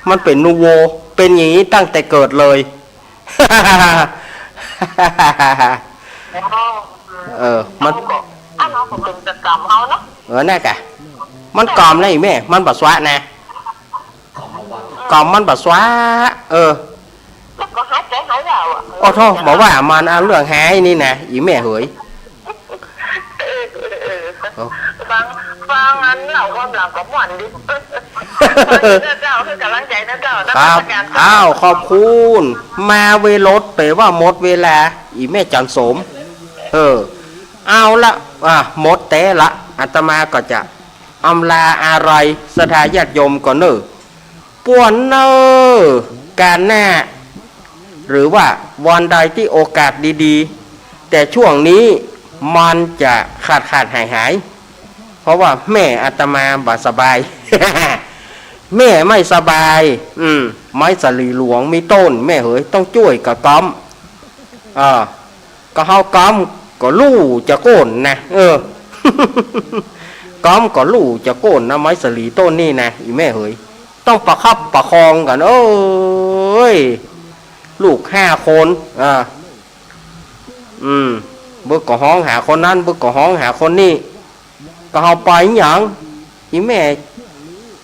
มันเป๋นนูโว เป๋นอย่างนี้ตั้งแต่เกิดเลย อ๋อ เออ มัน เฮาก็ อันเฮาก็เป๋นตะก๋ำเฮาเนาะ เออ นั่นกะ มันกล่อมนะอีแม่ มันบ่สวะนะ กล่อมมันบ่สวะ เออ แล้วก็หายใจหายว่าอะ โอ้โธ่ บ่ว่ามัน เอาเรื่องหายนี่นะ อีแม่เหย เออ เออ เออ เออ ฟัง ฟังอันเล่าความหลังก็ม่วนดี เจ้า หื้อก๋ำลังใจ๋นะเจ้า ครับ นมัสการเจ้า อ้าว ขอบคุณ มาเวลาเป๋นว่าหมดเวลา อีแม่จันทร์สม เออ เอาละ อ่ะ หมดแต่ละ อาตมาก็จะ อำลาอาลัยศรัทธาญาติโยมก่อนเน่อ ปวนเน่อ ก๋านหน้า หรือว่าวันใดตี้โอกาสดีๆ แต่ช่วงนี้มันจะขาดๆ หายๆ เพราะว่าแม่อาตมาบ่สบาย แม่ไม่สบาย อืม ไม้สะหลีหลวงมีต้น แม่เหย ต้องจ้วยกั๋นก๊อม เออ ก็เฮาก๊อมก็ลู่จะโก้นนะ เออ ก๊อมก็ลู่จะโก้นนะ ไม้สะหลีต้นนี่นะ อี่แม่เหย ต้องประคับประคองกั๋น เอ้ย ลูกห้าคน อ่า อืม บึกก็ฮ้องหาคนนั้น บึกก็ฮ้องหาคนนี้ ก็เฮาไปหยัง อี่แม่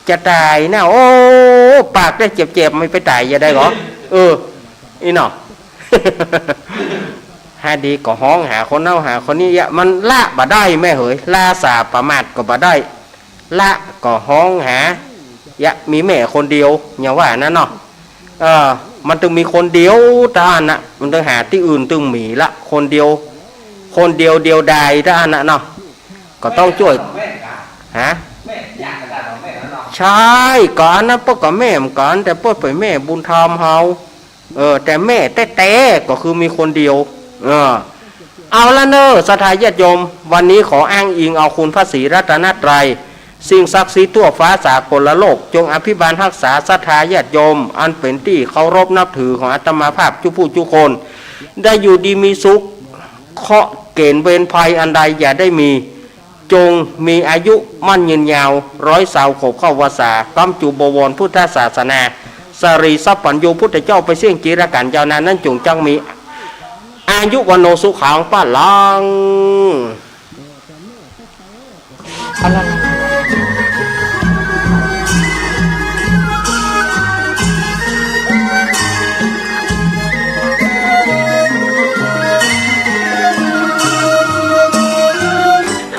จะต๋ายนะ โอ้ ปากได้เจ็บๆ ไม่ไปต๋ายจะได้เหรอ เออ อี่เนาะ หาดีก็ฮ้องหาคนเฮาหาคนนี้ เยียะ มันละบ่ได้แม่เหย ละสาประมาทก็บ่ได้ ละก็ฮ้องหา เยียะ มีแม่คนเดียว อย่างว่านั้นเนาะ เออ มันตึงมีคนเดียวเต้าอั้นนะ มันตึงหาตี้อื่นตึงมีละ คนเดียว คนเดียวเดียวดายเต้าอั้นนะเนาะ ก็ต้องจ้วย ฮะ ใช่ ก็อันนั้นเปิ้นก็แม่เหมือนกั๋น แต่เปิ้นเป๋นแม่บุญธรรมเฮา เออ แต่แม่แต๊ๆ ก็คือมีคนเดียว เออ เอาละเน่อ ศรัทธาญาติโยม วันนี้ขออ้างอิงเอาคุณพระศรีรัตนตรัย สิ่งศักดิ์สิทธิ์ทั่วฟ้าสากลโลก จงอภิบาลฮักษาศรัทธาญาติโยม อันเป๋นตี้เคารพนับถือของอาตมาภาพจุผู้จุคน ได้อยู่ดีมีสุข เคราะห์เก๋ณฑ์เวรภัยอันใดอย่าได้มี จงมีอายุมั่นยืนยาว ร้อยซาวขวบเข้าพรรษา ก้ำจูบวรพุทธศาสนา สรีสัพพัญญูพุทธเจ้าไปเสี้ยงจีรกัณฑ์ยาวนานนั้น จงจักมี อายุวัณโณสุขังพลัง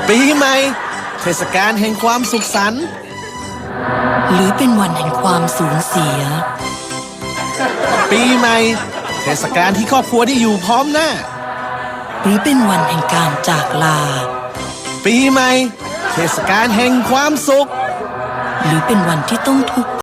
ปี๋ใหม่ เทศกาลแห่งความสุขสันต์ หรือเป๋นวันแห่งความสูญเสีย ปี๋ใหม่ เทศกาลตี้ครอบครัวได้อยู่พร้อมหน้า หรือเป๋นวันแห่งก๋านจากลา ปี๋ใหม่ เทศกาลแห่งความสุข หรือเป๋นวันตี้ต้องทุกข์